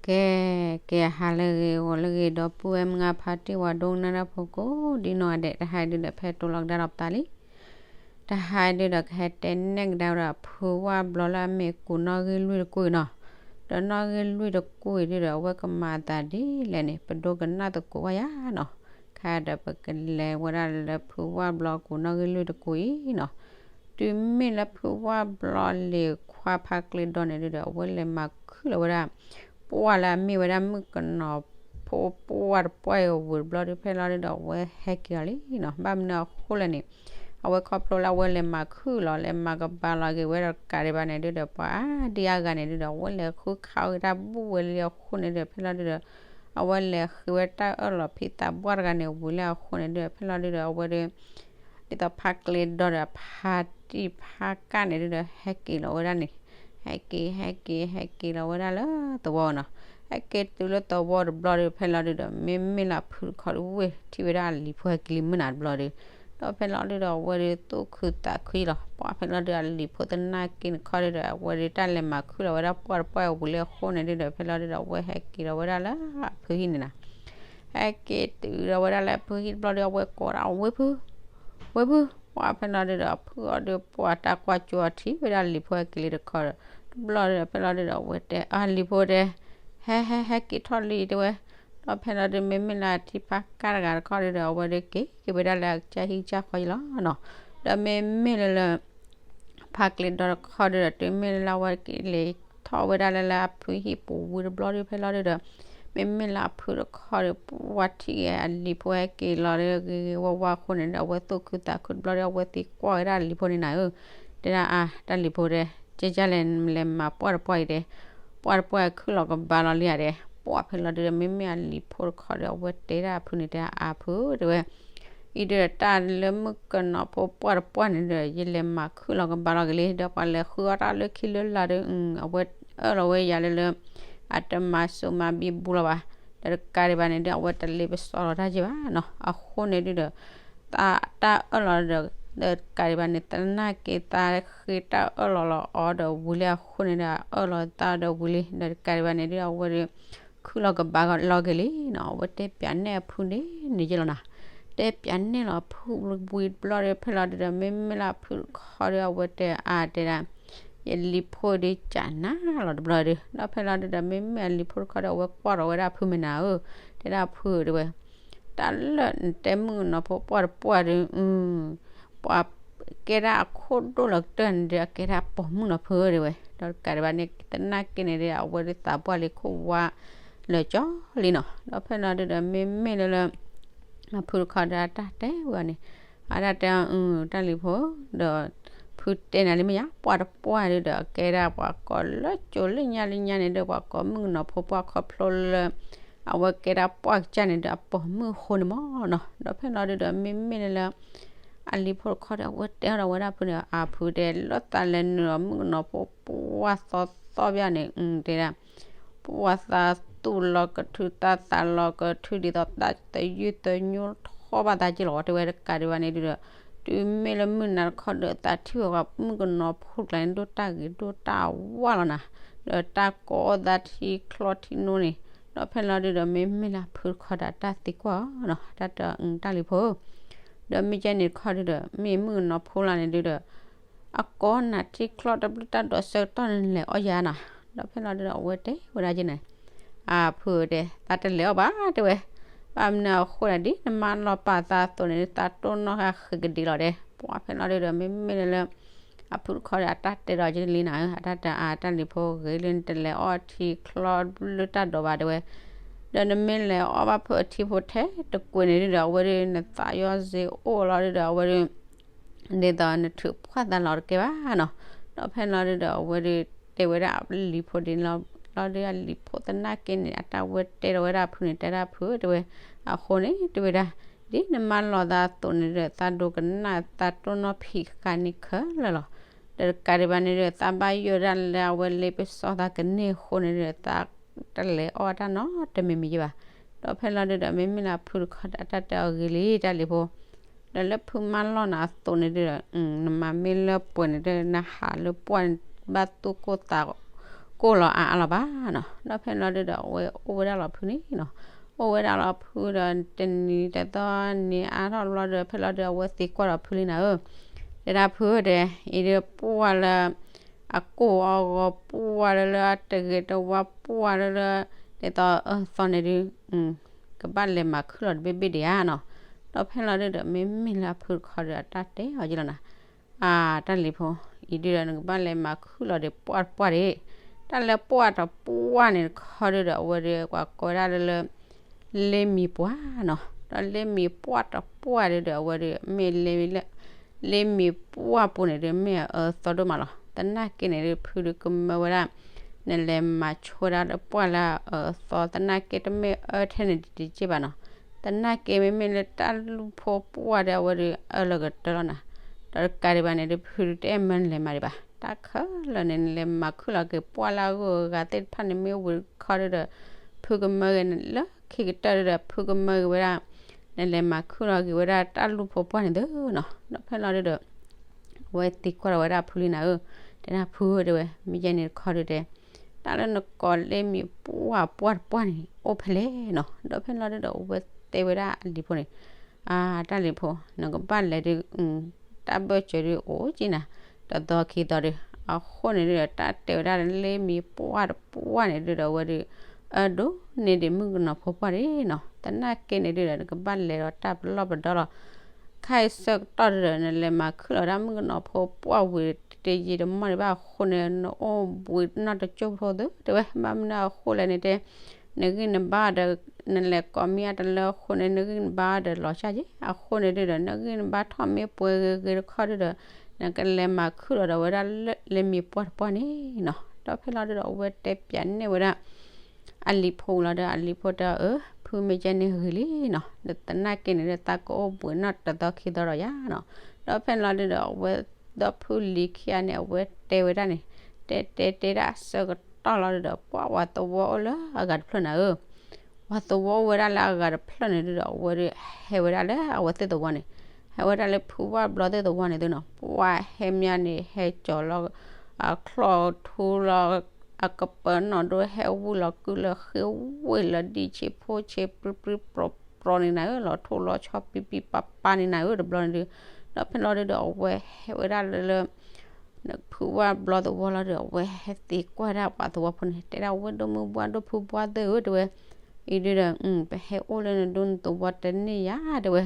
ကဲ, ကဲဟါလၢအဂ့ၤ ဂီၤလၢအဂ့ၤ ဒီပုၢ်ဝဲၢ်မုၢ်အဖါတံၢ် ဝၤဒိကနၣ်တၢ်ဖိကိးဒ်နီၢ်ဂၤဒဲး, တဟါအံၤဒုဒီး ဖဲတိလီၤကဒါဒီးပသးလံ. တဟါအံၤဒုဒီး ကဟဲတဲနဲၣ်ကဒါဝဲဒၣ် ဖုဝၣ်ဘျီလၢအမ့ၢ်ကူးနီၣ်ဂံၢ်လွံၢ်တကူၣ်အံၤနီၤ. ဒီးနီၣ်ဂံၢ်လွံၢ်တကူၣ်အံၤဒုဒီး အဝဲကမၤအသးဒ်လဲၣ်န့ၣ် ပဒိကနၣ်သကိးဝဲယၤနီၤ. ခဲဒီးပကလဲၤဝဲဒၣ်လၢဖုဝၣ်ဘျီကူးနီၣ်ဂံၢ်လွံၢ်တကူၣ်အံၤနီၤ. တုၤမ့ၢ်လၢဖုဝၣ်ဘျီလံၤခွါဖါကျ့ဒီန့ၣ်ဒုဒီး အဝဲလဲၤမၤခုၣ်လီၤဝဲဒၣ် ပှၢ်လၢအမ့ၢ်ဝဲဒၣ်မုၣ်ကနီၤဖိပှၢ်တပှၢ်အံၤဝံၤတဘျီဒု ဖဲလီၤဒုဒီး အဝဲဟဲက့ၤလီၤလံနီၤ. ဘၣ်မနုၤအဃိလဲၣ်န့ၣ်, အဝဲခီဖျိလၢအဝဲလဲၤမၤခုၣ်လီၤ လဲၤမၤကဘါလီၤက့ၤဝဲဒီးတကးဒံးဘၣ်န့ၣ်ဒုဒီး ပှၤအါဒံအါဂၤန့ၣ်ဒုဒီး အဝဲလဲၤဃုခးအီၣ်က့ၤတၢ်ဘူၣ်ဝဲလံအဃိန့ၣ်ဒုဒီး ဖဲလီၤဒုဒီး အဝဲလဲၤဃ့ဝဲတၢ်အၢၣ်လီၤဖံးသးပှၢ်တဂၤန့ၣ်ဝံၤလံအဃိန့ၣ်ဒုဒီး ဖဲလီၤဒုဒီး အဝဲဒု ဒ်သိးဖါကျ့ဒီဒီးဖါတံၢ်ဖါကၣ်န့ၣ်ဒုဒီး ဟဲက့ၤလီၤဝဲဒၣ်န့ၣ်, ဟဲက့ၤ ဟဲက့ၤ ဟဲက့ၤလီၤဝဲဒၣ်လၢသဝီနီၤ. ဟဲက့ၤတုၤလၢသဝီတဘျီဒု ဖဲလီၤဒုဒီး မ့မ့ၢ်လၢအဖုတခီဒု ဝ့ၢ်ထံၣ်ဝဲဒၣ်အလံၤဖိဟဲက့ၤလံမုၢ်နၤတဘျီဒု, ဒီးဖဲလီၤဒုဒီး အဝဲဒုသူၣ်ခုသးခုလီၤ. ပှၢ်ဖဲလီၤဒုဒီး အလံၤဖိသနာ်က့န့ၣ်တခီဒုဒီး အဝဲဒုတၢ်လဲၤမၤခုၣ်လီၤဝဲဒၣ်ပှၢ်တပှၢ်အံၤဝံၤလံအဃိန့ၣ်ဒုဒီး ဖဲလီၤဒုဒီး အဝဲဟဲက့ၤလီၤဝဲဒၣ်လၢအဖုဟံၣ်န့ၣ်နီၤ. ဟဲက့ၤတုၤဒီးဝဲဒၣ်လၢအဖုဟံၣ်တဘျီဒု အဝဲကိးဒၣ် ဝ့ၢ်ဖု, ဝ့ၢ်ဖု, ပှၢ်ဖဲလီၤဒုဒီး အဖုအီၤဒု ပှၢ်တၢ်ကွၢ်ကၠိအထံၣ်ဝဲဒၣ်လံၤဖိဟဲက့ၤလံတခီဒီး တဘျီဒုဒီး ဖဲလီၤဒုဒီး အဝဲတဲ အလံၤဖိတဲ ဟဲ ဟဲ ဟဲက့ၤထီၣ်လံတဲဝဲ, ဒီးဖဲလီၤဒု မ့မ့ၢ်လၢအထံဖါကၢ်တဂၤတခီဒုဒီး အဝဲဒုက့ၤက့ၤဝဲဒၣ်လၢအကစၢ်ဟံၣ်ကစၢ်ဃီအံၤလီၤနီၤ. ဒီးမ့မ့ၢ်လၢလၢ ဖါကျ့ဒီတခီဒုဒီး တုၤမ့ၢ်လၢအဝဲက့ၤလဲၤထီၣ်ဝဲဒၣ်လၢလၢအဖုဟံၣ်ပူၤဝံၤတဘျီဒု ဖဲလီၤဒုဒီး မ့မ့ၢ်လၢအဖုတခီဒီး ပှၢ်ထံၣ်က့ၤအလံၤဖိဟဲက့ၤလီၤဒု ဂ့ၤဂ့ၤဝါဝါအဃိန့ၣ်ဒီး အဝဲသူၣ်ခုသးခုတဘျီဒု အဝဲသံကွၢ်ဝဲဒၣ်အလံၤဖိန့ၣ်နၤဧၢ, တဲဒၣ်အါ တၢ်လံၤဖိတဲ ကဲကၢ်လဲၣ် လဲၤမၤပှၢ်တပှၢ်အံၤတဲ, ပှၢ်တပှၢ်ခုၣ်လီၤကဘါလီၤလံဧါတဲ, ပှၢ်ဖဲလီၤဒုဒီး မ့မ့ၢ်အလံၤဖိတခီဒီး အဝဲတဲဒၣ်အဖုန့ၣ်တဲ အါဖုတဲဝဲ အံၤဒုဒီးတၢ်လၢမုၣ်ကနီၤဖိပှၢ်တပှၢ်န့ၣ်ဒီး ယလဲၤမၤခုၣ်လီၤကဘါလီၤက့ၤလံ, ဒီးပှၤလဲၤဃုအီၣ်တၢ်လၢခံလၢလာ်ဒီး အဝဲအၢၣ်လီၤဝဲယၤလၢလၢ အတမၤစိမၤဘံဘူလီၤဘၣ်, ဒီးတကးဒံးဘၣ်န့ၣ်ဒီး အဝဲတလ့ပစီလီၤတၢ်က့ၤဘၣ်နီၤ. အဃိန့ၣ်ဒုဒီး တၢ်အၢၣ်လီၤဒီး ဒီးတကးဒံးဘၣ်န့ၣ် သနာ်က့သးဃ့တၢ်အၢၣ်လီၤလီၤအီၤဒီးဝံၤလံအဃိန့ၣ်ဒီး အၢၣ်လီၤသးဒီးဝံၤလံ, ဒီးတကးဒံးဘၣ်န့ၣ်ဒု အဝဲဒု ခုၣ်လီၤကဘါလီၤက့ၤလံနီၤ. အဝဲတဲပၠးနဲၣ်အဖုန့ၣ်န့ၣ်ယဲလီၤနၤ, တဲပၠးနဲၣ်လီၤအဖုဝံၤတဘျီဒီး ဖဲလီၤဒုဒီး မ့မ့ၢ်လၢအဖုတခီဒီး အဝဲတဲအါတဲဒၣ် ယလံၤဖိဒုကၢ်နၤလီၤတဘျီဒု, ဒီးဖဲလီၤဒုဒီး မ့မ့ၢ်အလံၤဖိတခီဒီး အဝဲကွၢ်ထီၣ်ဝဲဒၣ်အဖုမ့ၢ်နၤဧၢ, တဲဒၣ်အဖုဧၢတဲဝဲ တၢ်လၢနတဲမုၣ်ကနီၤဖိပှၢ်တပှၢ်ဒီး ပှၤကဲဒၣ်အခိၣ်ဒိၣ်လီၤကတၢၢ်န့ၣ်ဒီး အကဲဒၣ်ပိာ်မုၣ်နီၤဖုဧၢတဲဝဲ, ဒီးတကးဒံးဘၣ်န့ၣ် သနာ်က့န့ၣ်ဒီး အဝဲဒုသးပှၢ်လံခိၣ်ဝါလၢာ်ကၠီလံနီၤ. ဒီးဖဲလီၤဒုဒီး မ့မ့ၢ်လၢလၢ အဖုတခီဒီးအတၢ်တဲဝဲန့ၣ်, အတၢ်တဲအီၤ တၢ်လံၤဖိ, ဒီး ဖုတဲနၤလံမ့ၢ်ယါ ပှၢ်တပှၢ်ဒုဒီး အကဲဒၣ်ပှၤကိးလၢကၠိလၢညါလၢညါန့ၣ်ဒီး ပှၤကိးမုၣ်ကနီၤဖိပှၢ်ခီဖျိလၢ အဝဲကဲဒၣ်ပှၢ်ကစၢ်န့ၣ်ဒီး အပိာ်မုၣ်အဃိန့ၣ်မ့ၢ်နီၤ. ဒီးဖဲလီၤဒုဒီး မ့မ့ၢ်လၢလၢ အလံၤဖိတခီဒီး အဝဲတဲအီၤဒီးဝဲဒၣ်ဖုန့ၣ် အဖုတဲ လၢသးလဲၤနုာ်လီၤမုၣ်ကနီၤဖိပှၢ်သီသီဘၣ်န့ၣ် တဲဒၣ် ပှၢ်သးသူၣ်လီၤကထုး သးသးလီၤကထုး ဒ်သိးသးသယုၢ်သညိထီၣ်ဘၣ်သးက့လီၤ တဲဝဲတကးဒံးဘၣ်န့ၣ်ဒုဒီး တုၤမ့ၢ်လၢမုၢ်နၤတခီဒီး သးထံၣ်ဝဲပှၤမုၣ်ကနီၤဖိကျါန့ၣ် ဒိၣ်တၢ်ဂ့ၤဒိၣ်တၢ်ဝါလီၤနၤ, ဒီးတၢ်ကိးအီၣ်သးထံချီထံနိန့ၣ်, ဒီးဖဲလီၤဒုဒီး မ့မ့ၢ်လၢအဖုတခီဒီး တၢ်သံကွၢ်အီၤနီၤ, တၢ်တဲ တၢ်လံၤဖိ ဒီးမ့ၢ်ကဲန့ၣ်တခီဒုဒီး မ့ၢ်မုၣ်ကနီၤဖိလၢန့ၣ်ဒုဒီး အကိးနၤထံချီတဘျုးတၢ်ဒိးဆၢကတီၢ်န့ၣ် နလဲၤအီၣ်ယၤနီၤ. ဒီးဖဲလီၤဒုဒီး အဝဲတဲဝဲဒၣ်က့န့ၣ် အဖုတဲ သးတလဲၤအီၣ်ဘၣ်တဲဝဲ, ဘၣ်မနုၤအဃိဒၣ် ဒ်နမါလီၤပာ်သးအသိးန့ၣ် သးတိၢ်နီၣ်ဃာ်ဃ့ကဒံလီၤတဲ, ပှၢ်ဖဲလီၤဒုဒီး မ့မ့ၢ်လၢလၢ အဖုတခီဒီး အတၢ်တဲဒီးက့လံနၤဧၢ, အတၢ်တဲအါ တၢ်လံၤဖိ ဂ့ၤလၢနတလဲၤအီၣ်ထံချီတဘျုးတၢ်ဒိးဘၣ်တဲဝဲ, ဒီးနမ့ၢ်လဲၤအီၣ်ဘၣ်ဖုအထံဖိထဲတကွံာ်န့ၣ်ဒုဒီး အဝဲဒု နသးယီၤစ့အိၣ်လီၤဒုဒီး အဝဲဒု ဒ်သိးနထုးဖှၢ်သးလီၤတကဲဘၣ်နီၤ. ဒီးဖဲလီၤဒုဒီး အဝဲဒု တဲဝဲဒၣ်အလံၤဖိဒ်န့ၣ်လီၤ. လီၤဒုအလံၤဖိသနာ်က့န့ၣ် အတၢ်ဝဲတဲဒီးဝဲဒၣ်အဖုန့ၣ် တဲဒၣ်ဖုတဲဝဲ, အဃိန့ၣ် တဲဝဲဒၣ် ဒ်နမါလီၤသးအသိးန့ၣ်ဒီး သးဒိကနၣ်သးတိၢ်နီၣ်ဖံးဃာ်န့ၢ်ခဲလၢာ်လီၤ. ဒီးတကးဒံးဘၣ်န့ၣ်ဒီး သးဘၣ်ယိၣ်ဒၣ်လၢအဝဲလ့ပစီသးကန့ၢ်အဃိန့ၣ်ဒီး သးတလဲၤအီၣ်တၢ်နီတမံၤမံၤယဲဘၣ်. ဒီးဖဲလီၤဒုဒီး မ့မ့ၢ်လၢအဖုတခီဒီး အတၢ်တဲအီၤဂ့ၤလံ တၢ်လံၤဖိ ဒီးလၢဖုမါလီၢ်နၤအသိးန့ၣ်ဒီး နမၤမ့ၢ်လၢပှဲၤန့ၣ်ဒီး နဟးလၢပှၢ်န့ၣ် ဘၣ်သူၣ်ကိၢ်သး တကိၢ်လီၤအါအါလီၤဘၣ်နီၤ. ဒီးဖဲလီၤဒုဒီး အဝဲအိၣ်ဝဲဒၣ်လီၤဖုန့ၣ်နီၤ. အိၣ်ဝဲဒၣ်လီၤဖုဒီး တနံၤတသီနံၤအါထီၣ်ဘျီဒီး ဖဲလီၤဒု အဝဲသံကွၢ်ဒီးဖုလံနၤဧၢ, တဲဒၣ်ဖုဧၢတဲ, အံၤဒုပှၢ်လၢ အကိၢ်အဂီၤပှၢ်လၢလၢ အတဂ့ၤတဝါပှၢ်လၢလၢ ဒ်သိးအၢသီန့ၣ်ဒု ကဘၣ်လဲၤမၤခုၣ်လီၤတဘ့ၣ်ဘ့ၣ်ဒံးဧါနီၤ. ဒီးဖဲလီၤဒုဒီး မ့မ့ၢ်လၢအဖုတခီဒု အတၢ်တဲအီၤယဲလီၤနၤ. အတၢ်လံၤဖိ, အံၤဒုဒီး နကဘၣ်လဲၤမၤခုၣ်လီၤဒီးပှၢ်တပှၢ်ဒံး, တၢ်လၢပှၢ်တပှၢ်န့ၣ်တခီဒုဒီး အဝဲဒု ကွၢ်ကိးဝဲဒၣ်လၢလၢ လ့မံၤပှၢ်နီၤ. ဒီးလ့မံၤပှၢ်တပှၢ်ဒုဒီး အဝဲဒု မ့ၢ်လ့ လ့မံၤပှၢ်ပူၤန့ၣ်ဒု မ့ၢ်အအၢသီဒိၣ်မးလီၤ. သနာ်က့န့ၣ်ဒု ဖုဒုကမၢဝဲဒၣ် နလဲၤမၤဆိဝဲဒၣ်လၢပှၢ်လၢအအၢသီ သနာ်က့တမ့ၢ်အၢထဲန့ၣ်တက့ၢ်ဘၣ်နီၤ. သနာ်က့မ့မ့ၢ်လၢတၢ်လူၢ်ဖိပှၢ်ဒီး အဝဲဒု အၢလၢကတၢၢ်လီၤနၤ. ဒီးတကးဒံးဘၣ်န့ၣ်ဒု ဖုဒုတအဲၣ်မၢနလဲၤမၤဒံးဘၣ်. တၢ်ခဲလၢာ်န့ၣ် နလဲၤမၤခုၣ်လီၤက့ၤပှၢ်လၢအဂုၤအဂၤသ့ၣ်တဖၣ်န့ၣ် မ့ၢ်ဝံၤတခီဒုဒီး ဖုကမၢဂ့ၤနၤလၢခံကတၢၢ်ဒုဒီး ဖုကမၢဂ့ၤဝဲဒၣ် နလဲၤမၤခုၣ်လီၤက့ၤဝဲဒၣ်တၢ်လူၢ်ဖိပှၢ်န့ၣ်သုနီၤ. ဒီးဖဲလီၤဒုဒီး အဝဲသံကွၢ်လီၤဝဲဒၣ်ဖုလံနၤဧၢ, တဲဒၣ်ဖုဧၢတဲဝဲ မ့ၢ်ယဲန့ၣ်တခီဒုတဲ, တၢ်လၢနကိးလ့မံၤပှၢ်ပှၢ်တပှၢ်န့ၣ် အိၣ်ဖဲလဲၣ်နီၤ. ဒီးဖဲလီၤဒုဒီး အဝဲတဲဝဲဒၣ်အလံၤဖိန့ၣ်, အတၢ်လံၤဖိ နကဘၣ်လဲၤဒု တၢ်ဘၢၣ်စၢၤဒုအိၣ်က့နၤ တသီခံသီဒု. အဃိန့ၣ်ဒုဒီး တၢ်တဲဝဲဒၣ်လၢလ့မံၤပှၢ်တပှၢ်န့ၣ်ဒုဒီး အဝဲဒု အၢဒိၣ်န့ၢ်ဒံးမုၣ်ကနီၤဖိပှၢ်ဒံးနီၤ. သနာ်က့န့ၣ်ဒုဒီး နကဘၣ်လဲၤဒီးတၢ်ပလီၢ်ပဒီလီၤ. ခဲအံၤဆၢကတီၢ်ဒုဒီး နလဲၤမၤခုၣ်လီၤဒၣ်မုၣ်ကနီၤဖိပှၢ်ဝံၤတယံာ်တမီၢ်ဒံးဘၣ်အဃိန့ၣ် နအိၣ်ဘှံးနီၢ်တကၠိၢ်ဖိသုတဲဝဲ, ဘၣ်မနုၤအဃိလဲၣ်န့ၣ်တဲ နဂံၢ်နဘါဒီး နလဲၤကိးမံၤအတလၢအဃိန့ၣ် နဂံၢ်နဘါဒီးလီၤစၢ်က့. အဃိန့ၣ်ဒုဒီး နဂံၢ်နဘါထီၣ်မ့ၢ်ပှဲၤဂ့ၤဂ့ၤတခီဒုဒီး နကလဲၤမၤခုၣ်လီၤဒီးဝဲဒၣ်လၢလ့မံၤပှၢ်တပှၢ်န့ၣ်နီၤ. ဒီးဖဲလီၤဒုဒီး အဝဲတဲပၠးန့ၢ်ဝဲဒၣ် အလံၤဖိလီၤဒီး အလံၤဖိတဲအီၤ အၢ ဖုမ့ၢ်ကဲန့ၣ်ဂ့ၤလံနီၤ, ဒီးသနာ်က့န့ၣ်ဒု သးကအိၣ်ဘှံးနီၢ်တသီခံသီဒီးယၤနီၤ. ဒီးဖဲလီၤဒုဒီး အဝဲဒီဖုလံၤခံဂၤန့ၣ် အဝဲတဲဝဲဒၣ်န့ၣ် တဲတဲတဲဒၣ်ဆၢကတီၢ်လီၤဒုဒီး ပှၢ်ဝၤသဝီအိၣ်လၢအဂၤတဖျၢၣ်နၤဧၢ ပှၤသဝီအိၣ်ဝဲဒၣ်လၢအဂၤတဖျၢၣ်န့ၣ်ဒုဒီး အဝဲဒု ဟဲဝဲဒၣ်လၢအဝဲသ့ၣ်သဝီန့ၣ်, ဟဲဝဲဒၣ်လၢဖုဝၣ်ဘျီသ့ၣ်သဝီန့ၣ်သုနီၤ, ပှၢ်ဟဲမးန့ၣ် ဟဲကၠီၤလီၤ အချီၣ်ထူလီၤ အကပၢၤနီၣ်ဒိ ဟဲဝံၣ်လီၤကုၢ်လၢဃ့ဝ့ၢ်လီၤ ဒံၣ်ဆံးဖိဆံးပြံပြံပြီပြီန့ၣ်နၤဧၢ, လီၤထိၣ်လီၤဆီပံပံပၤပၤန့ၣ်နၤဧၢ တဘျီန့ၣ်ဒု, ဒီးဖဲလီၤဒုဒီး အဝဲဟဲဝဲဒၣ်လၢလၢ ဖုဝၣ်ဘျီသဝီလီၤဒီး အဝဲဟဲသံကွၢ်ဒၣ်ပှၤသဝီဖိန့ၣ် တဲဒၣ်ဝဲဒိၣ်မုၢ်ဘှၢ်ဒိၣ်ဖုဘှၢ်သ့ၣ်ဧၢ တဲဝဲ, အံၤဒုဒီး ပဟဲအိၣ်လၢနဒူနသဝီတန့ၢ်ယၤ တဲဝဲ,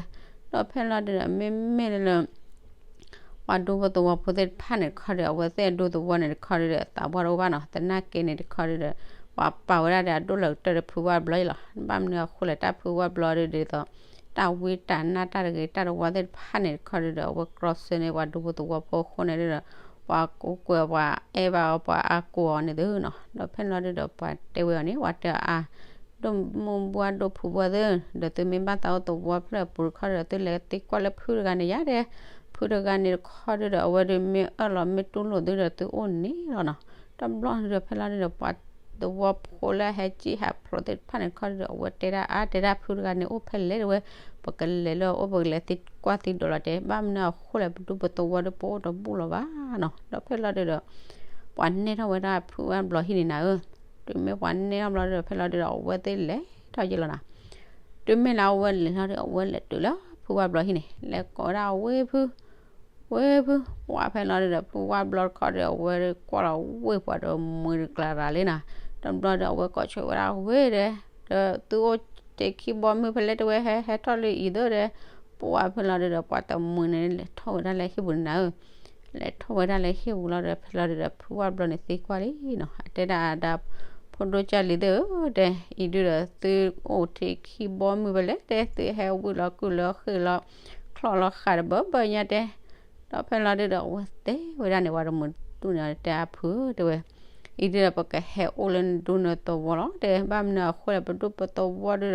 ဒီးဖဲလီၤဒုဒီး မ့မ့ၢ်လၢ ပှၤဒူဖိသဝီဖိသ့ၣ်တဖၣ်န့ၣ်တခီဒီး အဝဲသ့ၣ်အဒူသဝီန့ၣ်တခီဒီး သးပှၢ်တအိၣ်ဘၣ်နီၤ, သနာ်က့န့ၣ်တခီဒီး ပှၤပာ်ဝဲဒၣ်ဒီးအဒိၣ်လၢကတၢၢ်ဒီးဖုဝၣ်ဘျီအံၤလီၤ, ဘၣ်မနုၤအဃိလဲၣ် တၢ်ဖုဝၣ်ဘျီဒုဒ်သိး တၢ်ဝံတၢ်နါတၢ်တဂ့ၤတၢ်တဝါသ့ၣ်တဖၣ်န့ၣ်တခီဒုဒီး အဝဲကြီဆၢန့ၢ်ပှၤဒူဖိသဝီဖိအဃိန့ၣ်ဒုဒီး ပှၤကူကွဲးပှၤအဲၣ်ဘၣ်အီၤပှၤအါကိးအီၤန့ၣ်သုနီၤ, ဒီးဖဲလီၤဒုဒီးပှၤတဲဝဲအီၤန့ၣ် ပှၤတဲအီၤအါ ဒိၣ်မုၢ်ဘှၢ်ဒိၣ်ဖုဘှၢ်သ့ၣ် ဒီးသုမ့ၢ်ဘၣ်သးအိၣ်သဝီဖျၢၣ်အပူၤတခီဒီး သုလဲၤသံကွၢ်လၢဖုတဂၤန့ၣ်ယါဒဲး, ဖုတဂၤန့ၣ်တခီဒုဒီး အဝဲဒုမ့ၢ်အၢၣ်လီၤမ့ၢ်တူၢ်လိာ်သုဒီးသုအိၣ်န့ၣ်လီၤနီၤ, တဘျီန့ၣ်ဒီးဖဲလီၤဒုဒီးပှၤသဝီဖိလၢဟဲကံၣ်ဟးဖျိးသ့ၣ်တဖၣ်န့ၣ်တခီဒုဒီး အဝဲတဲဒၣ်အါ တဲဒၣ်ဖုတဂၤန့ၣ်အိၣ်ဖဲလဲၣ်တဲဝဲ, ပကလဲၤလၢအအိၣ်ပကလဲၤသံကွၢ်သံဒိးလီၤတဲ, ဘၣ်မနုၤအဃိလဲၣ် ပဒူပသဝီဒီးပအိၣ်တဘူၣ်လီၤဘၣ်နီၤ, ဒီးဖဲလီၤဒုဒီး ပှၤနဲၣ်ထီၣ်ဝဲဒၣ်ဖုဝၣ်ဘျီဟံၣ်န့ၣ်နၤဧၢ, တုၤမ့ၢ်ပှၤနဲၣ်ထီၣ်ဘျီဒုဒီး ဖဲလီၤဒုဒီး အဝဲသ့ၣ်လဲၤထီၣ်ယဲလီၤနၤ, တုၤမ့ၢ်လၢအဝဲလဲၤထီၣ်ဒီး အဝဲလဲၤတုၤလၢဖုဝၣ်ဘျီဟံၣ်န့ၣ် လဲၤကိးဝဲဒၣ်ဝ့ၢ်ဖု ဝ့ၢ်ဖု ပှၢ်ဖဲလီၤဒုဒီး ဖုဝၣ်ဘျီတခီဒီး အဝဲကွၢ်လီၤဝ့ၢ်ပှၤဒီးမုာ်တကျါရၤလံနီၤ, တဘျီဒီး အဝဲကိးဆိဝဲဒၣ်ဝ့ၢ်ဒီး ဒီးသုအိၣ်တ့ၢ်ခံဘီမုၢ်ဖဲလဲၣ်တဲဝဲ ဟဲဟဲထီၣ်လၢအံၤသၢဒီး ပှၢ်ဖဲလီၤဒုဒီး ပှၤတမှံၤန့ၣ် လဲၤထီၣ်ဝဲဒၣ်လၢဟံၣ်ပူၤန့ၣ်နၤဧၢ, လဲၤထီၣ်ဝဲဒၣ်လၢဟံၣ်ပူၤလီၤဒီး ဖဲလီၤဒုဒီး ဖုဝၣ်ဘျီန့ၣ်သံကွၢ်လံနီၤ, အတဲဒၣ်အဒၣ် ဖိဒိၣ်ကၢ်လံၤသ့ၣ်ဧၢ တဲ အံၤဒုဒီး သုအိၣ်တ့ၢ်ခံဘီမုၢ်ဖဲလဲၣ်တဲ သုဟဲဝံၣ်လီၤကုၢ်လီၤဃ့ၢ်လီၤ ချီၣ်လီၤဃာ်တဘၢဘၢညါတဲ ဒီးဖဲလီၤဒုဒီး အဝဲတဲဝဲဒၣ်န့ၣ် ပှၤတမှံၤတူၢ်န့ၣ်တဲအဖုတဲဝဲ, အံၤဒုဒီး ပကဟဲအိၣ်လၢနဒူနသဝီလီၤတဲ, ဘၣ်မနုၤအဃိလဲၣ် ပဒူပသဝီဒုဒီး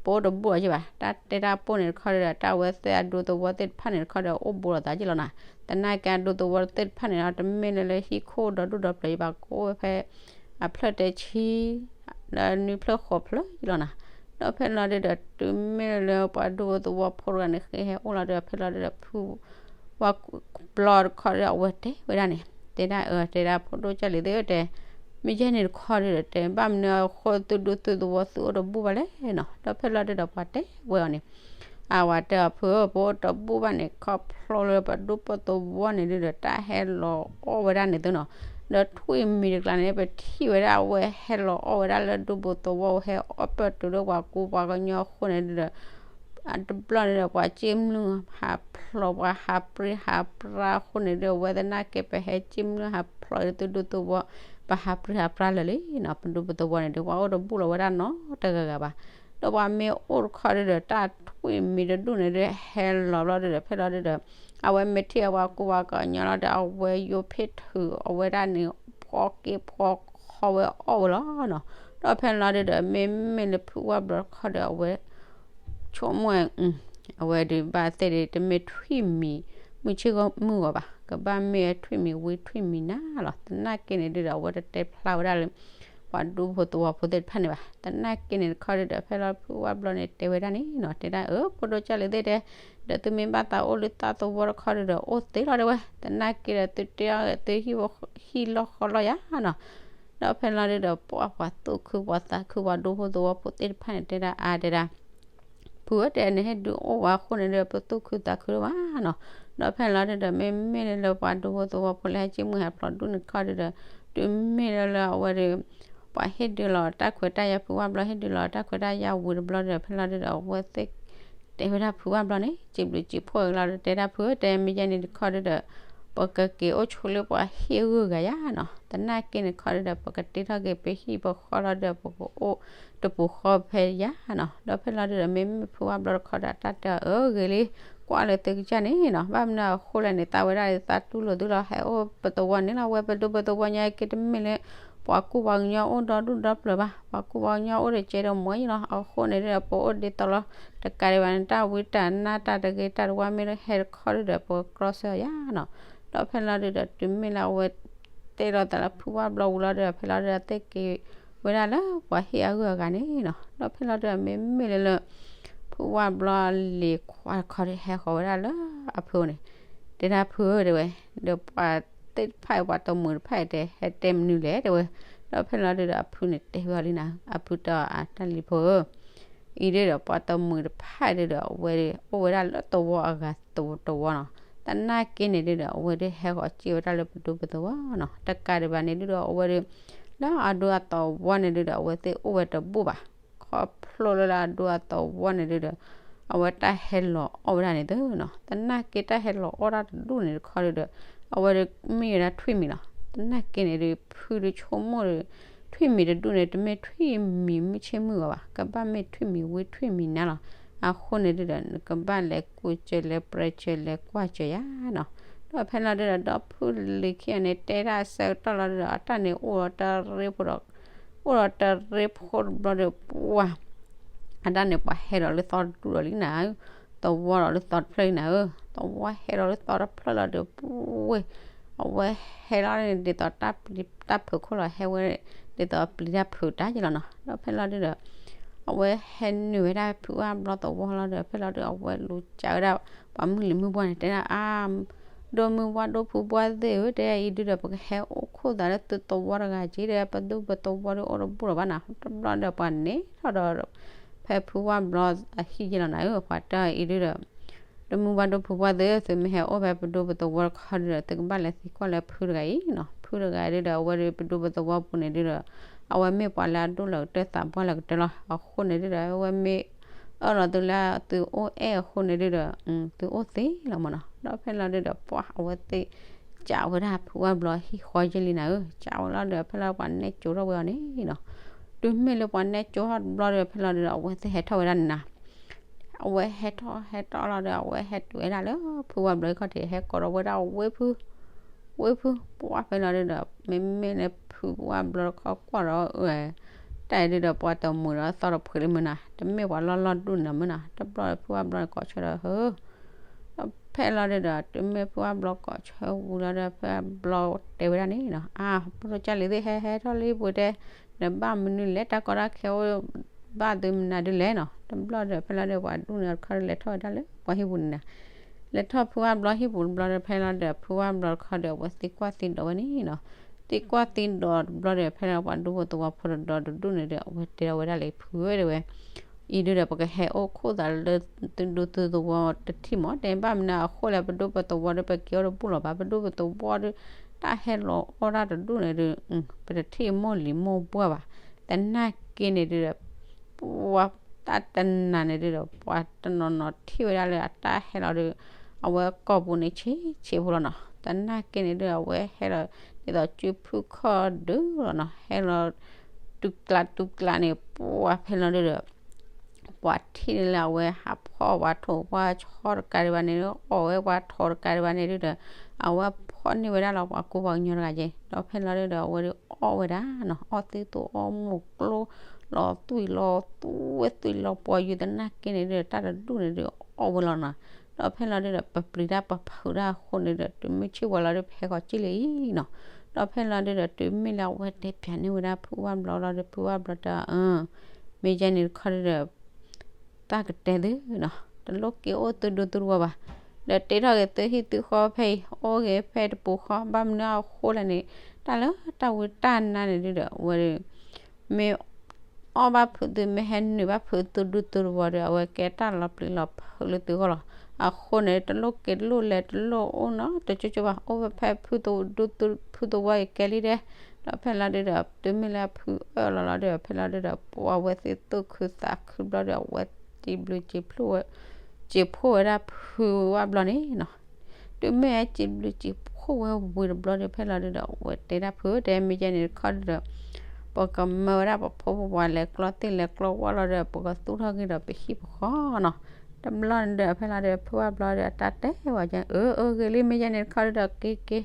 ပအိၣ်တဘူၣ်အီၤက့ဘၣ်, တၢ်တဲတၢ်ပိၢ်န့ၣ်တခီဒုဒီး တၢ်ဝဲသ့ၣ်အဒူသဝီသ့ၣ်တဖၣ်န့ၣ်တခီဒီး အိၣ်ဘူးလိာ်သးက့လီၤနၤ, သနာ်က့အဒူသဝီသ့ၣ်တဖၣ်န့ၣ်ဒီး တမ့ၢ်လၢလၢဟံၣ်ခိၣ်ဒီဒူၣ်ဒီပျၢၤက့ဘၣ် ကအိၣ်ဝဲဖဲ အဖျၢၣ်တဲဆံ လၢနွံဖျၢၣ်ဃိးဖျၢၣ်ယလီၤနၤ, ဒီးဖဲလီၤဒုဒီး တုၤမ့ၢ်လၢပှၤဒူဖိသဝီဖိတဂၤန့ၣ် ဃ့ဟဲအိၣ်လီၤဒီး ဖဲလီၤဒုဒီး ဖုဝၣ်ဘျီတခီဒီး အဝဲတဲဝဲဒၣ်န့ၣ် တဲဒၣ်အၢ တဲဒၣ်ဖိဒိၣ်ကၢ်လံၤသ့ၣ်ဧၢတဲ မ့ၢ်ယဲန့ၣ်တခီဒုဒီး တဲဘၣ်မနုၤအဃိသုဒူသုသဝီသုအိၣ်တဘူၣ်ဘၣ်လဲၣ်နီၤ. ဒီးဖဲလီၤဒုဒီးပှၤတဲဝဲအီၤန့ၣ်, အဝဲတဲအီၤ ဖုဧၢ, ပအိၣ်တဘူၣ်ဘၣ်န့ၣ် ခီဖျိလၢပဒူပသဝီန့ၣ်ဒုဒီး တၢ်ဟဲလီၤအီၣ်ဝဲဒၣ်န့ၣ်သုနီၤ. ဒီးထွံၣ်မံၤတကျါန့ၣ် ပထံၣ်ဝဲဒၣ်အဝဲဟဲလီၤအီၣ်ဝဲဒၣ်လၢဒူပသဝီ ဟဲအီၣ်ပၢၢ်တုၤလၢပှၤကူပှၤကညီအဃိန့ၣ်ဒုဒီး တဘျီန့ၣ်ဒီး ပှၤစ့မုၢ်ဟးဖျိး ပှၤဟးပြံဟးပြါအဃိန့ၣ်ဒီး အဝဲသနာ်က့ ပဟဲစ့မုၢ်ဟးဖျိးသုဒူသုသဝီ ပဟးပြံဟးပြါလၢာ်လံနီၤ. ပဒူပသဝီန့ၣ်ဒီး ပှၤအိၣ်တဘူၣ်လီၤဝဲဒၣ်နီတဂၤဂၤဘၣ်. ဒီးပှၤမ့ၢ်အိၣ်တခီဒုဒီး တၢ်ထွံၣ်မံၤတဒူၣ်န့ၣ်ဒီး ဟဲလီၤဘျီဒုဒီး ဖဲလီၤဒုဒီး အဝဲမ့ၢ်ထံၣ်အပှၤကူပှၤကညီလီၤဒီး အဝဲယိဖ့ၣ်ထုးအဝဲဒၣ်န့ၣ် ဖှီက့ၤဖှီခီဝဲအီၣ်ဝဲလီၤနီၤ. ဒီးဖဲလီၤဒုဒီး မ့မ့ၢ်လၢဖုဝၣ်ဘျီတခီဒီး အဝဲ ဆိကမိၣ် အဝဲဒုးဘၣ်သ့ၣ်ဒုး တမ့ၢ်ထွံၣ်မံၤ မုၢ်ဆ့ၣ်မုၢ်ဂီၤဘၣ်, ကဘၣ်မ့ၢ်ထွံၣ်မံၤဝံထွံၣ်မံၤနၤလီၤ. သနာ်က့န့ၣ်ဒုဒီး အဝဲတတဲဖျါဝဲဒၣ်လၢ ပှၤဒူဖိသဝီဖိသ့ၣ်တဖၣ်န့ၣ်ဘၣ်. သနာ်က့န့ၣ်တခီဒုဒီး ဖဲလီၤဖုဝၣ်ဘျီန့ၣ်တဲဝဲဒၣ်န့ၣ်နီၤ, တဲဒၣ်အၢ ဖိဒိၣ်ကၢ်လံၤသ့ၣ်တဲ, ဒီးသုမ့ၢ်ဘၣ်သးအိၣ်လၢသးသဝီတခီဒုဒီး အိၣ်သ့လီၤတဲဝဲ, သနာ်က့ဒီး သုတဲအီၤသုဟံၣ်လီၢ်ဃီလီၢ်ယၤနီၤ. ဒီးဖဲလီၤဒုဒီး ပှၤပှၤသူၣ်ခုပှၤသးခုပှၤဒူဖိသဝီဖိသ့ၣ်တဖၣ်န့ၣ် တဲဒၣ်အါတဲဒၣ် ဖုဧၢ တဲနဟ့ၣ်ဒုးအိၣ်ဝဲအဃိန့ၣ်ဒီး ပသူၣ်ခုသးခုလၢၤဘၣ်နီၤ. ဒီးဖဲလီၤဒုဒီး မ့မ့ၢ်လၢပှၤဒူဖိသဝီဖိလၢဟဲစ့မုၢ်ဟးဖျိးဒူၣ်န့ၣ်တခီဒုဒီး တုၤမ့ၢ်လၢလၢအဝဲဒီး ပှၤဟ့ၣ်ဒုးလီၤတၢ်ခွဲးတၢ်ယာ်ဖုဝၣ်ဘျီ ဟ့ၣ်ဒုးလီၤတၢ်ခွဲးတၢ်ယာ်ဝံၤတဘျီဒီး ဖဲလီၤဒုဒီး အဝဲသ့ၣ်တဲဝဲဒၣ်ဖုဝၣ်ဘျီန့ၣ် စံးဘျုးစံးဖှိၣ်အီၤလီၤဒီး တဲဒၣ်ဖုဧၢ တဲမ့ၢ်ယဲန့ၣ်တခီဒုဒီး ပကက့ၤအိၣ်ဆိးလၢပှၤဟံၣ်အဂုၤအဂၤယၤနီၤ. သနာ်က့န့ၣ်တခီဒုဒီး ပကတ့ထီၣ်က့ၤပဟံၣ်ပဃီလီၤဒီး ပကအိၣ်တပူၤဃီဖဲယၤနီၤ. ဒီးဖဲလီၤဒုဒီး မ့မ့ၢ်ဖုဝၣ်ဘျီတခီဒီး တၢ်တဲအီၤ အၢ ဂ့ၤလံ ကွၢ်လၢသုကစၢ်န့ၣ်နီၤ, ဘၣ်မနုၤအဃိလဲၣ်န့ၣ် သးဝဲဒၣ်သးတူၢ်လိာ်သုလီၤ, ဟဲအိၣ်ပသဝီန့ၣ်လီၤ, ဝဲပဒူပသဝီညါက့ တမ့ၢ်လၢ ပှၤကူပှၤကညီအိၣ်ဒီဒူၣ်ဒီပျၢၤဘၣ်, ပှၤကူပှၤကညီအိၣ်တကဲဒီးမီၤယံလီၤ. အဃိန့ၣ်ဒီး ပအိၣ်ဒ်သိးလီၤ, တကးဒံးဘၣ်န့ၣ် တၢ်ဝံတၢ်နါတၢ်တဂ့ၤတၢ်တဝါမ့ၢ်ဟဲတခီဒုဒီး ပကကြီဆၢယၤနီၤ. ဒီးဖဲလီၤဒုဒီး တုၤမ့ၢ်လၢအဝဲတဲလီၤသးလၢဖုဝၣ်ဘျီဝံၤလီၤဒီး ဖဲလီၤဒုဒီး သ့ၣ်က့ၤဝဲဒၣ်လၢပှၤဟံၣ်အဂုၤအဂၤန့ၣ်နီၤ. ဒီးဖဲလီၤဒုဒီး မ့မ့ၢ်လၢလၢ ဖုဝၣ်ဘျီလံၤခွါတခီဒီး ဟဲဃီၤဝဲဒၣ်လၢအဖုန့ၣ်, တဲဒၣ်ဖုဧၢ တဲဝဲ, ဒီးပှၤသ့ၣ်တဖၣ်အံၤ ပှၤတမှံၤတဖၣ်အံၤတဲ ဟဲတဲမနုၤလဲၣ်တဲဝဲ. ဒီးဖဲလီၤဒုဒီး အဖုန့ၣ်တဲဝဲအီၤလံနၤ, အဖုတဲအီၤ အတၢ်လံၤဖိဧၢ အံၤဒုဒီး ပှၤတမှံၤတဖၣ်ဒုဒီး အဝဲအိၣ်ဝဲဒၣ်လၢသဝီအဂၤသဝီတဝီနီၤ. သနာ်က့န့ၣ်ဒုဒီး အဝဲဒုးဟဲဃီၤစ့ၢ်ဝဲဒၣ်လၢပဒူပသဝီနီၤ. တကးဒံးဘၣ်န့ၣ်ဒုဒီး အဝဲဒုး လၢအဒူအသဝီန့ၣ်ဒုဒီး အဝဲသ့ၣ်အိၣ်ဝဲတဘူၣ်ဘၣ်. ခီဖျိလၢလၢအဒူအသဝီန့ၣ်ဒုဒီး အဝဲတၢ်ဟဲလီၤအီၣ်ဝဲဒၣ်န့ၣ်သုနီၤ. သနာ်က့တၢ်ဟဲလီၤအီၣ်တၢ်တဒူၣ်န့ၣ်တခီဒုဒီး အဝဲဒုးမ့ၢ်ဝဲဒၣ်ထွံၣ်မံၤလီၤ. သနာ်က့န့ၣ်ဒုး ဖုဒုးဆိကမိၣ်ဒီး ထွံၣ်မံၤတဒူၣ်န့ၣ် တမ့ၢ်ထွံၣ်မံၤမုၢ်ဆ့ၣ်မုၢ်ဂီၤဘၣ်, ကဘၣ်မ့ၢ်ထွံၣ်မံၤဝံထွံၣ်မံၤနၤလီၤ. အဃိန့ၣ်ဒုဒီး နကဘၣ်လဲၤကူစၢၤလဲၤပြဲးစၢၤလဲၤကွၢ်စၢၤယၤနီၤ. ဒီးဖဲလီၤဒုဒီး ဒီဖုလံၤခံဂၤန့ၣ် တဲဒၣ်အဆၢကတီၢ်လီၤဒုဒီး အတၢ်န့ၣ်အိၣ်ဒီးတရ့ဖိဒီး အိၣ်ဒီးတရ့ဖိတဘျီဒီး ပှၤ အတၢ်န့ၣ် ပှၤဟဲဒီးလၢသီတဒူၣ်ဒီးလံနၤဧၢ, သဝီဒီးလၢသီတဖျၢၣ်လံနၤဧၢ, သဝီဟဲဒီးလၢသီတဖျၢၣ်လီၤဒီး ပှၤ အဝဲဟဲလီၤန့ၣ် ဒ်သိးတၢ်ပျံၤတၢ်ဖုးခိၣ်လီၤ ဟဲဝဲ ဒ်သိးပျံၤတၢ်ဖုးတၢ်က့လီၤနီၤ. ဒီးဖဲလီၤဒုဒီး အဝဲဟဲနုာ်ဝဲဒၣ်ဖုဝၣ်ဘျီသဝီလီၤဒီး ဖဲလီၤဒု အဝဲလူၤကးဝဲဒၣ် ပှၤမုၢ်လံၤမုၢ်ဘှီၣ်န့ၣ် တဲဒၣ်အါ ဒိၣ်မုၢ်ဝါဒိၣ်ဖုဘှီၣ်သ့ၣ်ဧၢ တဲအံၤဒုဒီး ပကဟဲအိၣ်ခိၣ်သးလၢသုသဝီတဂၤက့ဒီး ပဒူပသဝီဒီးအိၣ်တဘူၣ်လီၤဘၣ်နၤ. တဘျီဒီးပှၤန့ၣ်ထီၣ်ဒီး ဖဲဖုဝၣ်ဘျီအဟံၣ်က့လီၤနၤဧၢ, ပှၤတဲအံၤဒုဒီး ဒိၣ်မုၢ်ဝါဒိၣ်ဖုဘှီၣ်သ့ၣ်ဧၢ သုမ့ၢ်ဟဲအိၣ်ဖဲပဒူပသဝီတခီဒုဒီး သုကဘၣ်လဲၤသံကွၢ်လၢဖုတဂၤအံၤနီၤ. ဖုတဂၤဒုဒီး အဝဲဒု ပဒူပသဝီပူၤန့ၣ်ဒုဒီး အဝဲမ့ၢ်ပှၤလၢအဒိၣ်လၢကတၢၢ်သးပှၢ်လၢကတၢၢ်လီၤ. အဃိန့ၣ်ဒုဒီး အဝဲမ့ၢ်အၢၣ်လီၤသုလၢသုအိၣ်အဲၣ်အဃိန့ၣ်ဒုဒီး သုအိၣ်သ့လီၤမးနီၤ. ဒီးဖဲလီၤဒုဒီး ပှၤအဝဲသ့ၣ် ကးဝဲဒၣ်ဖုဝၣ်ဘျီဟံၣ်ဃီယဲၢ်လံနၤဧၢ, ကးဝဲလီၤဒီး ဖဲလီၤပှၤနဲၣ်ကၠိထီၣ်ဝဲအီၤန့ၣ်နီၤ. တုၤမ့ၢ်လၢပှၤနဲၣ်ကၠိထီၣ်တဘျီဒီး ဖဲလီၤဒုဒီး အဝဲသ့ၣ်ဟဲထီၣ်ဝဲဒၣ်န့ၣ်နၤ အဝဲဟဲထီၣ်ဟဲထီၣ်လီၤဒီး အဝဲဟဲတုၤဝဲဒၣ်လၢဖုဝၣ်ဘျီခီၣ်ထံး ဟဲကိးထီၣ်ဝဲဒၣ်ဝ့ၢ်ဖု, ဝ့ၢ်ဖု, ပှၤဖဲလီၤဒုဒီး မ့မ့ၢ်လၢဖုဝၣ်ဘျီခီၣ်ကွၢ်ဒီး တၢ်အံၤဒုဒီး ပှၤတမှံၤဒီးသီတဖှံးလံမ့ၢ်နၤ, တမ့ၢ်ပှၤလီၢ်လီၢ်ဒူၣ်န့ၣ်မ့ၢ်နၤ, တဘျီဒီးဖုဝၣ်ဘျီန့ၣ်ကိးဆၢဒီးဟၢ ဒီးဖဲလီၤဒုဒီး တုၤမ့ၢ်ဖုဝၣ်ဘျီကိးဆၢဝံၤလီၤဒီး ဖုဝၣ်ဘျီတဲဝဲဒၣ်န့ၣ်နီၤ, အါ ဖိဒိၣ်ကၢ်လံၤသ့ၣ် ဟဲဟဲထီၣ်လံပူၤတဲ, နဘၣ်မနုၤလဲၣ် တၢ်ကီတၢ်ခဲအိၣ်ဘၣ်သုမနုၤဒုလဲၣ်နီၤ. တဘျီဒီးဖဲလီၤဒု ပှၤဒူၣ်န့ၣ်တခီဒီး လဲၤထီၣ်ဝဲဒၣ်လၢပှၤဟံၣ်ပူၤန့ၣ်နၤ, လဲၤထီၣ်ဖုဝၣ်ဘျီဟံၣ်ပူၤတဘျီဒီး ဖဲလီၤဒု ဖုဝၣ်ဘျီတခီဒီး အဝဲသံကွၢ်သံဒိးဝဲန့ၣ်နီၤ သံကွၢ်သံဒိးတဘျီဒီး ဖဲလၢပှၤဒူဖိသဝီဖိတဒီတဒူၣ်န့ၣ်ဒီး အဝဲတဲထီၣ်ဝဲဒၣ်လၢ ဖုဧၢ တဲဝဲ, အံၤဒုဒီး ပကဟဲအိၣ်ခိၣ်သးလၢ သုဒူသုသဝီတထံၣ်မး, တဲဘၣ်မနုၤအဃိလဲၣ်, ပဒူပသဝီဒီး ပက့ၤအိၣ်တဘူၣ်လီၤဘၣ်, ပဒူပသဝီဒီး တၢ်ဟဲလီၤအီၣ်တၢ်တဒူၣ်န့ၣ်ဒီး ပတထံၣ်မိၢ်လံၤမိၢ်ပှၢ်ဘၣ်, သနာ်က့န့ၣ်ဒုဒီး ပှၤတၢ်တနၤန့ၣ်ဒုဒီး ပှၤတနီၤနီၤထံၣ်ဝဲဒၣ်လၢအတၢ်ဟဲလီၤဒီး အဝဲကိာ်ပူၤန့ၣ်ဆံးဆံးဖိလီၤနီၤ, သနာ်က့န့ၣ်ဒုဒီး အဝဲဟဲလီၤ ဒ်သိးစုဖုခီၣ်ဒုလီၤနီၤ, ဟဲလီၤ တူကျးတူကျးန့ၣ် ပှၤဖဲလီၤဒုဒီး ပှၤထံၣ်န့ၣ်လၢအဝဲဟးဖီၣ်ပှၤထိၣ်ပှၤဆီ တကးဒံးဘၣ်န့ၣ် အီၣ်ဝဲပှၤထိၣ်တကးဒံးဘၣ်န့ၣ်ဒုဒီး အဝဲဖီၣ်န့ၢ်ဝဲဒၣ်လီၤပှၤကူပှၤကညီတဂၤက့ၤ, ဒီးဖဲလီၤဒုဒီး အဝဲဒုးအီၣ်ဝဲဒၣ်နီၤ, အီၣ်သံသိးအီၣ်မိၢ်ကျိ လီၤသွံၣ်လီၤသူဝဲသွံၣ်လီၤပှီၤယုၤ သနာ်က့န့ၣ်ဒုဒီး တၢ်တဒူၣ်န့ၣ်ဒုးအီၣ်ဝဲလီၤနီၤ, ဒီးဖဲလီၤဒုဒီး ပပျံၤတၢ်ပဖုးတၢ်အဃိန့ၣ်ဒီး တုၤမ့ၢ်ဆံၣ်ဝဲလီၤဒုး ပဟဲဃီၤကၠံၣ်လံအံၤနီၤ, ဒီးဖဲလီၤဒုဒီး တုၤမ့ၢ်လၢအဝဲတဲဖျါန့ၢ်ဝဲဒၣ်ဖုဝၣ်ဘျီလီၤဒီး ဖုဝၣ်ဘျီတဲ အၢ မ့ၢ်ယဲန့ၣ်တခီဒုဒီး တၢ်ကတဲသုနီၤ, တလိၣ်က့ၤအိၣ်သုဒူသုတဝီဘၣ်, ဒီးတ့ထီၣ်က့ၤသုဟံၣ်သုဃီဖဲအံၤ အိၣ်က့ၤဖဲတပူၤဃီ, ဘၣ်မနုၤအဃိလဲၣ်န့ၣ် တၢ်လၢတၢ်ဝံတၢ်နါန့ၣ်ဒုဒီး အဝဲဒုး မ့ၢ်အီၣ်ဘၣ်ဖုးသု မ့ၢ်ဟဲနုာ်ဘၣ်ဖုးသုဒူသုတဝီဒီး အဝဲကဲတၢ်လီၤပျံၤလီၤဖုးလၢသုဂီၢ်လီၤ, အဃိန့ၣ် တလိၣ်က့ၤတလိၣ်လဲၤတလိၣ်အိၣ်နီတကၠိကၠိဘၣ်, အိၣ်ဝဲဖဲဖုဒူသု ဖုသဝီအံၤကဲလံဒဲ, ဒီးဖဲလီၤဒုဒီး တုၤမ့ၢ်လၢဖုအၢၣ်လီၤလီၤဒီး ဖဲလီၤဒုဒီး ပှၤဝဲသ့ၣ်သူၣ်ခုသးခုဘျီဒီး အဝဲစံးဘျုးစံးဖှိၣ်ဝဲ စံးဖှိၣ်ဝဲဒၣ်ဖုဝၣ်ဘျီန့ၣ်နီၤ, တုၤမ့ၢ်ဟဲစံးဘျုးစံးဖှိၣ်ဝဲဝံၤတဘျီဒီး ဖဲလီၤဒုဒီး အဝဲတဲဒၣ်ဖုဧၢ တဲမ့ၢ်ယဲန့ၣ်တခီဒုဒီး ပကမၢဝဲဒၣ်ပဖိပဝၤလဲၤကျီသ့ၣ်လဲၤကျီဝၣ်လီၤဒီး ပကသူၣ်ထီၣ်က့ၤဒီးပဟံၣ်ပဃီနီၤ, တဘျီန့ၣ်ဒီး ဖဲလီၤဒုဒီး ဖုဝၣ်ဘျီဒီး အတၢ်တဲဝဲကဲ အၢ အၢ ဂ့ၤလံ မ့ၢ်ယဲန့ၣ်တခီဒုဒီး က့ၤက့ၤ က့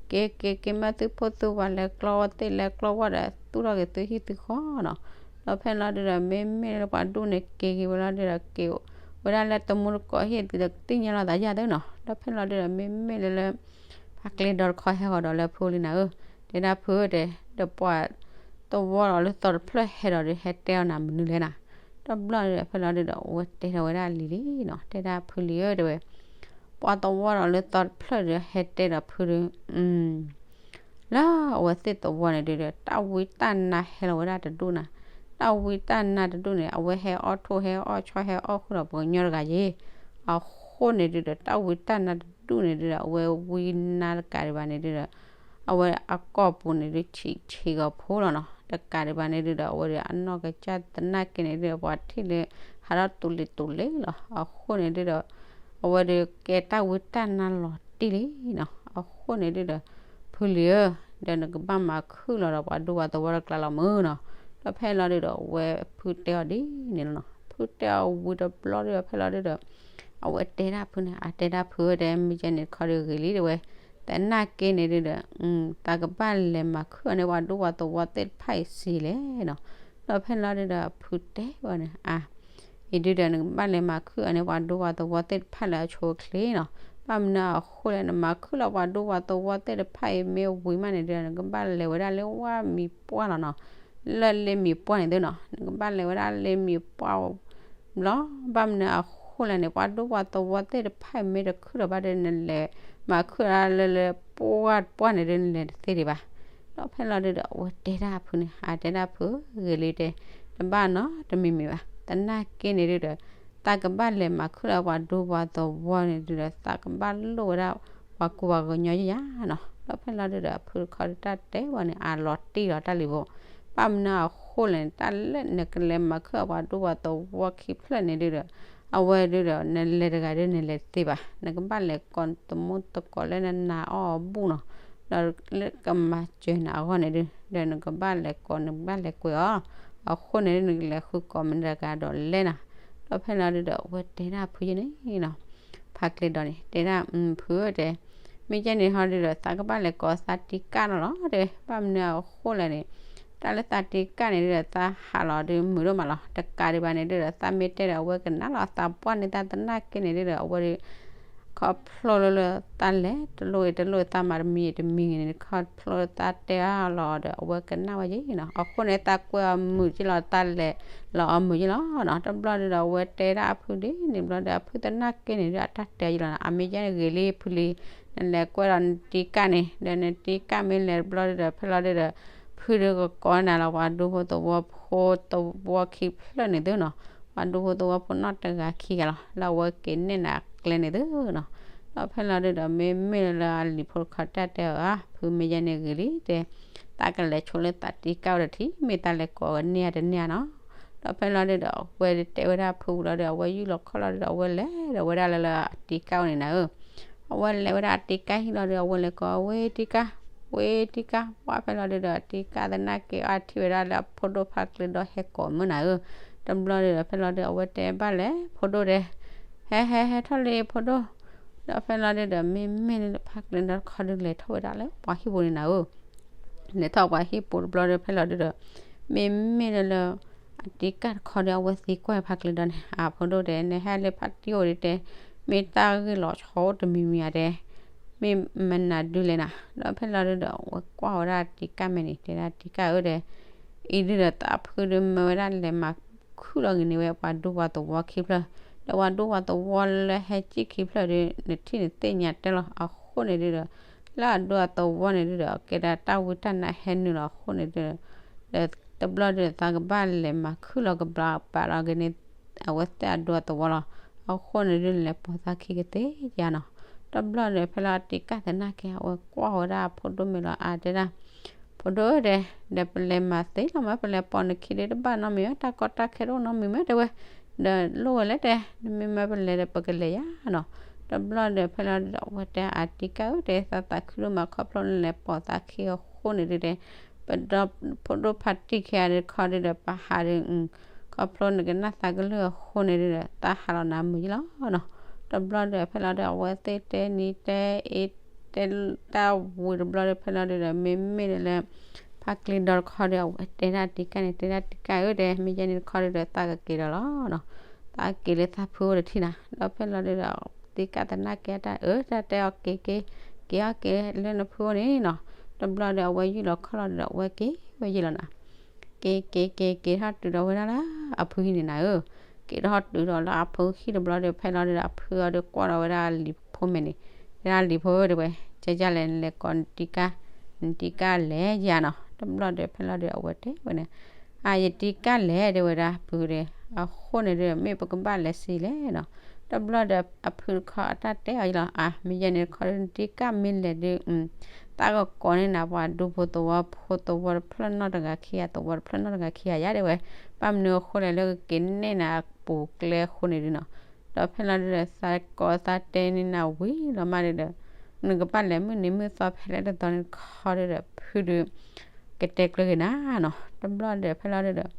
ၤက့ၤက့ၤ မၢသုဖိသုဝၤလဲၤကျီဝဲသ့ၣ်လဲၤကျီဝၣ်ဒီး သူၣ်ထီၣ်က့ၤသုဟံၣ်သုဃီနီၤ, ဒီးဖဲလီၤဒုဒီး မ့မ့ၢ်လၢပှၤဒူၣ်န့ၣ် က့ၤက့ၤဝဲလီၤဒုဒီး က့ၤဝဲဒၣ်လၢတမူတကိးဟံၣ် သုတသ့ၣ်ညါလီၤသးယၤသ့နီၤ, ဒီးဖဲလီၤဒုဒီး မ့မ့ၢ်လၢလၢ ဖးကျဲဒီတခီဟဲဃီၤဒီးလၢဖုလံနၤဧၢ, တဲဒၣ်ဖုဧၢတဲ, ဒီးပှၤသဝီဒီးလၢသီတဖျၢၣ်ဟဲဒီးဒီး ဟဲတဲအီၤနၤမနုၤလဲၣ်နၤ, တဘျီဒီး ဖဲလီၤဒုဒီး အဝဲတဲထီၣ်ဝဲဒၣ်လံၤလံၤနီၤ, တဲဒၣ်ဖုလံၤဧၢတဲဝဲ, ပှၤသဝီဒီးလၢသီတဖျၢၣ်ဒီး ဟဲတဲဒီးဖုဒီး လၢအဝဲသ့ၣ်သဝီန့ၣ်ဒုဒီး တၢ်ဝံတၢ်နါဟဲလီၤဝဲဒၣ်တဒူၣ်နၤ, တၢ်ဝံတၢ်နါတဒူၣ်န့ၣ် အဝဲဟဲအီၣ်ထိၣ်ဟဲအီၣ်ဆီဟဲအီၣ်ဃုာ်ဒီးပှၤကညီတဂၤယ့ၤ, အဃိန့ၣ်ဒုဒီး တၢ်ဝံတၢ်နါတဒူၣ်န့ၣ်ဒုဒီး အဝဲဝံနါတကးဒံးဘၣ်န့ၣ်ဒုဒီး အဝဲအကိာ်ပူၤန့ၣ်ဒုးဆံးဆံးဂီၤဖိလီၤနီၤ, တကးဒံးဘၣ်န့ၣ်ဒုဒီး အဝဲဒုးအနီၢ်ကစၢ်သနာ်က့န့ၣ်ဒုဒီး ပှၤထံၣ်လၢ ဟးထီၣ်တူၤလံၤတူၤလံၤလီၤ, အဃိန့ၣ်ဒုဒီး အဝဲဒုးကဲတၢ်ဝံတၢ်နါလီၤတံၢ်လံနီၤ, အဃိန့ၣ်ဒုဒီး ဖုလံၤဧၢ, ဒီးနကဘၣ်မၤခုၣ်လီၤဒီးပှၤဒူပှၤသဝီတကျါလီၤမုၢ်နီၤ, ဒီးဖဲလီၤဒုဒီး အဝဲဖုတဲအီၤဒ်န့ၣ်လီၤနီၤ, ဖုတဲအီၤဝံၤတဘျီဒုဒီး ဖဲလီၤဒုဒီး အဝဲတဲဒၣ်ဖုန့ၣ် အတဲဒၣ်ဖုဧၢတဲ မ့ၢ်ကဲန့ၣ်တခီဒုဂ့ၤလံတဲဝဲ, သနာ်က့န့ၣ်ဒုဒီး သးကဘၣ်လဲၤမၤခုၣ်အီၤန့ၣ် ပှၤဒူပှၤသဝီသ့ၣ်တဖၣ်အံၤစံးလဲၣ်နီၤ, ဒီးဖဲလီၤဒုဒီး ဖုတဲဝဲန့ၣ် အါ အံၤဒုဒီး နကဘၣ်လဲၤမၤခုၣ်အီၤန့ၣ် ပှၤဒူပှၤသဝီသ့ၣ်တဖၣ်လၢအဆိအချ့နီၤ, ဘၣ်မနုၤအဃိလဲၣ် နမၤခုၣ်လီၤပှၤဒူပှၤသဝီသ့ၣ်တဖၣ်အံၤမ့ၢ်ဝံၤမးန့ၣ်ဒုဒီး နကဘၣ်လဲၤဝဲဒၣ်လၢဝၣ်မံၤပှၢ်လီၤနီၤ, လၢလ့မံၤပှၢ်န့ၣ်သုနီၤ, နကဘၣ်လဲၤဝဲဒၣ်လ့မံၤပှၢ် ဘျီ ဘၣ်မနုၤအဃိလဲၣ်န့ၣ် ပှၤဒူပှၤသဝီသ့ၣ်တဖၣ်အံၤမ့ၢ်တခုၣ်ထီၣ်ဘၣ်ဒီး နလဲၤမၤခုၣ်ဒၣ်လၢလၢပှၢ်ပှၢ်န့ၣ်ဒီး နလဲၤတသ့ဒံးဘၣ်, ဒီးဖဲလီၤဒုဒီး အဝဲတဲဒၣ်ဖုန့ၣ် အါ တဲဒၣ်ဖု ဂ့ၤလံတဲ, တဘၣ်နီတမံၤမံၤဘၣ်, သနာ်က့န့ၣ်ဒုဒီး သးကဘၣ်လဲၤမၤခုၣ်လီၤပှၤဒူပှၤသဝီန့ၣ်ဒုဒီး သးကဘၣ်လိၣ်ဝဲဒၣ်ပှၤကူပှၤကညီယၤနီၤ, ဒီးဖဲလီၤဒုဒီး အဖုတခီဒုတၢ်တဲဝဲန့ၣ် အါ လီၤတံၢ်လီၤတၢ်လံၤဖိ, ဘၣ်မနုၤအဃိလဲၣ်န့ၣ် တၢ်လၢနကလဲၤမၤခုၣ်အပှၤဒူပှၤသဝီခံဖျၢၣ်န့ၣ်ဒုဒီး အဝဲဒုဒီး နလဲၤတဂၤဒီး နလဲၤတသ့ဘၣ်, နကဘၣ်လဲၤကိးသမူသကိးလၢနနာ်အီၤအဘူၣ်နီၤ, ဒီးလၢကမၤစၢၤနၤအဂီၢ်န့ၣ်ဒု ဒီးနကဘၣ်လဲၤကိး နကဘၣ်လဲၤကွဲးအီၤ, အဃိန့ၣ်ဒု နကလဲၤဃုကိးမနုၤတဂၤဒီးလဲၣ်နၤ, ဒီးဖဲလီၤဒုဒီး အဝဲတဲဒၣ်ဖုယဲန့ၣ်နီၤ, ဖးကျဲဒီးန့ၣ် တဲဒၣ်ဖုဧၢတဲ မ့ၢ်ကဲန့ၣ်ဟီဒုဒီး သးကဘၣ်လဲၤကိးသးတံကၢ်နီၤလီၤတဲ, ဘၣ်မနုၤအဃိလဲၣ်န့ၣ် တၢ်လၢသးတံကၢ်န့ၣ်ဒုဒီး သးဟးလီၤဒုမုာ်ဒိၣ်မးလီၤ, တကးဒံးဘၣ်န့ၣ်ဒုဒီး သးမ့ၢ်တဲဒီး အဝဲကနၣ်လီၤသးပှၢ်န့ၢ်သးသနာ်က့န့ၣ်ဒုဒီး အဝဲဒု ခီဖျိလၢလၢသးလဲၤတလိၣ်အံၤတလိၣ် သးမၤတမံၤအံၤတမံၤန့ၣ် ခီဖျိသးတဲအါလီၤဒီး အဝဲကနၣ်ဝဲယဲနီၤ, အဃိန့ၣ် သးကွဲးအီၤမုာ်က့လီၤ သးလဲၤလီၤအီၤမုာ်က့လီၤနီၤ, တဘျီဒုဒီး အဝဲတဲဒၣ်အဖုဒ်န့ၣ်ဘျီဒီး အဖုသနာ်က့န့ၣ်ဒု အတၢ်တဲယဲလီၤနီၤ, အမ့ၢ်ယဲန့ၣ်ဂ့ၤလံဖုလံ နလဲၤကွဲဒီးနတံၤကၣ်န့ၣ် ဒီးနတံၤကၣ်မ့ၢ်လဲၤတဘျီဒုဒီး ဖဲလီၤဒုဒီး ဖုဒုကကိးနၤလီၤ ပှၤဒူဖိသဝီဖိသဝီခံဖျၢၣ်န့ၣ်သုနီၤ, ပှၤဒူဖိသဝီဖိနီၢ်တဂၤခံဂၤလီၤ လၢအဝဲက့ၤနဲၣ်နၤအကျဲန့ၣ်သုနီၤ. ဒီးဖဲလီၤဒုဒီး မ့မ့ၢ်လၢအလံၤဖိတခီတၢ်တဲအီၤဧါ ဖုမ့ၢ်ယဲန့ၣ်ဂ့ၤလံတဲ သးကလဲၤဆိလၢသးတံၤကၣ်အိၣ်ဒီးထံ မ့ၢ်သးလဲၤကိးန့ၢ်အတန့ၢ်ဧါနီၤ. ဒီးဖဲလီၤဒုဒီး အဝဲတဲဝဲဒၣ်ဖုဝံၤလီၤဒီး အဝဲယူၢ်လီၤခီၣ်လီၤဒုဒီး အဝဲလဲၤဒီးဝဲဒၣ်လၢလၢအတံၤကၣ်အိၣ်န့ၣ်နၤဧၢ အဝဲလဲၤဝဲဒၣ်အတံၤကၣ်ဟံၣ်လီၤဒီး အဝဲလဲၤကိး ဝ့တံၤကၣ်, ဝ့တံၤကၣ်, ပှၢ်ဖဲလီၤဒုဒီး တံၤကၣ်သနာ်က့အီထံၣ်ဝဲဒၣ်လၢအဖိဒိၣ်ဖါကျၢၤဒီးဟဲကိးမုၢ်နၤဧၢ. တဘျီဒုဒီး ဖဲလီၤဒု အဝဲတဲဘၣ်လဲၣ် ဖိဒိၣ်တဲ, ဟဲဟဲဟဲထီၣ်လံဖိဒိၣ်. ဒီးဖဲလီၤဒုဒီး မ့မ့ၢ်လၢဖါကျၢၤဒီးတခီဒုလဲၤထီၣ်ဝဲဒၣ်လၢပှၤဟံၣ်ပူၤန့ၣ်နၤဧၢ လဲၤထီၣ်ပှၤဟံၣ်ပူၤတဘျီဒီး ဖဲလီၤဒုဒီး မ့မ့ၢ်လၢလၢ အတံၤကၣ်တခီဒီး အဝဲသံကွၢ်ဖါကျၢၤဒီးန့ၣ် အဖိဒိၣ်တဲ နဟဲလၢဖါတံၢ်အိၣ်ဒုတဲ မ့ၢ်တၢ်ဂ့ၢ်လီၤဆီအိၣ်တမံၤမံၤဧါတဲ မ့ၢ်မနုၤဒုလဲၣ်နၤ. ဒီးဖဲလီၤဒုဒီး အဝဲကွၢ်ဝဲဒၣ်တံၤကၣ်မဲာ်န့ၣ် တဲဒၣ်တံၤကၣ်ဧၢဒီး အံၤဒုဒီးသးဖုဒုမၢဝဲဒၣ်လဲၤမၤခုၣ်လီၤဂ့ၤန့ၢ်ဝဲ ပှၤဒူပှၤသဝီခံဖျၢၣ်, ဒီးပှၤဒူပှၤသဝီလၢဟဲစံၣ်ခံဖျၢၣ်ဒု နထံၣ်န့ၣ်သ့ၣ်ညါတဲလီၤ. အဃိန့ၣ်ဒုဒီး လၢအဒူအသဝီန့ၣ်ဒုဒီး ကဲဒၣ်တၢ်ဝံတၢ်နါဟဲနုာ်လီၤအဃိန့ၣ်ဒု ဒီးတဘျီဒုသးကဘၣ်လဲၤမၤခုၣ်လီၤကဘၣ်ပာ်လီၤဂ့ၤန့ၢ် အဝဲသ့ၣ်အဒူအသဝီလီၤ. အဃိန့ၣ်ဒုလဲၤပိာ်သးခံကသ့ဧါနီၤ. တဘျီဒီးဖဲလီၤတံၤကၣ်သနာ်က့ အဝဲကွၢ်ဝဲဒၣ်အဖိဒိၣ်မဲာ်လီၤ အါတဲဒၣ် ဖိဒိၣ်ဧၢတဲ, ဒီးပလဲၤမၤသ့လီၤမး ပလဲၤပိာ်နခံဒုတဘၣ်နီတမံၤ တၢ်ကီတၢ်ခဲတအိၣ်နီတမံၤမး တဲဝဲ, ဒီးလိၣ်ဝဲလဲၣ်တဲ, နမ့ၢ်မၢပလဲၤဒီးပကလဲၤယါနီၤ. တဘျီဒီးဖဲလီၤဒုဒီး အဝဲတဲအတံၤကၣ်ဧၢတဲ သးသးခုဒိၣ်မးခီဖျိနလဲၤပိာ်သးခံအဃိန့ၣ်ဒုတဲ, ပဒီဖိဒိၣ်ဖါတံၢ်ခံဂၤတခီဒုဒီး ပဟးဒု ခီဖျိနကနၣ်သးကလုၢ်အဃိန့ၣ်ဒုဒီး သးဟးလီၤနၤမုာ်ယလီၤနီၤ. တဘျီဒီးဖဲလီၤဒု အဝဲသ့ၣ်တဲနံၤတဲအ့ တဲတၢ်ဝံၤတဘျီဒီး ဖဲလီၤဒုဒီး မ့မ့ၢ်ဒုလၢ ဖါကျၢၤဒီးတခီဒီး အဝဲတဲဒၣ်တံၤကၣ်န့ၣ် တဲဒၣ်တံၤကၣ်ဧၢတဲ မ့ၢ်ယဲန့ၣ်တခီဒုဒီး သးကက့ၤဒီးလီၤနီၤ. သးက့ၤလၢသးဖုအိၣ်တထံၣ်နၤ. ဒီးဖဲလီၤဒုဒီး တံၤကၣ်သနာ်က့တၢ်အၢ တၢ်တဲအီၤက့ၤက့ၤ က့ၤအီၤက့ၤလၢနဖုအိၣ်န့ၣ်နီၤ. တဘျီဒီး အဝဲယူၢ်လီၤခီၣ်လီၤဒီး အဝဲက့ၤဝဲယံာ်လီၤနၤ. က့ၤက့ၤက့ၤက့ၤထီၣ်တုၤဒီးဝဲဒၣ်လၢအဖုဟံၣ်န့ၣ်နၤဧၢ, က့ၤထီၣ်တုၤဒီးလၢအဖုဟံၣ်တဘျီဒီး ဖဲလီၤဒုဒီး အဖုအီၤဒီးကွၢ်ဒီးဝဲဒၣ်လံၤဖိမဲာ်န့ၣ်, တဲဒၣ်လံၤဖိဧၢတဲဝဲ, ကဲကၢ်လဲၣ် နလဲၤကိးနတံၤကၣ်, နတံၤကၣ်လဲၤယၤနီၤ. တဘျီဒီးဖဲလီၤဒုဒီး အဝဲတဲဝဲန့ၣ်, အါ ယတံၤကၣ်လဲၤတဲဝဲဒၣ်ဖုဒီး, အဃိန့ၣ်ဒုဒီး မ့ၢ်ပကဘၣ်လဲၤစံးလဲၣ်နီၤ. တဘျီဒီးအဖုတခီအတၢ်တဲအီၤယလီၤ, အါ မ့ၢ်ယဲန့ၣ်တခီဒု နတံၤကၣ်မ့ၢ်လဲၤဒု သးကကိးန့ၢ်နၤပှၤဒူဖိသဝီဖိသဝီတဖျၢၣ်နီတဂၤခံဂၤ သဝီတဖျၢၣ်နီတဂၤခံဂၤယါတဲဝဲ, ဘၣ်မနုၤအဃိလဲၣ်လၢကက့ၤနဲၣ်နၤအပူၤကျဲအဃိန့ၣ်ဒုနီၤ. ဒီးဖဲလီၤဒုဒီး သးကိးသးတဲန့ၢ်နၤဝံၤလီၤမးဒုဒီး, နကဘၣ်လဲၤမုၢ်နံၤမုၢ်သီဖဲလဲၣ်တသီန့ၣ်တခီဒုဒီး ဖုဒု ကတဲကျၢၤက့ၤနၤနီၤ. တဘျီဒီးဖဲလီၤဒုဒီး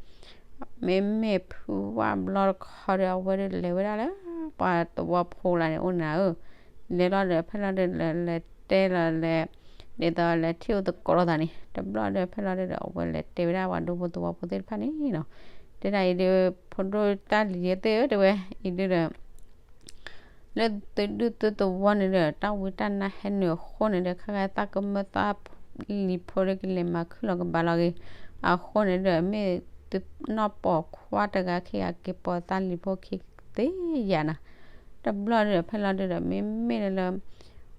မ့မ့ၢ်ဖုဝၣ်ဘျီတခီဒီး အဝဲဒုးလဲၤဝဲဒၣ်လၢ ပှၤသဝီဖိလၢန့ၣ်အိၣ်န့ၣ်ဧၢ, လဲၤလီၤဒီးဖဲလီၤဒုးလဲၤလဲၤတဲလီၤလဲၤ, ဒ်သိးလဲၤထံၣ်အိၣ်သကိးလိာ်သးန့ၣ် တဘျီဒီးဖဲလီၤဒုဒီး အဝဲလဲၤတဲဝဲဒၣ်ပှၤဒူဖိသဝီဖိသ့ၣ်တဖၣ်န့ၣ်နီၤ, တဲဒၣ်အံၤဒုး ဖိဒိၣ်တၢ်လံၤသ့ၣ်ဧၢတဲဝဲ, အံၤဒုဒီး လၢသုဒူၣ်သုသဝီန့ၣ်ဒီး တၢ်ဝံတၢ်နါဟဲနုာ်အဃိန့ၣ်ဒီး ခါခါသးကမၢသးလံၤဖိဒီးကလဲၤမၤခုၣ်လီၤကဘၣ်လီၤဂ့ၤ, အဃိန့ၣ်ဒီး မ့ၢ်သုနီၢ်ပိာ်ခွါတဂၤခံဂၤ က့ၤပိာ်သးလံၤဖိခံသ့ယၤနၤ. တဘျီဒီးဖဲလီၤဒုဒီး မ့မ့ၢ်လၢ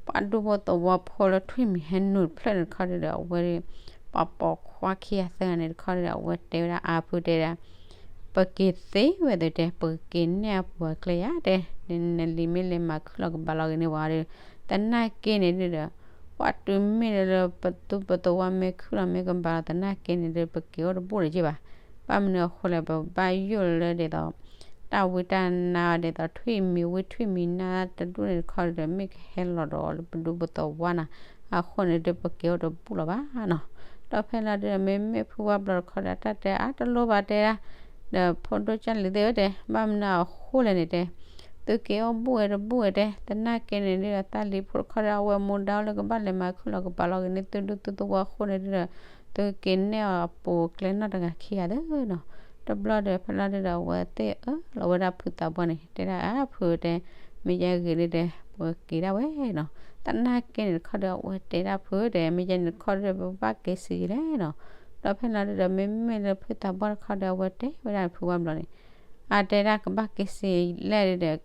ပှၤဒူဖိသဝီဖိလၢထွံၣ်မံၤဟဲနုာ်တဖျၢၣ်န့ၣ်တခီဒုဒီး အဝဲ ပှၤပိာ်ခွါခံဂၤသၢဂၤန့ၣ်တခီဒုဒီး အဝဲတဲဝဲဒၣ်အါဖုတဲဒၣ် ပက့ၤသ့ဝဲသ့တဲ ပကက့ၤနဲၣ်အပူၤအကျဲယါတဲ, နလံၤမ့ၢ်လဲၤမၤခုၣ်လီၤကဘၣ်လီၤဂ့ၤန့ၢ်ပှၤဒီး သနာ်က့န့ၣ်ဒုဒီး ပှၤတုၤမ့ၢ်လၢပသူပသဝီမ့ၢ်ခုၣ်လီၤမ့ၢ်ကဘၣ်လီၤ သနာ်က့န့ၣ်ဒုး ပက့ၤအိၣ်တဘူၣ်လၢၤက့ဘၣ်. ဘၣ်မနုၤအဃိလဲၣ် ပဘၣ်ယိၣ်လၢဒ်သိး တၢ်ဝံတၢ်နါဒ်သိးထွံၣ်မံၤဝံထွံၣ်မံၤနါတဒူၣ်န့ၣ်တခီဒုဒီး မ့ၢ်ကဟဲလီၤဒီးလၢပဒူပသဝီနၤ, အဃိန့ၣ်ဒုး ပက့ၤအိၣ်တဘူၣ်လၢၤဘၣ်နီၤ. ဒီးဖဲလီၤဒုဒီး မ့မ့ၢ်ဖုဝါဘျီတခီဒီး တၢ်တဲအါတလိၣ်ဘၣ်တဲဒၣ်, ဒီးဖိဒိၣ်ကၢ်လံၤသ့ၣ်ဧၢတဲ ဘၣ်မနုၤအဃိလဲၣ်န့ၣ်တဲ သုက့ၤအိၣ်ဘူၣ်ဝဲတဘူၣ်ဝဲတဲ သနာ်က့န့ၣ်ဒုး သးလံၤဖိတခီဒီး အဝဲမူဒါအိၣ်လၢကဘၣ်လဲၤမၤခုၣ်လီၤကဘၣ်လီၤဂ့ၤန့ၢ်သုဒူၣ်သုသဝီအဃိန့ၣ်ဒုဒီး သုက့ၤနဲၣ်အီၤအပူၤအကျဲနီၢ်တဂၤခံဂၤသ့နီၤ. တဘျီဒီးဖဲလီၤဒုဒီး အဝဲသ့ၣ်အၢၣ်လီၤဝဲဒၣ်ဖုသးပှၢ်န့ၣ် တဲဒၣ်အါဖုတဲ မ့ၢ်ယဲဂ့ၤဒုတဲ ပက့ၤဒၣ်ဝဲနီၤ. သနာ်က့န့ၣ်တခီဒီး အဝဲတဲဒၣ်ဖုတဲ မ့ၢ်ယဲန့ၣ်တခီဒီး ပဘၣ်က့ၤစံးယံာ်လဲၣ်နီၤ. ဒီးဖဲလီၤဒုဒီး မ့မ့ၢ်လၢဖုသးပှၢ်တခီဒီး အဝဲတဲဝဲဒၣ်ဖုဝါဘျီန့ၣ် အတဲဒၣ်ကဘၣ်က့ၤစံးလဲၣ်ဒုဒီး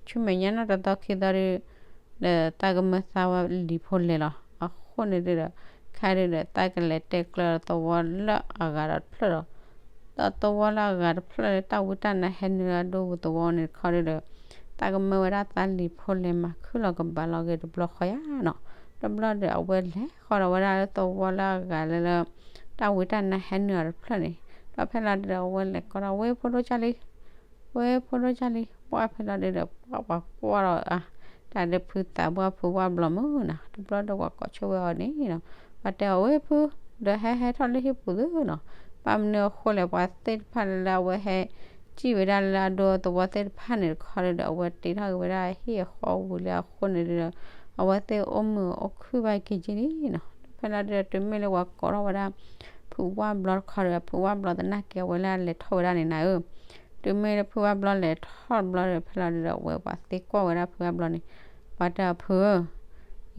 ဆူမဲာ်ညါနီၢ်တသီခံသီဒီး ဒီးတၢ်ကမၢသးဝဲလံၤဖိလဲၤလီၤ. အဃိန့ၣ်ဒုဒီး ခါဒုဒီး တၢ်ကလဲၤတဲကျၢၤသဝီလၢအဂၤဒီးတဖျၢၣ်ဒီး ဒီးသဝီလၢအဂၤတဖျၢၣ်လၢတၢ်ဝံတၢ်နါဟဲနုာ်လၢအဒိပူၤသဝီန့ၣ်တခီဒုဒီး တၢ်ကမၢဝဲဒၣ်သးလံၤဖိလဲၤမၤခုၣ်လီၤကဘၣ်လီၤဂ့ၤတဘျီဃီယါနီၤ. တဘျီဒီး အဝဲလဲၤဃီဒီးဝဲဒၣ်လၢသဝီလၢအဂၤလၢ တၢ်ဝံတၢ်နါဟဲနုာ်အီၤတဖျၢၣ်န့ၣ်, ဒီးဖဲလီၤဒုဒီး အဝဲလဲၤကိးဒီး ဝဲဖိဒိၣ်ကၢ်လံ ဝဲဖိဒိၣ်ကၢ်လံ, ပှၢ်ဖဲလီၤဒုဒီး ပှၢ်ပှၤကွၢ်ဒီး တၢ်ဒုးဖုသးပှၢ်ဖုဝၣ်ဘျီမုၢ်နီၤ, တဘျီဒီးပှၤကိးဆိဝဲအီၤန့ၣ်နီၤ, ပှၤတဲအီၤ ဝဲဖု, ဒီးဟဲဟဲထီၣ်လၢဟံၣ်ပူၤသုနီၤ. ဘၣ်မနုၤအဃိလဲၣ် ပှၤသ့ၣ်တဖၣ်လၢအဝဲဟဲ စံၣ်ဝဲဒၣ်လၢအဒိသဝီသ့ၣ်တဖၣ်န့ၣ်တခီဒုဒီး အဝဲတ့ထီၣ်က့ၤဝဲဒၣ်ဟံၣ်အဃီဝံၤလၢအဃိန့ၣ်ဒုဒီး အဝဲသ့ၣ်အိၣ်မုာ်အိၣ်ခုၣ်ဘၣ်က့ၤက့ၤလံနီၤ. ဖဲလီၤဒုဒီး တုၤမ့ၢ်လၢပှၤကိးထီၣ်ဝဲဒၣ် ဖုဝၣ်ဘျီတခီဒီး ဖုဝၣ်ဘျီသနာ်က့အဝဲလၢအလဲၤထီၣ်ဝဲဒၣ်န့ၣ်နၤဧၢ, တုၤမ့ၢ်လၢဖုဝၣ်ဘျီလဲၤထီၣ်တဘျီဒီး ဖဲလီၤဒုဒီး အဝဲပှၤသ့ကွၢ်ဝဲဒၣ်ဖုဝၣ်ဘျီန့ၣ်, ပှၤတဲအီၤ ဖုဧၢ,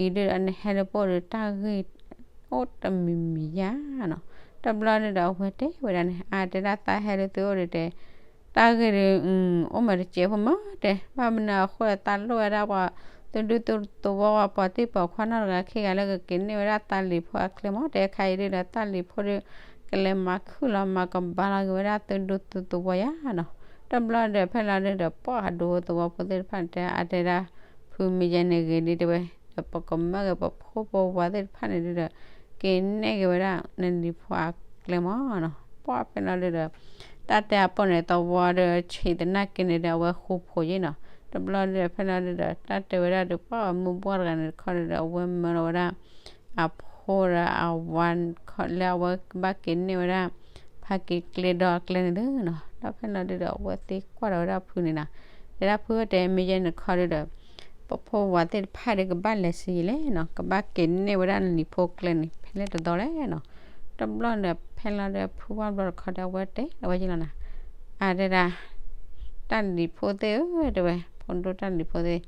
အံၤဒုဒီးနဟဲလၢပအိၣ်ဒီးတၢ်ဂ့ၢ် အိၣ်တမံၤမံၤယါနီၤ. တဘျီဒုဒီးအဝဲတဲဝဲဒၣ်န့ၣ် အါတဲဒၣ်သးဟဲလၢသုအိၣ်ဒီးတဲ တၢ်ဂ့ၢ်ဒီး အိၣ်မးတစဲးဖိမးတဲ, ဘၣ်မနုၤအဃိဒီးသးလိၣ်ဝဲဒၣ်ပှၤ သုဒူသုသဝီပှၤပှၤသ့ၣ်ပှၤခွါနီတဂၤခံဂၤလၢကက့ၤန့ၢ်ဝဲဒၣ်သးလံၤဖိအကျဲမးတဲ, ခါအံၤဒုဒီးသးလံၤဖိဒီး ကလဲၤမၤခုၣ်လီၤမၤကဘၣ်လီၤက့ၤဝဲဒၣ်သုဒူသုသဝီယါနီၤ. တဘျီဒီးဖဲလီၤဒုဒီး ပှၤဒူသဝီဖိသ့ၣ်တဖၣ်န့ၣ်တဲ အါတဲဒၣ် ဖုမ့ၢ်ယဲန့ၣ်ဂ့ၤလံတဲဝဲ, ဒီးပကမၢက့ၤပဖိပဝၤသ့ၣ်တဖၣ်န့ၣ်ဒုဒီး က့ၤနဲၣ်က့ၤဝဲဒၣ်နလံၤဖိအကျဲမးနီၤ. ပှၢ်ဖဲလီၤဒုဒီး တၢ်တဲအပိၢ်န့ၣ် သဝီဒီးဆံးသနာ်က့န့ၣ်ဒီး အဝဲဃူဖိးယ့ၣ်နီၤ. တဘျီဒုဒီးဖဲလီၤဒုဒီး တၢ်တဲဝဲဒၣ်ဒီး ပှၢ်မုၢ်ပှၢ်တဂၤန့ၣ်တခီဒုဒီး အဝဲမၢလီၤဝဲဒၣ် အဖိဒီးအဝၤလၢအဝဲကဘၣ်က့ၤနဲၣ်ဝဲဒၣ် ဖးက့ၤကျဲဒီအကျဲန့ၣ်သုနီၤ. ဒီးဖဲလီၤဒုဒီး အဝဲသ့ကွၢ်ဒီးဝဲဒၣ်ဖုန့ၣ်နီၤ, တဲဒၣ်ဖုဧၢ တဲမ့ၢ်ယဲန့ၣ်တခီဒုဒီး ပဖိဝၤသ့ၣ်တဖၣ်ဒီးကဘၣ်လဲၤဆံးယံာ်လဲၣ်နီၤ, ကဘၣ်က့ၤနဲၣ်ဝဲဒၣ်နလံၤဖိကျဲန့ၣ် ဖဲလဲၣ်တသီလဲၣ်နီၤ. တဘျီဒီးဖဲလီၤဒုဒီး ဖုဝဲဘျီတခီဒီး အဝဲတဲလီၤဝဲယ့ၣ်လီၤနီၤ, အါတဲဒၣ် တၢ်လံၤဖိသ့ၣ်ဧၢ တဲဝဲ ဖိဒိၣ်တၢ်လံၤဖိသ့ၣ်,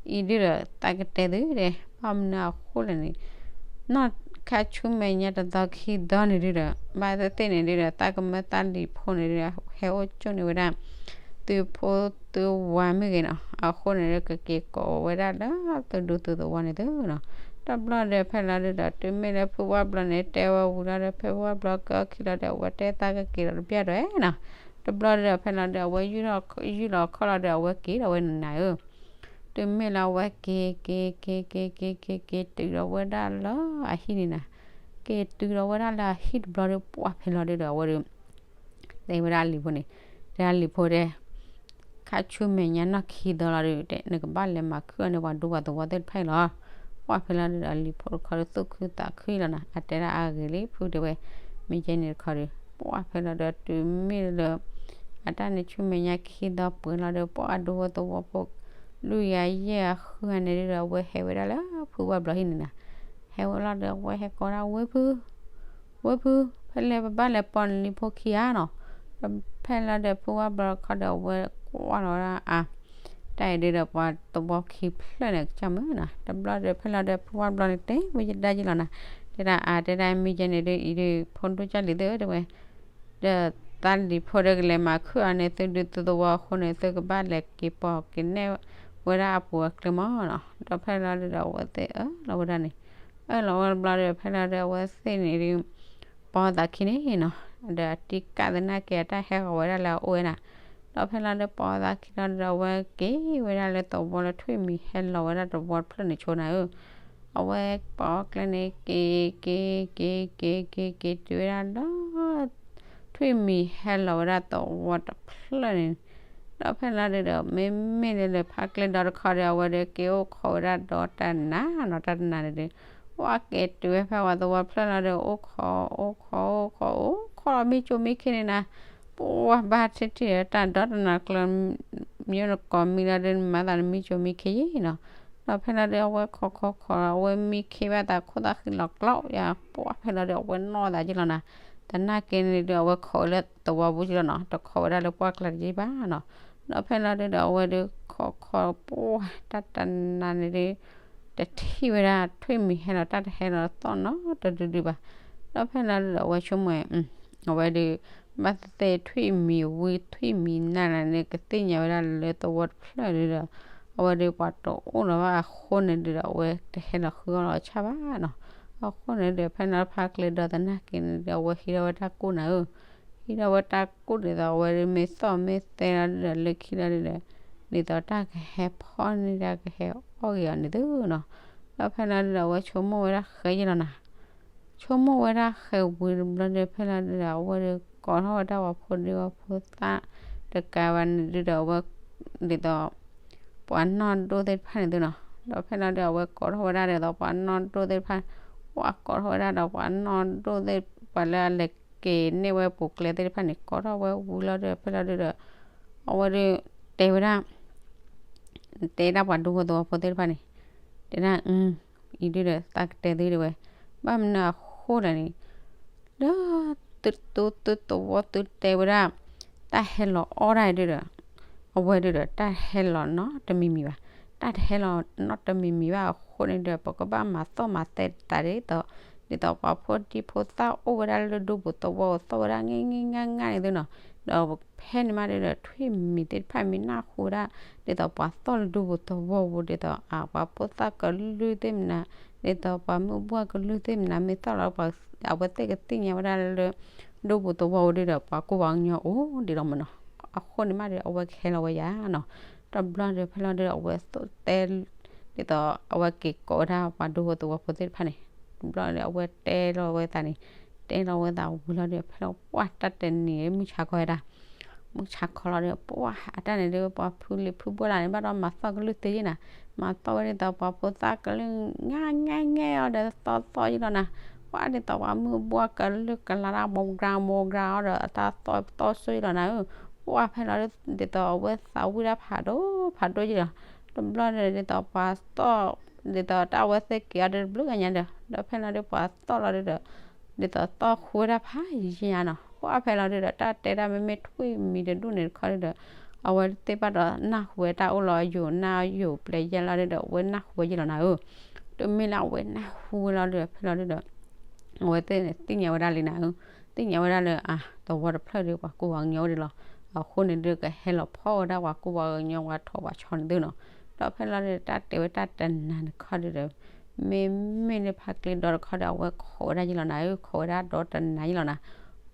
အံၤဒုဒီးသးကတဲသုတဲ ဘၣ်မနုၤအဃိလဲၣ်န့ၣ် နီၢ်ခါဆူမဲာ်ညါတသီခံသီန့ၣ်ဒုဒီး ဘၣ်သ့ၣ်သ့ၣ်န့ၣ်ဒုဒီး သးကမၢသးလံၤဖိန့ၣ်ဒုဒီး ဟဲအိၣ်ကၠိန့ၢ်ဝဲဒၣ် သုဖိသုဝၤမ့ၢ်ဂ့ၤနီၤ, အဃိန့ၣ်ဒု ကက့ၤကိးဝဲဒၣ်လၢသုဒူသုသဝီန့ၣ်သုနီၤ. တဘျီဒီးဖဲလီၤဒုဒီး တုၤမ့ၢ်လၢဖုဝဲဘျီန့ၣ် တဲဝဲဝံၤလီၤဒီး ဖဲဖုဝဲဘျီကဲအီၣ်ခံလီၤဒီး အဝဲတဲသးကက့ၤဒီးတဘျီဒီးနီၤ. တဘျီဒီးဖဲလီၤဒု အဝဲယူၢ်လီၤခီၣ်လီၤဒီး အဝဲက့ၤဒီးဝဲန့ၣ်နၤဧၢ တုၤမ့ၢ်လၢအဝဲက့ၤ က့ၤ က့ၤ က့ၤ က့ၤ က့ၤ တုၤဒီးဝဲဒၣ်လၢအဟံၣ်န့ၣ်နၤ, က့ၤတုၤဒီးဝဲဒၣ်လၢအဟံၣ်တဘျီဒီး ပှၢ်ဖဲလီၤဒုဒီး အဝဲဒီး တဲဝဲဒၣ်လံၤဖိန့ၣ်, တဲဒၣ်လံၤဖိတဲ ခါဆူမဲာ်ညါနီၢ်ခံသီလီၤဒီး တဲ နကဘၣ်လဲၤမၤခုၣ်အီၤန့ၣ် ပှၤဒူပှၤသဝီသ့ၣ်တဖၣ်အံၤလီၤ. ပှၢ်ဖဲလီၤဒုဒီး လံၤဖိတခီဒီး သူၣ်ခုသးခုလီၤနၤ, အတဲဒၣ်အါဂ့ၤလံ ဖုတဲဝဲ, မ့ၢ်ယဲန့ၣ်တခီဒီး ပှၢ်ဖဲလီၤဒီး တုၤမ့ၢ်လၢ အတၢ်န့ၣ်ဆူမဲာ်ညါခံသီပှဲၤလီၤဒီး ပှၢ်ဒူဖိသဝီဖိ လွံၢ်ဂၤယဲၢ်ဂၤဃုဂၤန့ၣ်ဒုဒီး အဝဲဟဲဝဲဒၣ်လၢဖုဝဲဘျီဟံၣ်န့ၣ်နၤ, ဟဲဝဲလီၤဒီး အဝဲဟဲကိးဒၣ် ဝဲဖု ဝဲဖု, ဖဲလဲၣ်ပဘၣ်လဲၤပိာ်နလံၤဖိခံဂၤနီၤ. ဖဲလီၤဒီး ဖုဝဲဘျီတခီဒီး အဝဲကွၢ်လီၤဝဲဒၣ်အါ, တၢ်အံၤဒုဒီး ပှၤသဝီခံဖျၢၣ်န့ၣ် ကစၢ်မုၢ်နၤ. တဘျီဒီး ဖဲလီၤဒီး ဖုဝဲဘျီန့ၣ် တဲဝဲယဒၣ်ယလီၤနၤ, တဲဒၣ်အါ တဲဒၣ်မ့ၢ်ယဲန့ၣ်ဒု အံၤဒု ဖိဒိၣ်ကၢ်လံၤသ့ၣ်ဧၢ တဲဝဲ ဒီးသးလံၤဖိဒီးကလဲၤမၤခုၣ်အီၤန့ၣ် သုဒုသုသဝီအဃိန့ၣ် သုကဘၣ်လဲၤက့ၤပိာ်က့ၤနဲၣ်ဝဲဒၣ်အပူၤအကျဲမးနီၤ. ဒီးဖဲလီၤဒုဒီး အဝဲသ့ၣ်အၢၣ်လီၤဝဲဒၣ်န့ၣ်, အၢၣ်လီၤဝဲတဘျီဒီး ဖဲလီၤဒီး အဝဲသ့ၣ်န့ၣ်ဒု ပိာ်သးခံန့ၣ်နီၤ, ဒီးအတံၢ်ကၢ်သနာ်က့ အတၢ်ဟဲဃီၤဝဲဒၣ်လၢအအိၣ်ဝဲနၤ. ဒီးဖဲလီၤဒီး ပိာ်သးခံလီၤဒီး အဝဲက့ၤဝဲဒၣ်လၢသဝီလၢထွံၣ်မံၤဟဲလီၤဝဲဒၣ်သဝီတဖျၢၣ်န့ၣ်ဆိနၤဧၢ. အဝဲပိာ်ကျဲန့ၣ် က့ၤ က့ၤ က့ၤ က့ၤ က့ၤ က့ၤတုၤဝဲဒၣ်လၢ ထွံၣ်မံၤဟဲလီၤဝဲဒၣ်သဝီတဖျၢၣ်န့ၣ်, ဒီးဖဲလီၤဒုဒီး မ့မ့ၢ်လၢဖးကျဲဒီတခီဒီး အဝဲဒီးက့ၤအိၣ်ခိးဝဲဒၣ်ဒီးတၢ်တနၤနီၤ, တၢ်တနၤန့ၣ်ဒီး ပှၢ်က့ၤတုၤဝဲဖဲဝဲသဝီတဖျၢၣ်လီၤဒီး အိၣ်ခိး အိၣ်ခိး အိၣ်ခိး အိၣ်ခိးလီၤမံကၠိမံခ့န့ၣ်နၤ, ပှၢ်ဘၣ်ထံၣ်ထံၣ်ဒီးတၢ်ဒီတနၤကျၢၤ မ့ၢ်နကိးမံလီၤဒီး နမၤသးနမံကၠိမံခ့ယဲနီၤ. ဒီးဖဲလီၤဒီး အဝဲခိးခိးခိး အဝဲမံခ့ဘၣ်သးခိၣ်သၣ်ဃံလီၤကျီယါ, ပှၢ်ဖဲလီၤဒီး အဝဲနီၢ်သးက့လီၤနၤ, သနာ်က့န့ၣ်ဒီး အဝဲခိးဝဲလၢသဝီပူၤက့လီၤနီၤ, တခိးဝဲဒၣ်လၢပှၢ်ကျါတယံာ်ဘၣ်နီၤ. ဒီးဖဲလီၤဒုဒီး အဝဲဒီးခိးခိး ပှၢ်တၢ်တနၤန့ၣ်ဒီး တထံၣ်ဝဲဒၣ်ထွံၣ်မံၤဟဲလီၤ တၢ်တဟဲလီၤသီၣ်နီတဒုဒုဘၣ်. ဒီးဖဲလီၤဒုဒီး အဝဲဆိကမိၣ် အဝဲဒီး ဘၣ်သ့ၣ်သ့ၣ်ထွံၣ်မံၤဝံ ထွံၣ်မံၤနၤန့ၣ် ကသ့ၣ်ညါဝဲဒၣ်လၢသဝီတဖျၢၣ်ဒုဒီး အဝဲဒုးပှၤတအိၣ်လၢၤဘၣ်အဃိန့ၣ်ဒုးဒီး အဝဲတဟဲလီၤဃုအီၣ်လီၤအဆၣ်ဘၣ်နီၤ. အဃိန့ၣ်ဒုး ဖဲန့ၣ်ဖါကျဲဒီသနာ်က့န့ၣ်ဒီး အဝဲဟံးထီၣ်ဝဲတၢ်ကိၢ်နၤဧၢ, ဟံးထီၣ်ဝဲတၢ်ကိၢ်ဒ်သိး အဝဲဒုးမ့ၢ်သီၣ်မ့ၢ်သဲလီၤဒုးဒီး လၢခံလီၤဒုးဒီး ဒ်သိးတၢ်ကဟဲဖီၣ်န့ၢ်တၢ်ကဟဲအီၣ်က့ၤအီၤန့ၣ်သုနီၤ. ဒီးဖဲန့ၣ်ဒုးဒီး အဝဲဆိကမိၣ်ဝဲဒၣ်ဃဲယဲၢ်လီၤနၤ. ဆိကမိၣ်ဝဲဒၣ်ဃဲဝံၤတဘျီဒီး ဖဲလီၤဒုးဒီး အဝဲဒုးကိးထီၣ်ဝဲဒၣ်ပှၤဖိဒံဖိသၣ်တကးဘၣ်န့ၣ်ဒုးဒီး အဝဲဒ်သိး ပှၤနီၢ်ဒိၣ်သ့ၣ်တဖၣ်န့ၣ်သုနီၤ. ဒီးဖဲလီၤဒုး အဝဲကိးထီၣ်ဝဲဒၣ်ဒ်သိးပှၤနီၢ်ဒိၣ်သ့ၣ်တဖၣ်, ပှၤကိးထီၣ်ဝဲဒၣ်ဒီးပှၤနီၢ်ဒိၣ်သ့ၣ် ပှၤလၢအလဲၤက့ၤန့ၢ်ဝဲပူၤကျဲသ့ၣ်တဖၣ်န့ၣ် ကိးထီၣ်ဝဲဝံၤလီၤဒီး ဖဲလီၤဒုးဒီး အဝဲဒုးတဲဝဲဒၣ် တဲဒၣ်ပှၤဒူဖိသဝီဖိသ့ၣ်တဖၣ်န့ၣ် တဲဒၣ် အံၤဒုးဒီး သးကတဲသုဒၣ်ဝဲ, ဘၣ်မနုၤအဃိလဲၣ်န့ၣ် လၢသုတိသုသဝီသုတဲဝဲဒၣ် တၢ်ဟဲလီၤအီၣ်ဒၣ်ဒုးဒီး အဝဲဒုးဒီး တၢ်ဟဲလီၤနီတမံၤမံၤဘၣ်. တၢ်တဟဲလီၤနီတမံၤမံၤဘၣ်အဃိန့ၣ်ဒီး ပကဘၣ်မၤသီၣ်မၤသဲသးဒ်သိး ဒ်သိးပှၤဖိဒံဖိသၣ်အိၣ်ဝဲဒၣ်လၢဒူပူၤသဝီပူၤသီၣ်ဝဲဒၣ်ငဲၢ်ငဲၢ်ငါ်ငါ်န့ၣ်သုနီၤ. ဒီးဖဲန့ၣ်မးဒုးဒီး ထွံၣ်မံၤသ့ၣ်တဖၣ်မ့ၢ်နၢ်ဟူဝဲဒၣ် ဒ်သိးပှၤသီၣ်လၢဒူပူၤသဝီပူၤ ဒ်သိးအပှၤဖိသၣ်ကလုၢ်သ့ၣ်မနၤ ဒ်သိးပှၤမုၢ်ဘှၢ်ကလုၢ်သ့ၣ်မနၤ မ့ၢ်သီၣ်လီၤ အဝဲသ့ၣ်ကသ့ၣ်ညါဝဲဒၣ်လၢ ဒူပူၤသဝီပူၤဒုးဒီး ပှၤကူပှၤကညီအိၣ်ဒံးလီၤမးနီၤ. အဃိန့ၣ်မးဒီး အဝဲကဟဲလီၤဝဲယါနီၤ. တဘျီဒီး ဖဲလီၤဒုးဒီး အဝဲသိၣ်တဲ ဒ်သိးအဝဲက့ၤကိးဝဲဒၣ်ပှၤဒူဖိသဝီဖိသ့ၣ်တဖၣ်န့ၣ် တဘျီဒီး အဝဲတဲလီၤဝဲသးန့ၣ် တဲလီၤဝဲသးဝံၤလီၤဒီး ဖဲလီၤပှၢ်တၢ်တနံၤမုၢ်ဆါခီဝဲဒၣ် မုၢ်ဆါခီလီၤဒီး ပှၢ်အတၢ်န့ၣ်ဒုး ပှၤဖုလံၤဖုဘှဲၣ်လၢ်န့ၣ် ဘၣ်ဒီးမၤသီၣ်ကလုၢ်သ့ယဲၢ်နၤ, မၤသီၣ်ဝဲဒ်သိးပှၤဖိသၣ်ကလုၢ် ငါငဲၢ်ငဲၢ်အီၤဒီး သီၣ်သီၣ်ယဲၢ်လီၤနၤ. ပှၢ်ဒ်သိးပှၤမုၢ်ဘှၢ်ကလုၢ်ကလါတၢ် ဘီကရၢ ဘီကရၢအီၤဒီး အတၢ်သီၣ်သီၣ်ဆိယဲၢ်လီၤနၤဧၢ. ပှၢ်ဖဲလီၤဒုး ဒ်သိးအဝဲသးဝံၣ်တၢ်ဖးဒိၣ်ဖးဒိၣ်ယဲၢ်လီၤ. တဘျီဒီး ဒ်သိးပှၤသီၣ် ဒ်သိးတၢ်အဝဲသ့ၣ်က့ၤအီၤဒီးတဘျုးဂၤညါဒီး ဒီးဖဲလီၤဒုးပှၤသီၣ်လီၤဒုးဒီး ဒ်သိးသီၣ်ဃုဝဲဒၣ်ဖးယံၤညါနီၤ. ပှၢ်ဖဲလီၤဒုးဒီး တၢ်တဲဒၣ်မ့မ့ၢ်ထွံၣ်မံၤတဒူၣ်န့ၣ်တခီဒုးဒီး အဝဲသ့ၣ်ဘၣ်ဒီးနၢ်ဟူဝဲတၢ်အိၣ်လီၤယိာ်နၢ်ယိာ်ပျဲယဲၢ်လီၤဒုးဒီး အဝဲနၢ်ဟူဝဲယဲၢ်လီၤနၤဧၢ. တုၤမ့ၢ်လၢအဝဲနၢ်ဟူဝဲလီၤဒုးဒီး ဖဲလီၤဒုးဒီး အဝဲသ့ၣ်န့ၣ်သ့ၣ်ညါဝဲဒၣ်လံနၤဧၢ. သ့ၣ်ညါဝဲဒၣ်လၢအသဝီတဖျၢၣ်ဒီးပှၤကူပှၤကညီအိၣ်ဒံးလီၤ. အဃိန့ၣ်ဒုး ကဟဲလီၤဖီၣ်ဝဲဒၣ်ပှၤကူပှၤကညီပှၤထီၣ်ပှၤဆီန့ၣ်သုနီၤ. ဒီးဖဲလီၤဒုး တၢ်တဲဝဲတၢ်တနၤန့ၣ်တခီဒုးဒီး မ့မ့ၢ်လၢဖါကျဲဒီတခီဒီး အဝဲခိးဝဲဒၣ်ယဲၢ်လီၤနၤဧၢ. ခိးဝဲဒၣ်ဒီတနၤယဲၢ်လီၤနၤ.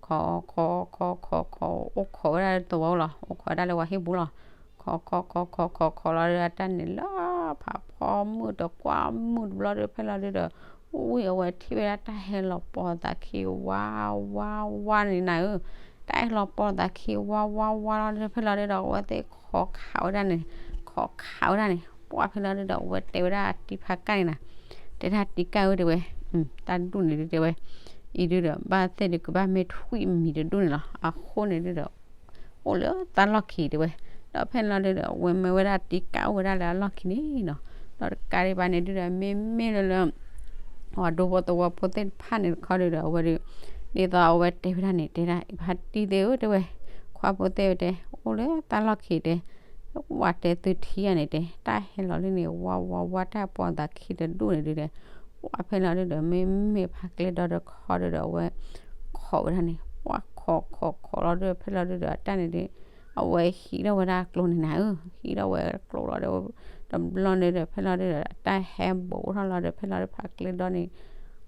ခိး ခိး ခိး ခိး ခိး အိၣ်ခိးဝဲဒၣ်လၢသဝီလီၤ. အိၣ်ခိးဝဲဒၣ်လၢပှၤဟံၣ်ပူၤလီၤ. ခိး ခိး ခိး ခိး ခိး ခိးလီၤဒုး အတၢ်န့ၣ်လၢဖးဖီမုၢ်တကွၢ်မုၢ်တဘျီဒုး ဖဲလီၤဒုးဒီး ဝံၤအဝဲထံၣ်ဝဲဒၣ်တၢ်ဟဲလီၤပိာ်သးခံ ဝါ ဝါ ဝါန့ၣ်နၤဧၢ. တၢ်ဟဲလီၤပိာ်သးခံ ဝါ ဝါ ဝါလီၤဒုး ဖဲလီၤဒုးဒီး အဝဲသ့ၣ်ခိးခးဝဲဒၣ်န့ၣ် ခိးခးဝဲဒၣ်န့ၣ် ပှၢ်ဖဲလီၤဒုးဒီး အဝဲတဲဝဲဒၣ်အတံၤဖါကၣ်န့ၣ်နၤ, တဲဒၣ်တံၤကၣ်ဧၢ တဲဝဲ, တၢ်ဒူၣ်န့ၣ်ဒုးတဲဝဲ, အံၤဒုးဒီး ဘၣ်သ့ၣ်ဒုးကဘၣ်မ့ၢ်ထွံၣ်မံၤတဒူၣ်န့ၣ်လီၤ. အဃိန့ၣ်ဒုးဒီး အိၣ်လၢတၢ်လီၢ်ခံတဲဝဲ, ဒီးဖဲန့ၣ်လီၤဒုးဒီး အဝဲမၢဝဲဒၣ်တံၤကၣ်အိၣ်ဝဲဒၣ်လၢအလီၢ်ခံန့ၣ်နီၤ. ဒီးတကးဒံးဘၣ်န့ၣ်ဒုးဒီး မ့မ့ၢ်လၢလၢ ပှၤဒူဖိသဝီဖိသ့ၣ်တဖၣ်န့ၣ်တခီဒုးဒီး အဝဲဒုး ဒ်သိးအဝဲတဲဝဲဒၣ်န့ၣ် တဲဒၣ် ဖါတံၢ်သ့ၣ်ဧၢ တဲဝဲ, ခွါဖိသ့ၣ်ဝဲတဲ အိၣ်လၢတၢ်လီၢ်ခံတဲ ဝဲတဲသုထံၣ်ဧါန့ၣ်တဲ တၢ်ဟဲလီၤလၢန့ၣ် ဝါ ဝါ ဝါ တၢ်ပိာ်သးခံတဒူၣ်န့ၣ်ဒုးဒီး ပှၢ်ဖဲလီၤဒုးဒီး မ့မ့ၢ်ဖါကျဲဒီတခီဒုးဒီး အဝဲခိးဝဲဒၣ်န့ၣ် ပှၢ်ခိးခိးခိးလီၤဒုး ဖဲလီၤဒုးဒီး အတၢ်န့ၣ်ဒုး အဝဲဟံးထီၣ်ဝဲဒၣ်ကျိန့ၣ်နၤဧၢ, ဟံးထီၣ်ဝဲကျိလီၤဒီး တဘျီန့ၣ်ဒီး ဖဲလီၤဒုးဒီး တၢ်ဟဲဘူးထီၣ်လီၤဒီး ဖဲလီၤဒုး ဖါကျဲဒီန့ၣ်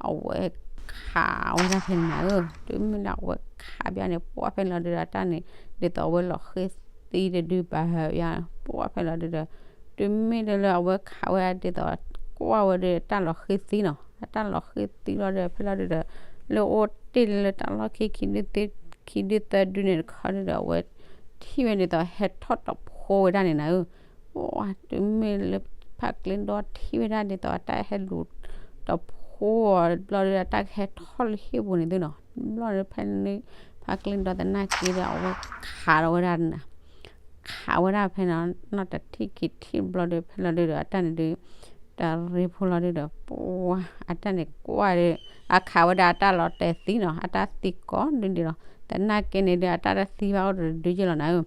အဝဲခးဝဲဒၣ်ဖဲန့ၣ်နၤဧၢ, တုၤမ့ၢ်လၢအဝဲခးဘၣ်န့ၣ် ပှၢ်ဖဲလီၤဒုးဒီး တၢ်န့ၣ် ဒ်သိးအဝဲလီၤဃ့သံတဒုဘၣ်ဟဲဘၣ်, ပှၢ်ဖဲလီၤဒုးဒီး တုၤမ့ၢ်လၢလၢအဝဲခးဝဲဒၣ်ဒ်သိး ကွၢ်ဝဲဒၣ်တၢ်လီၤဃ့သံနီၤ, တၢ်လီၤဃ့သံလီၤဒီး ဖဲလီၤဒုးဒီး လၢအိၣ်တ့ၢ်လၢတၢ်လီၢ်ခံ ခံဒုသၢဒုန့ၣ်တခီဒုးဒီး အဝဲထံၣ်ဝဲဒ်သိးဟဲထီၣ်တဖိဝဲဒၣ်န့ၣ်နၤဧၢ, ပှၢ်တုၤမ့ၢ်လၢဖါကျဲဒီထံၣ်ဝဲဒၣ်ဒ်သိးအတၢ်ဟဲလူၤ တဖိအီၤတဘျီဒီး အတၢ်ကဟဲထီၣ်လၢဟံၣ်ပူၤန့ၣ်သုနီၤ, တဘျီဒီး ဖဲန့ၣ် ဖါကျဲဒီသနာ်က့ဒီး အဝဲခးလီၤဝဲဒၣ် ခးဝဲဒၣ်ဖဲန့ၣ် နီၢ်တထံၣ်ခံထံၣ်တဘျီဒီး ဖဲလီၤဒုးဒီး အတၢ်န့ၣ်ဒုး တရ့ဖိလီၤဒုးဒီး ပှၢ် အတၢ်န့ၣ်ကွၢ်ဒီး အခးဝဲဒၣ်အတၢ်လီၤတဲာ်သံနီၤ, အတၢ်သံကိးဒုဒုလီၤ, သနာ်က့န့ၣ်ဒီး အတၢ်တသံဘၣ်အိၣ်တဒုယဲၢ်လီၤနၤဧၢ,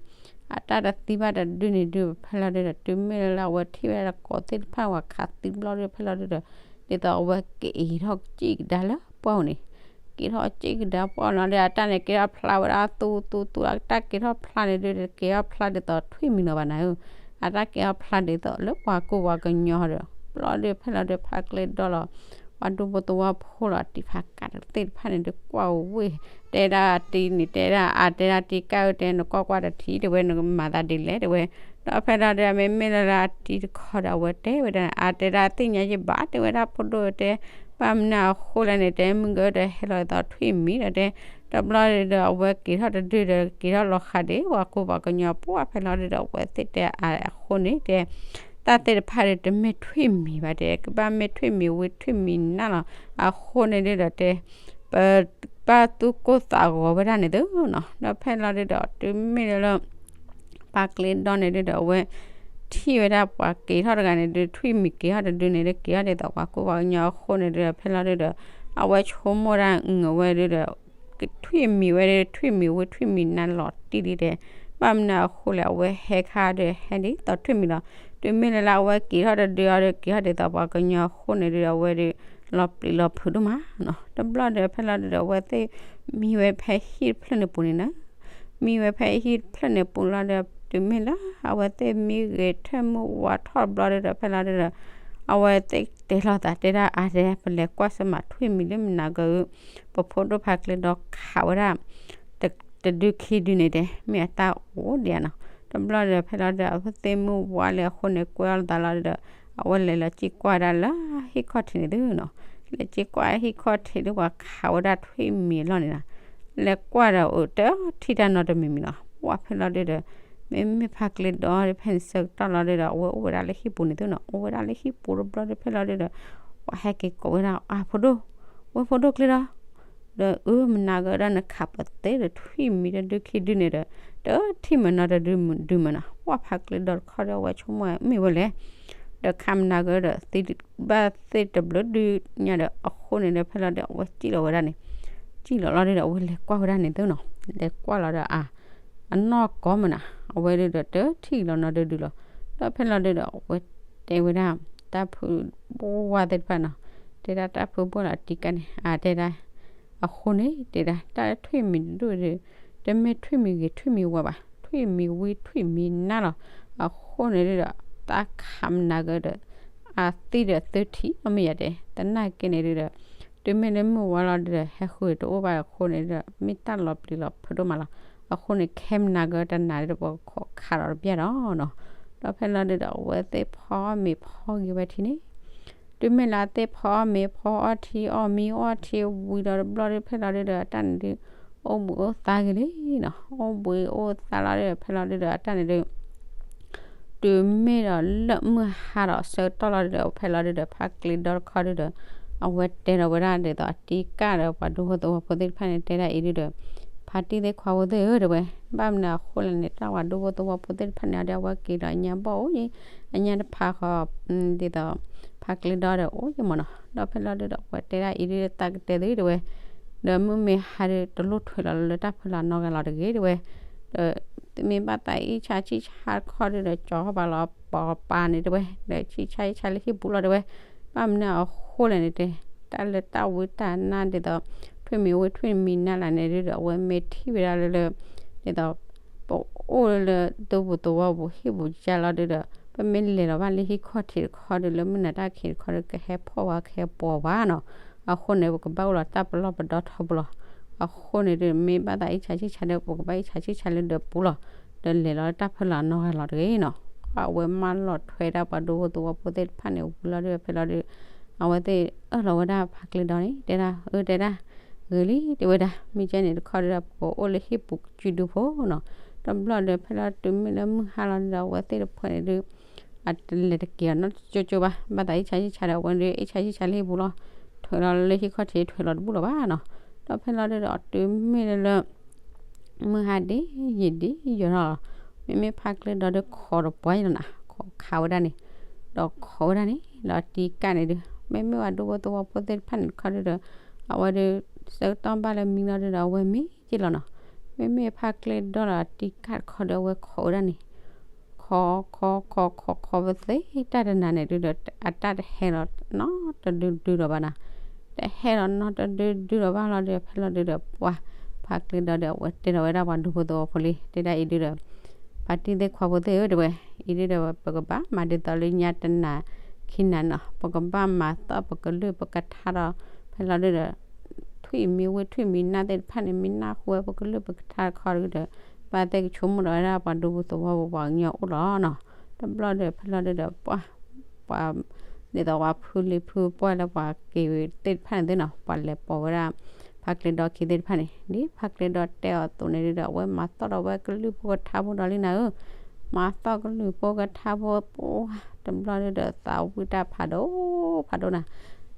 အတၢ်တသံဘၣ်တဒုန့ၣ်ဒုး ဖဲလီၤဒုးဒီး တုၤမ့ၢ်လၢအဝဲထံၣ်ဝဲဒၣ်တကိးသ့ၣ်တဖၣ် ပှၤခးသံတဘျီဒီး ဖဲလီၤဒုးဒီး ဒ်သိးအဝဲက့ၤထီၣ်စံၣ်ကဒါလၢပှၢ်ပူၤန့ၣ်, က့ၤထီၣ်စံၣ်ကဒါပှၢ်ပူၤလီၤဒီး အတၢ်န့ၣ်က့ၤထီၣ်ဖျါဝဲဒၣ်သူသူသူ အတၢ်က့ၤထီၣ်ဖျါန့ၣ်ဒုး က့ၤထီၣ်ဖျါဒ်သိးထွံၣ်မံၤလီၤဘၣ်နၤဧၢ, အတၢ်ကဲအီၣ်ဖျါဒ်သိးလၢပှၤကူပှၤကညီဒီး ဘျီဒီးဖဲလီၤဒီး ဖါကျဲဒီလီၤ ပှၤဒူဖိသဝီဖိလီၤ တံၤဖးကးသ့ၣ်တဖၣ်န့ၣ်ဒီး ကွၢ်ဝ့ၢ် တဲဒၣ်တံၤန့ၣ် တဲဒၣ်အါ တဲဒၣ်တံၤကၢ်ဧၢ တဲ နကွၢ်ကွၢ်တထံၣ် တဲဝဲ နကမၤသးဒ်လဲၣ် တဲဝဲ. ဒီးဖဲလီၤဒီး မ့မ့ၢ်လၢအတံၤတခီဒီး အဝဲတဲဝဲဒၣ် အါ တဲဒၣ်သ့ၣ်ညါယဘၣ် တဲဝဲဒၣ် ဖိဒိၣ်တဲ ဘၣ်မနုၤအဃိလဲၣ်န့ၣ် တဲ မုၢ်ကဒီးဟဲလီၤသိးထွံၣ်မံၤဒီးတဲ တဘျီဒီး အဝဲက့ၤထီၣ်တဒုဒီး က့ၤထီၣ်လီၤဃးဒံး ပှၤကူပှၤကညီ ပှၢ်ဖဲလီၤဒီး အဝဲသ့ၣ်တဲအါအဃိန့ၣ် တဲ တၢ်သ့ၣ်တဖၣ်ဒီး တမ့ၢ်ထွံၣ်မံၤဘၣ် တဲ ကဘၣ်မ့ၢ်ထွံၣ်မံၤဝံထွံၣ်မံၤနၢ်လီၤ အဃိန့ၣ်ဒီးတဲ ပဘၣ်သူၣ်ကိၢ်သးဂီၤဝဲဒၣ်န့ၣ်သုနီၤ ဒီးဖဲလီၤဒီး တုၤမ့ၢ်လၢ ဖါကျဲဒီန့ၣ်ဒီး အဝဲထံၣ်ဝဲဒၣ်ပှၤက့ၤထီၣ်တဂၤန့ၣ်ဒီး ထွံၣ်မံၤက့ၤထီၣ်တဒုန့ၣ်ဒီး က့ၤထီၣ်ဒ်သိးပှၤကူပှၤကညီအဃိန့ၣ်ဒီး ဖဲလီၤဒီး အဝဲဆိကမိၣ်ဒၣ်အဝဲဒီး ထွံၣ်မံၤဝဲဒီး ထွံၣ်မံၤဝံထွံၣ်မံၤနၢ်လီၤတံၢ်လံတဲ ဘၣ်မနုၤအဃိလဲၣ် အဝဲဟဲခါဒီးဟဲဒ်သိးထွံၣ်မံၤလီၤ. တုၤမ့ၢ်လၢလၢအဝဲက့ၤထီၣ်တဒုအီၤဒီး က့ၤထီၣ်ဒ်သိးပှၤကညီအဃိန့ၣ်ဒီး အဝဲဒီး လီၤပျံၤလီၤဖုးဒိၣ်မးနီၤ တဘျီဒီး ဖဲလီၤဒီး အဝဲသ့ၣ်မံဝဲဖဲဟံၣ်တဖျၢၣ်န့ၣ်ပူၤန့ၣ်နီၤ မံဝဲဖဲဟံၣ်တဖျၢၣ်န့ၣ်ပူၤလီၤဒီး တုၤမ့ၢ်လၢအဝဲသ့ၣ်မံဂ့ၤထၢၣ်မုၢ်ဝါထီၣ်တဘျီဒီး ဖဲလီၤဒီး အဝဲသ့ၣ်တဲလိာ်သးတဲဒၣ်အါတဲ ပလဲၤကွၢ်စ့ၢ်မးထွံၣ်မံၤလၢမနၤကၢ ပဖိဒိၣ်ဖါကျဲဒီခးဝဲဒၣ် တဒုခံဒုန့ၣ်တဲ မ့ၢ်အတၢ်အိၣ်ဒံးဧါနီၤ တဘျီဒီး ဖဲလီၤဒီး အဝဲသ့ၣ်မုၢ်ဝါလံအဃိန့ၣ် ကွဲအီၤလိာ်သးလီၤဒီး အဝဲလဲၤလီၤစံၣ်ကွၢ်ဒၣ်လၢဟံၣ်ခီၣ်ထံးန့ၣ်သုနီၤ လဲၤစံၣ်ကွၢ်ဟံၣ်ခီၣ်ထံးဒီး ပှၤခးဝဲဒၣ်ထွံၣ်မံၤအလီၢ်န့ၣ်နီၤ လဲၤကွၢ်ဒီးအိၣ်တထံၣ်တၢ်နီတမံၤမံၤလီၤ ပှၢ်ဖဲလီၤဒီး မ့မ့ၢ်ဖါကျဲဒီဒီး ဖဲန့ၣ်ဆၢကတီၢ်လီၤဒီး အဝဲအိၣ်ဝဲဒၣ်လၢဟံၣ်ပူၤန့ၣ်သုနီၤ အိၣ်ဝဲဒၣ်လၢဟံၣ်ပူၤတဘျီဒီး ဖဲလီၤဒီး ပှၤဟဲက့ၤကိးဝဲဒၣ် အဖိဒိၣ် ဝဲဖိဒိၣ်ကျဲဒီ ဒီးအၢ မနၤကၢဒီး နခးပသ့ဒီးထွံၣ်မံၤတဒုခံဒုန့ၣ်ဒီး တထံၣ်မးနီတဒုဒုမးနီၤ ပှၢ်ဖါကျဲဒီတခီဒီး အဝဲဆိကမိၣ်မ့ၢ်ဝဲလဲၣ် ဒီးခးမနၤကၢဒီး သံဘၣ်သ့ၣ်တဘျုးဒုညါဒီး အဃိန့ၣ်ဒီး ဖဲလီၤဒီး အဝဲစံၣ်လီၤဝဲဒၣ်န့ၣ် စံၣ်လီၤလီၤဒီး အဝဲလဲၤကွၢ်ဝဲဒၣ်န့ၣ်သုနီၤ လဲၤကွၢ်လီၤဒီး အ အနီၢ်ကီမးနီၤ အဝဲဒီး တထံၣ်လီၤနီတဒုလီၤ ဒီးဖဲလီၤဒီး အဝဲတဲဝဲဒၣ် တၢ်ဖုဘိဝါသ့ၣ်တဖၣ်နီၤ တဲဒၣ်တၢ်ဖုဘိလီၤအတံၤကၢ်န့ၣ် အတဲဒၣ် အဃိန့ၣ် တဲဒၣ် တၢ်ထွံၣ်မံၤတဒူၣ်ဒီး တမ့ၢ်ထွံၣ်မံၤဂ့ၤထွံၣ်မံၤဝါဘၣ် ထွံၣ်မံၤဝံထွံၣ်မံၤနၢ်လီၤ အဃိန့ၣ်ဒီး တၢ်ခးမနၤကၢဒီး အသံဒီးသၢထံၣ်လီၤမ့ၢ်ယၤတဲ သနာ်က့န့ၣ်ဒီး တုၤမ့ၢ်လၢမုၢ်ဝါလီၤဒီး ဟဲဃုာ်တအိၣ်ဘၣ်အဃိန့ၣ်ဒီး မ့ၢ်တၢ်လီၤပျံၤလီၤဖုးဒိၣ်မးလီၤ အဃိန့ၣ် ခဲမနၤကၢတနၤဒီး ပကခိးခးဒီးတဘျီဒီးနီၤ ဒီးဖဲလီၤဒီး အဝဲသ့ၣ်ဖီအီၣ်မ့ၤဖီဂ့ၤဝဲထံန့ၣ် တုၤမ့ၢ်လၢအသ့ၣ်ဖီအီၣ်မ့ၤဖီအီၣ်ထံ အီၣ်မံအီၣ်ထံဝံၤဒီးတဘျီဒီး ဖဲလီၤဒီး အတၢ်န့ၣ်ဒီး အိၣ်ဘှံးအိၣ်သါဂ့ၤလံနီၤ အိၣ်ဘှံးအိၣ်သါလီၤဒီး ဖဲလီၤဒီး အတၢ်န့ၣ်ဒီး တုၤမ့ၢ်ဒီးလၢမုၢ်ဟါဒီးဆၢကတီၢ်လီၤဒီး ဖဲလီၤဒီး ဖါကျဲဒီတခီဒီး အဝဲတဲဒီးဝဲဒၣ်ဒ်သိးအတံၤကၢ်ဒီး ပှၤဒူဖိသဝီဖိသ့ၣ်တဖၣ်န့ၣ် တဲဒၣ်အံၤဒီး ဖါတံၢ်သ့ၣ်ခွါဖိသ့ၣ်ဧၢ တဲဝဲ ဘၣ်မနုၤအဃိလဲၣ်န့ၣ် တၢ်ပှၤဒူဖိသဝီဖိသ့ၣ်တဖၣ်န့ၣ်ဒီး အဝဲက့ၤဒီးအညါဘီၣ်အိၣ်ယံၤ အညါတဖးဃီ ဒ်သိး ဖါကျဲဒီဒီးအိၣ်ယံၤမးနီၤ ဒီးဖဲလီၤဒီး အဝဲတဲဒၣ်အံၤဒီး တၢ်ကတဲသု တဲဝဲ ဒီးမုၢ်မ့ၢ်ဟါဒီး တလိၣ်ထွဲလီၤလၢတၢ်ဖီလာ်နီတဂၤလီၤတဂ့ၤ တဲဝဲ ဒီး မ့ၢ်ဘၣ်သးအံၣ်ဆါဆံၣ်ဆါတခီဒီး ကၠီၤဘၣ်လီၤပှၤပၤန့ၣ် တဲဝဲ ဒီးဆံၣ်ဆါအံၣ်ဆါလၢဟံၣ်ပူၤလီၤ တဲဝဲ ဘၣ်မနုၤအဃိလဲၣ်န့ၣ်တဲ တၢ်လၢတၢ်ဝံတၢ်နါဒ်သိး ထွံၣ်မံၤဝံထွံၣ်မံၤနါလၢ်န့ၣ်ဒီး အဝဲမ့ၢ်ထံၣ်ဝဲဒၣ်လၢလၢ ဒ်သိး ပအိၣ်လၢဒူပူၤသဝီပူၤဟံၣ်ပူၤယါလီၤဒီး ပမ့ၢ်လဲၤလီၤဘၣ်လၢဟံၣ်ခီၣ်ထံးတခီဒီး လၢမုၢ်နၤတၢ်ခံးတခီဒီး ကဟဲဖီၣ်ဝဲကဟဲပိာ်ဘၣ်နီၤ အဃိန့ၣ် ပကဘၣ်အိၣ်လီၤတၢ်ပလီၢ်ပဒီထီပူၤလီၤ အဃိန့ၣ်ဒီး မ့ၢ်ဘၣ်သးအံၣ်ဆါဆံၣ်ဆါဒီး ပကဘၣ်အံၣ်ဆါဆံၣ်ဆါလၢဒၢးပူၤလီၤ ဒီးလဲၤလီၤလၢတၢ်ဖီလာ်နီတဂၤလီၤတဂ့ၤနီၤ အဝဲမၢလီၤထွဲဒၣ်ပှၤဒူဖိသဝီဖိသ့ၣ်တဖၣ်န့ၣ်ဝံၤလီၤဒီး ဖဲလီၤဒီး အဝဲသ့ၣ်အၢၣ်လီၤဝဲဒၣ်ဖါကျဲဒီန့ၣ် တဲဒၣ် အၢ တဲဒၣ် ဂ့ၤလံ တဲဝဲဒၣ် မ့ၢ်ကဲန့ၣ်တခီဒီး ပကအိၣ်လၢဟံၣ်ပူၤကစုဒုဖိနီၤ တဘျီဒီး ဖဲလီၤတုၤမ့ၢ်လၢမုၢ်ဟါလီၤဒီး အဝဲသ့ၣ်တဖုန့ၣ်ဒီး အတလဲၤတက့ၤအီၤနီတကၠိကၠိဘၣ် ဘၣ်သးအံၣ်ဆါဆံၣ်ဆါဒီး အဝဲဒီး အံၣ်ဆါဆံၣ်ဆါလၢဟံၣ်ပူၤလီၤ ထွဲလီၤလၢဟံၣ်ခီၣ်ထံး ထွဲလီၤတဘူၣ်လီၤဘၣ်နီၤ ဒီးဖဲလီၤဒီး တုၤမ့ၢ်လၢလၢ မုၢ်ဟါဒ်ယံာ်ဒ်ယီၤထီၣ်လီၤ မ့မ့ၢ်ဖါကျဲဒီဒီးခိးတပှၢ်ယလီၤနၤ ခိးခးဝဲဒၣ်န့ၣ် ဒီးခိးဝဲဒၣ်န့ၣ် ဒီးတံၤကၢ်န့ၣ်ဒီး မ့မ့ၢ်ပှၤဒူဖိသဝီဖိသ့ၣ်တဖၣ်န့ၣ်တခီဒီး အဝဲဒီး ဆၢကတီၢ်ဘၣ်လၢမံလီၤဒီး အဝဲမ့ၢ်ယလီၤနီၤ မ့မ့ၢ်ဖါကျဲဒီလီၤတံၤကၢ်တခီဒီး အဝဲခိးဝဲဒၣ်န့ၣ် ခိး ခိး ခိး ခိး ခိး ပသ့တၢ်တနၤန့ၣ်ဒီး အတၢ်တဟဲလီၤနီတဒုဒုလီၤဘၣ်နၤ တဟဲလီၤနီတဒုဒုလီၤဘၣ်လီၤဒီး ဖဲလီၤဒီး ပှၤ ဖါကျဲဒီဒီး အဝဲတဲလီၤဝဲဒၣ်ပှၤဒူဖိသဝီဖိလံ တဲဒၣ်အံၤဒီး ဖါတံၢ်သ့ၣ်ခွါဖိသ့ၣ်ဧၢ တဲဝဲ အံၤဒုဒီး ပကဘၣ်မၤဒ်သိးလၢညါတနၤခံနၤနီၤ, ပကဘၣ်မၤသီၣ်ပကလုၢ်ပကထါဒီး ဖဲလီၤဒုဒီး ထွံၣ်မံၤဝံၣ်ထွံၣ်မံၤနၢ်သ့ၣ်တဖၣ်န့ၣ် မ့ၢ်နၢ်ဟူဝဲပကလုၢ်ပကထါတခီဒုဒီး ဘၣ်သ့ၣ်ကဆိကမိၣ်ဒီးဝဲဒၣ်ပှၤဒူဖိသဝီဖိပှၤကညီအိၣ်လီၤနီၤ. တဘျီဒီး ဖဲလီၤဒုဒီး ပှၤ ပှၤ ဒ်သိးပှၤဖုလံၤဖုပှၢ်လၢပှၤက့ၤဝဲသ့ၣ်တဖၣ်န့ၣ်သ့ၣ်နီၤ, ပှၤလဲၤပိာ်ဝဲဒၣ် ဖါကျဲဒီခံသ့ၣ်တဖၣ်န့ၣ် ဒ်ဖါကျဲဒီတဲအီၤအသိးန့ၣ်ဒုဒီး အဝဲမၤသီၣ်ဒီးဝဲကလုၢ်ဖိကထါဖိဒီးလံနၤဧၢ, မၤသီၣ်ကလုၢ်ဖိကထါဖိပှၢ် တဘျီဒုဒီး သးဝံၣ်တၢ်ဖးဒိၣ်ဖးဒိၣ်နၤ,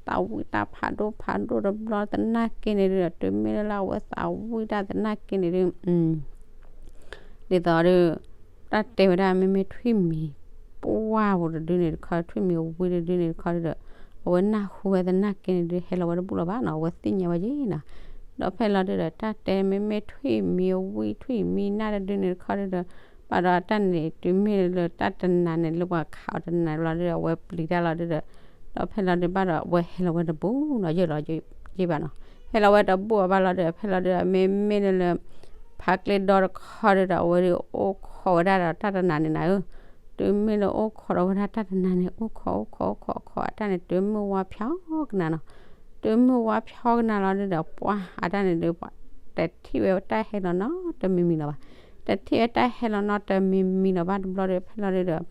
သးဝံၣ်တၢ်ဖးဒိၣ်ဖးဒိၣ်တဘျီသနာ်က့န့ၣ်ဒုဒီး တုၤမ့ၢ်လၢလၢအဝဲသးဝံၣ်တၢ်သနာ်က့န့ၣ်ဒု ဒ်သိးဒီး တၢ်တဲဝဲဒၣ် မ့မ့ၢ်ထွံၣ်မံၤပှၢ်ဖိတဒုန့ၣ်တခီ ထွံၣ်မံၤဝံၣ်တဒုန့ၣ်တခီဒုဒီး အဝဲနၢ်ဟူဝဲသနာ်က့န့ၣ်ဒု ဟဲလီၤဝဲတဘူၣ်လၢၤဘၣ်နီၤ, အဝဲသ့ၣ်ညါဝဲယဲနီၤ. ဒီးဖဲလီၤဒုဒီး တၢ်တဲမ့မ့ၢ်ထွံၣ်မံၤဝံၣ်ထွံၣ်မံၤနၢ်တဒုန့ၣ်တခီဒုဒီး ဘၣ်ဒီးအတၢ်န့ၣ် တုၤမ့ၢ်လၢတၢ်တနၤန့ၣ် လၢပှၤခးအီၤတနၤဘျီဒုဒီး အဝဲပျံၤတၢ်လီၤဒုဒီး ဒီးဖဲလီၤဒုဘၣ်ဒီး အဝဲဟဲလီၤဝဲတဘူၣ်နီၤ, ယဲၢ်လီၤယဲၢ်ဘၣ်နီၤ, ဟဲလီၤဝဲတဘူၣ်အဘၣ်လီၤဒုဒီး ဖဲလီၤဒုဒီး မ့မ့ၢ်လၢ ဖါကျဲဒီတခီဒုဒီး အဝဲဒုးအိၣ်ခိးဝဲဒၣ်ဒီးတၢ်တနၤန့ၣ်နၤဧၢ, တုၤမ့ၢ်လၢအိၣ်ခိးဒီးဝဲဒၣ်တၢ်တနၤန့ၣ် အိၣ်ခိးအိၣ်ခိးအိၣ်ခိးအိၣ်ခိးအတၢ်န့ၣ် တုၤမုၢ်ဝါဖျီကနၤနီၤ, တုၤမုၢ်ဝါဖျီကနၤလီၤဒုဒီး ပှၢ်အတၢ်န့ၣ်ဒုး တထံၣ်ဝဲတၢ်ဟဲလီၤနီတမံၤမံၤလီၤဘၣ်, တထံၣ်ဝဲတၢ်ဟဲလီၤနီတမံၤမံၤလီၤဘၣ်တဘျီဒီး ဖဲလီၤဒုဒီး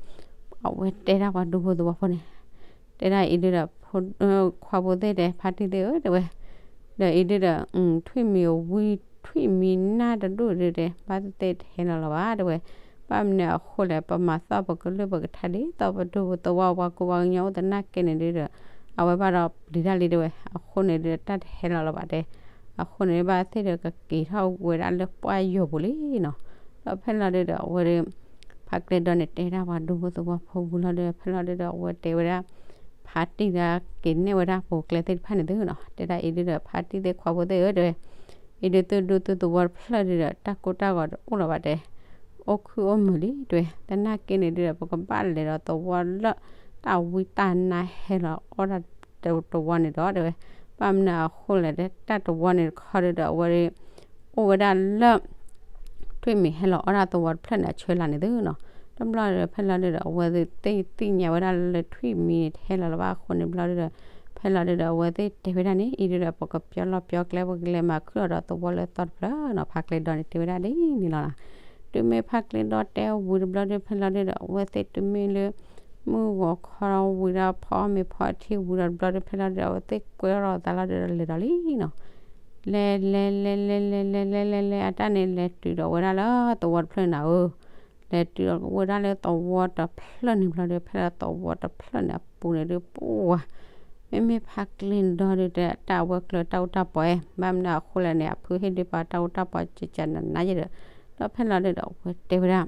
အဝဲတဲဒၣ်ပှၤဒူဖိသဝီဖိန့ၣ် တဲဒၣ်အံၤဒုဒီး ဖိ ခွါဖိသ့ၣ်တဲ ဖါတံၢ်သ့ၣ်ဧၢ တဲဝဲ, ဒီးအံၤဒုဒီး ထွံၣ်မံၤဝံၣ်ထွံၣ်မံၤနၢ်တဒူၣ်ဒုတဲ ဘၣ်သ့ၣ်သ့ၣ်တဟဲလီၤလီၤဘၣ် တဲဝဲ, ဘၣ်မနုၤအဃိလဲၣ် ပမၤသီၣ်ပကလုၢ်ပကထါဒ်သိးပဒူဖိသဝီပှၤကူပှၤကညီအိၣ်သနာ်က့န့ၣ်ဒုဒီး အဝဲဘၣ်ဒီးပျံၤတၢ်လံတဲဝဲ အဃိန့ၣ်ဒုဒီး တၢ်တဟဲလီၤလီၤဘၣ်တဲ, အဃိန့ၣ်ဘၣ်သ့ၣ်ဒီးကက့ၤထီၣ်ဝဲဒၣ်လၢပှၢ်ယိာ်ပူၤလံနီၤ, ဒီးဖဲလီၤဒုဒီး အဝဲဒု ဖါကျဲဒီန့ၣ် တဲဒၣ်ပှၤဒူဖိသဝီဖိဝံၤလီၤဒီး ဖဲလီၤဒုဒီး အဝဲတဲဝဲဒၣ် ဖါတံၢ်ဒီးက့ၤနဲၣ်ဝဲဒၣ်ပူၤကျဲသ့ၣ်တဖၣ်န့ၣ်သုနီၤ, တဲဒၣ်အံၤဒုဒီး ဖါတံၢ်သ့ၣ်ခွါဖိသ့ၣ်ဧၢ တဲဝဲ, အံၤဒုသုဒူသုသဝီတဖျၢၣ်ဒုဒီး တၢ်ကိၢ်တၢ်ဂီၤတအိၣ်လီၤဘၣ်တဲ, အိၣ်ခုၣ်အိၣ်မုာ်လံတဲဝဲ, သနာ်က့န့ၣ်ဒုဒီး ပကဘၣ်လဲၤဒီးသဝီလၢ တၢ်ဝံတၢ်နါဟဲလီၤအီၣ်တၢ်တဝီန့ၣ်ဒီး တဲဝဲ, ဘၣ်မနုၤအဃိလဲၣ် တၢ်တဝီန့ၣ်တခီဒုဒီး အဝဲဒု အိၣ်ဝဲဒၣ်လၢ ထွံၣ်မံၤဟဲလီၤအီၣ်တၢ်သဝီတဖျၢၣ်န့ၣ် အဆၢလၢ်န့ၣ်သုနီၤ, တဘျီဒီး ဖဲလီၤဒုဒီး အဝဲသ့ၣ်သ့ၣ်ညါဝဲဒၣ်လၢထွံၣ်မံၤန့ၣ် တဟဲလီၤလၢၤဘၣ်အဃိန့ၣ်ဘျီဒုဒီး ဖဲလီၤဒုဒီး အဝဲသ့ၣ်တဲဝဲဒၣ်န့ၣ် အံၤဒုဒီး ပကပျီလီၢ်ပျီကျဲ ပကလဲၤမၤခုၣ်လီၤဒီးသဝီလၢသီတဖျၢၣ်နီၤ, ဖါကျဲဒီန့ၣ် တဲဝဲဒၣ်ဒ်န့ၣ်လီၤနီၤ, တုၤမ့ၢ်ဖါကျဲဒီတဲဝံၤတဘျီဒု ဖဲလီၤဒုဒီး အဝဲသ့ၣ်တုၤမ့ၢ်လၢ မုၢ်ဂီၤခီဝံၤဒီးဖီအီၣ်မ့ၤဖီထံဝံၤဒီးတဘျီဒီး ဖဲလီၤဒုဒီး အဝဲသ့ၣ်ကွဲထီၣ်ဒီးသးလီၤဒုဒီး လဲၤဒီးလံနီၤ, လဲၤလဲၤလဲၤလဲၤလဲၤလဲၤလဲၤလဲၤလဲၤ အတၢ်န့ၣ် လဲၤတုၤဒီးဝဲဒၣ်လၢသဝီတဖျၢၣ်န့ၣ်နၤဧၢ, လဲၤတုၤဒီးဝဲဒၣ်လၢသဝီတဖျၢၣ်န့ၣ်ဘျီဒီး ဖဲလီၤသဝီတဖျၢၣ်န့ၣ်အပူၤန့ၣ်ဒု ပှၢ် မ့မ့ၢ်ဖါကျဲဒီဒုတဲ တၢ်အဝဲကျၢၤတၢ်အူတၢ်ပီၢ်အဲၣ် ဘၣ်မနုၤအဃိလဲၣ်န့ၣ် အဖုဟ့ၣ်ဒုပှၤတၢ်အူတၢ်ပီၢ်ကကနနါယဲဒီး ဒီးဖဲလီၤဒုဒီး အဝဲတဲဝဲဒၣ်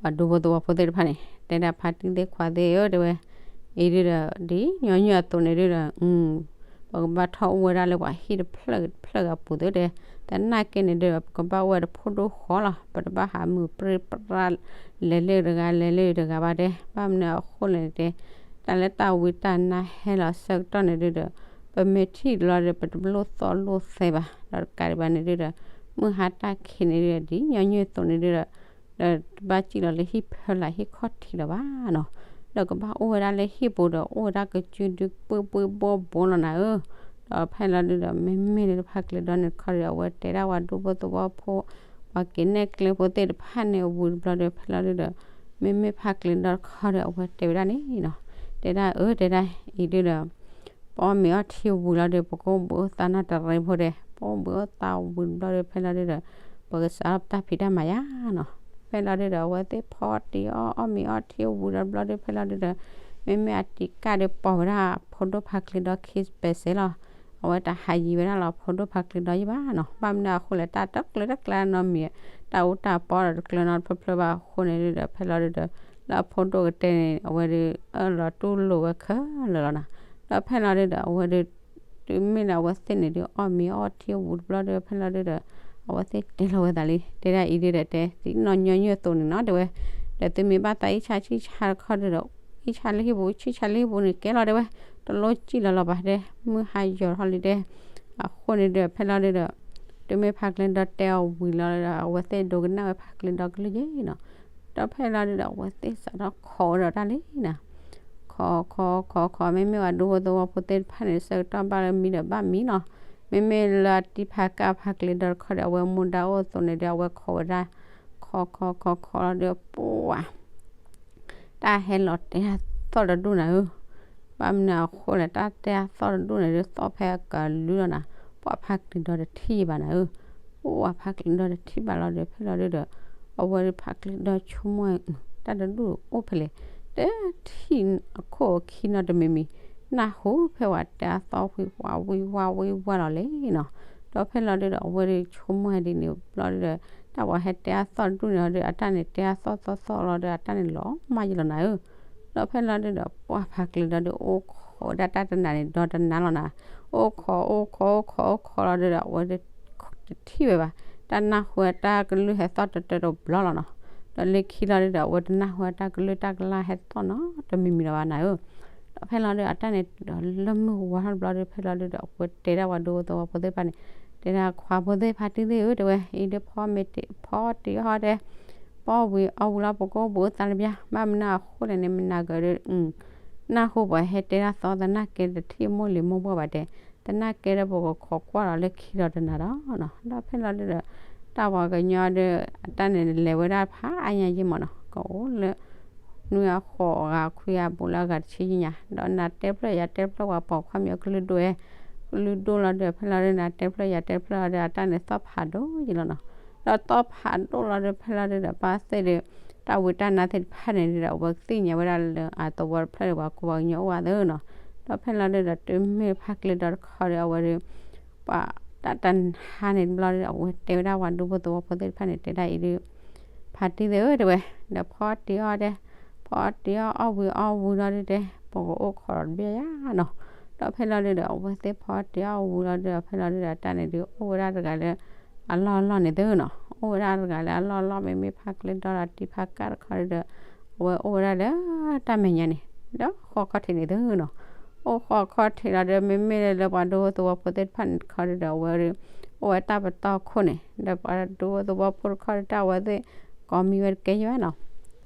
ပှၤဒူဖိသဝီဖိသ့ၣ်တဖၣ်န့ၣ် တဲဒၣ်ဖါတံၢ်သ့ၣ်ခွါသ့ၣ်ဧၢ တဲဝဲ, အံၤဒုဒီး ဒ်ညီနုၢ်အသိးန့ၣ်ဒုဒီး ပကဘၣ်ထီၣ်အိၣ်ဝဲဒၣ်လၢပှၤဟံၣ်တဖျၢၣ်တဖျၢၣ်အပူၤသ့ၣ်တဲ, သနာ်က့န့ၣ်ဒုဒီး ပကဘၣ်အိၣ်ဝဲတဖိဒိၣ်ဃီလီၤ, ပတဘၣ်ဟးမုာ်ပြံပြါ လဲၤလၢတဂၤလဲၤလၢတဂၤဘၣ်တဲ, ဘၣ်မနုၤအဃိလဲၣ်န့ၣ်တဲ, တၢ်လၢတၢ်ဝံတၢ်နါဟဲလီၤဆၢကတီၢ်န့ၣ်ဒုဒီး ပမ့ၢ်ထံၣ်လီၤဒီး ပတလိၣ်သီၣ်လိၣ်သဲဘၣ်, ဒီးတကးဒံးဘၣ်န့ၣ်ဒုဒီး မုၢ်ဟါတၢ်ခံးန့ၣ်ဒုဒီး ဒ်ညီနုၢ်အသိးန့ၣ်ဒုဒီး ဒီးတဘၣ်စံၣ်လီၤလၢဟံၣ်ဖၢလၢ်ဟံၣ်ခီၣ်ထံးလၢၤဘၣ်နီၤ, ဒီးကဘၣ်အိၣ်ဝဲဒၣ်လၢဟံၣ်ပူၤဒီး အိၣ်ဝဲဒၣ်ကစုဒုပှ့ၤပှ့ၤဘိဘိလီၤနၤဧၢ, ဒီးဖဲလီၤဒုဒီး မ့မ့ၢ်လၢတဖါကျဲဒီန့ၣ်တခီဒီး အဝဲတဲဒၣ်ပှၤဒူဖိသဝီဖိ ပှၤက့ၤနဲၣ်ကျဲဖိသ့ၣ်တဖၣ်န့ၣ်အဝံၤတဘျီဒီး ဖဲလီၤဒုဒီး မ့မ့ၢ်ဖါကျဲဒီတခီဒီး အဝဲတဲဝဲဒၣ်န့ၣ်နီၤ, တဲဒၣ်အၢ တဲဒၣ်အံၤဒုဒီး ပအီၣ်မ့ၤအီထံဝံၤလီၤဒီး ပကအိၣ်ဘှံးအိၣ်သါနီတရံးဖိဒီး ပအီၣ်ဘှံးအိၣ်သါဝံၤတဘျီဒီး ဖဲလီၤဒုဒီး ပကစးထီၣ်ပတၢ်ဖံးတၢ်မၤယါနီၤ, ဖဲလီၤဒုဒီး အဝဲသ့ၣ်ဖီတံၢ်အီၣ် အီၣ်မ့ၤအီထံဝံၤဒီးတဘျီဒီး ဖဲလီၤဒုဒီး မ့မ့ၢ်အတံၤကၢ်ဒီး ပိာ်ဝဲဒၣ်ဖိဒိၣ်ဖါကျဲဒီခံပဲစဲးလီၤ, အဝဲတဟးယံၤဝဲဒၣ်လီၤဖိဒိၣ်ဖါကျဲဒီယံၤဘၣ်နီၤ, ဘၣ်မနုၤအဃိလဲၣ် တၢ်တကျၢၤတကျၢၤနီတမံၤ တၢ်အူတၢ်ပီဒီးတကျၢၤနီတဖျၢၣ်ဖျၢၣ်ဘၣ်အဃိန့ၣ်ဒုဒီး ဖဲလီၤဒုဒီး လၢအဖိဒိၣ်ကတဲန့ၣ် အဝဲဒုး အၢၣ်လီၤတူၢ်လိာ်ဝဲခဲလၢာ်လီၤနီၤ, ဒီးဖဲလီၤဒုဒီး အဝဲဒုး တုၤမ့ၢ်လၢအဝဲသ့ၣ်န့ၣ်ဒုး အီၣ်မ့ၤအီထံဝံၤတဘျီဒီး ဖဲလီၤဒုဒီး အဝဲသ့ၣ်တဲလီၤဝဲသးလံ တဲဒၣ်အံၤဒုဒီး တဲဒ်နီၢ်ညီနုၢ်အသိးန့ၣ်နီၤ တဲဝဲ, ဒီးသုမ့ၢ်ဘၣ်သးအံၣ်ဆါဆံၣ်ဆါတခီဒုဒီး အံၣ်ဆါလၢဟံၣ်ပူၤ ဆံၣ်ဆါလၢဟံၣ်ပူၤန့ၣ် ကဲလီၤတဲဝဲ, တလိၣ်စံၣ်လီၤလီၤဘၣ်တဲ မုၢ်ဟါယီၤထီၣ်လံတဲ, အဃိန့ၣ်ဒုး ဖဲလီၤဒုဒီး တုၤမ့ၢ်ဖါကျဲဒီတဲအီၤဝံၤလီၤဒီး အဝဲသ့ၣ်ဒိကနၣ်ဝဲဖါကျဲဒီကလုၢ်ယဲနီၤ, ဒီးဖဲလီၤဒုဒီး အဝဲသ့ၣ်စးထီၣ်ခိးဝဲဒီးတၢ်လံနီၤ, ခိးခိးခိးခိး မ့မ့ၢ်ဝဲဒူဖိသဝီဖိသ့ၣ်တဖၣ်န့ၣ် ဆၢကတီၢ်ဘၣ်လၢမံဒီးဘၣ်မံလီၤ. မ့မ့ၢ်လၢအတံၤဖးကၣ်ဖးကျဲဒီတခီဒီး အဝဲမူဒါအိၣ်အသိးန့ၣ်ဒီး အဝဲခိးဝဲဒၣ်, ခိးခိးခိးခိးလီၤဒီး ပှၤ တၢ်ဟဲလီၤတဲအသီၣ်တဒူၣ်နၤဧၢ, ဘၣ်မနုၤအဃိလဲၣ် တၢ်တဲအသီၣ်တဒူၣ်န့ၣ်ဒီး သီၣ်ဖဲအကလုၢ်လီၤနၤ, ပှၤဖးကျဲဒီတထံၣ်ဘၣ်နၤဧၢ, ပှၤဖးကျဲဒီတထံၣ်ဘၣ်လီၤဒီး ဖဲလီၤဒုဒီး အဝဲဒုးဖးကျဲဒီဆိကမိၣ် တၢ်တဒူၣ်အိၣ်ဖဲလဲၣ်, တထံၣ်အခိၣ်အခံနီတမံၤမံၤ, နၢ်ဟူဖဲဝဲတဲအသီၣ်ဝံၤဝါဝံၤဝါဝံၤဝါလီၤလဲၣ်နီၤ. ဒီးဖဲလီၤဒုဒီး အဝဲဒုးဆိကမိၣ်ဒ်န့ၣ်ဘျီဒုဒီး တၢ်ပှၤဟဲတဲအသီၣ်တဒူၣ်န့ၣ်လီၤဒီး အတၢ်န့ၣ်တဲအသီၣ်သီၣ်သီၣ်လီၤဒီး အတၢ်န့ၣ်လီၤမၢ်ယလီၤနၤဧၢ. ဒီးဖဲလီၤဒုဒီး ပှၤဖးကျဲဒီဒုးအိၣ်ခိးဝဲဒၣ်တၢ်တနၤန့ၣ် ဒီတနၤလီၤနၤ, အိၣ်ခိးအိၣ်ခိးအိၣ်ခိးအိၣ်ခိးလီၤဒုဒီး အဝဲဒုးတထံၣ်ဝဲဘၣ်, တၢ်နၢ်ဟူဝဲတၢ်ကလုၢ်ဟဲသီၣ်တတၢတဘျီလီၤနီၤ. ဒီးလၢခံလီၤဒုဒီး အဝဲတနၢ်ဟူဝဲတၢ်ကလုၢ်တၢ်ကလၢ်ဟဲသီၣ်နီတမံၤမံၤလီၤဘၣ်နၤဧၢ. ဒီးဖဲလီၤဒုဒီး အတၢ်န့ၣ်ဒီးလၢမုၢ်ဝါထီၣ်တဘျီဒီး ဖဲလီၤဒုဒီး အဝဲတဲဒၣ်ပှၤဒူဖိသဝီဖိသ့ၣ်တဖၣ်န့ၣ်, တဲဒၣ်ခွါဖိသ့ၣ်ဖါတံၢ်သ့ၣ်ဧၢ တဲဝဲ အံၤဒုးဖီမ့ၤတ့ၢ်ဖီတ့ၢ်အီၣ်ဒဲး, ပီဝံၤအီၣ်ဝံၤလီၤ ပကအိၣ်ဘူးအိၣ်သးလၢပျၢ်, ဘၣ်မနုၤအဃိလဲၣ်န့ၣ် မနၤကဒီး နၢ်ဟူပှၤဟဲတဲဒၣ်သီသနာ်က့တထံၣ်မိၢ်လံၤမိၢ်ပှၢ်ဘၣ်တဲ, သနာ်က့ဒီးပကခိးကွၢ်လီၤလၢခံဒီးတနၤဒီးနီၤ. ဒီးဖဲလီၤဒုဒီး တၢ်ပှၤကညီဒီး အတၢ်န့ၣ်လဲၤဝဲဒၣ်ဖးအါညါယ့ၢ်မးနီၤ, ကအိၣ်လၢ နွံအဃိးအဂၤခွံအဘူးလၢအဂၤတဆံယညါ, ဒီးနၤတဲဖျၢၣ်ယၤတဲဖျၢၣ်ပှၤပိာ်ခွါမံၤအကလုၢ်ဒိၣ်ဝဲ, ကလုၢ်ဒိၣ်လီၤဒီး ဖဲလီၤဒု နၤတဲဖျၢၣ်ယၤတဲဖျၢၣ်လီၤဒီး အတၢ်န့ၣ်သီၣ်ဖးဒိၣ်ယလီၤနီၤ. ဒီးသီၣ်ဖးဒိၣ်လီၤဒီး ဖဲလီၤဒုဒီး ဘၣ်သ့ၣ်ဒီး တၢ်ဝံတၢ်နါသ့ၣ်တဖၣ်န့ၣ်ဒီး အဝဲသ့ၣ်ညါဝဲဒၣ်လၢအသဝီတဖျၢၣ်ဒီး ပှၤကူပှၤကညီအိၣ်ဝဲသ့ၣ်နီၤ. ဒီးဖဲလီၤဒုဒီး တုၤမ့ၢ်ဖးကျဲဒီတခီဒီး အဝဲဒု ပှၤတၢ်တနါန့ၣ်တဘျီဒီး အဝဲတဲဝဲဒၣ်ပှၤဒူဖိသဝီဖိသ့ၣ်တဖၣ်န့ၣ် တဲဒၣ်အံၤဒုး ဖါတံၢ်သ့ၣ်ဧၢ တဲဝဲ, ဒီးဖီတ့ၢ်အီၣ်ဒဲး, ဖီတ့ၢ်အီၣ်အီၣ်ဝံၤအီၣ်ဝံၤလီၤဒုဒီး ပကအိၣ်ခိးဒီးတဘျီယါနီၤ. ဒီးဖဲလီၤဒုဒီး အဝဲသ့ၣ်ဖီတ့ၢ်အီၣ်ဝံၤလီၤဒုဒီး ဖဲလီၤဒုဒီး အတၢ်န့ၣ်ဒုးအိၣ်ဝဲဒၣ်တဂၤလၢ အလီၢ်အလီၢ်န့ၣ်သ့ၣ်နီၤ, အိၣ်ဝဲဒၣ်တဂၤလၢအလီၢ်အလီၢ် မ့မ့ၢ်ဖးကျဲဒီဒီးတံၤဖးကၣ်တခီဒုဒီး အဝဲအိၣ်ဝဲဒၣ်လၢတၢ်မဲာ်ညါန့ၣ် ဒီးဃီခီၣ်ထံးန့ၣ်သ့ၣ်နီၤ, အိၣ်ဃီခီၣ်ထံးလီၤဒီး မ့မ့ၢ်လၢပှၤဒူဖိသဝီဖိသ့ၣ်တဖၣ်န့ၣ်တခီဒုဒီး အဝဲဒုး အိၣ်ဝဲတၢ်ပတီၢ်ခိၣ်န့ၣ် ဒီးပှၤဒူဖိသဝီဖိတခီဒုတၢ်အဝဲသ့ၣ် ကိးမံၤဝဲတကဲယါနီၤ.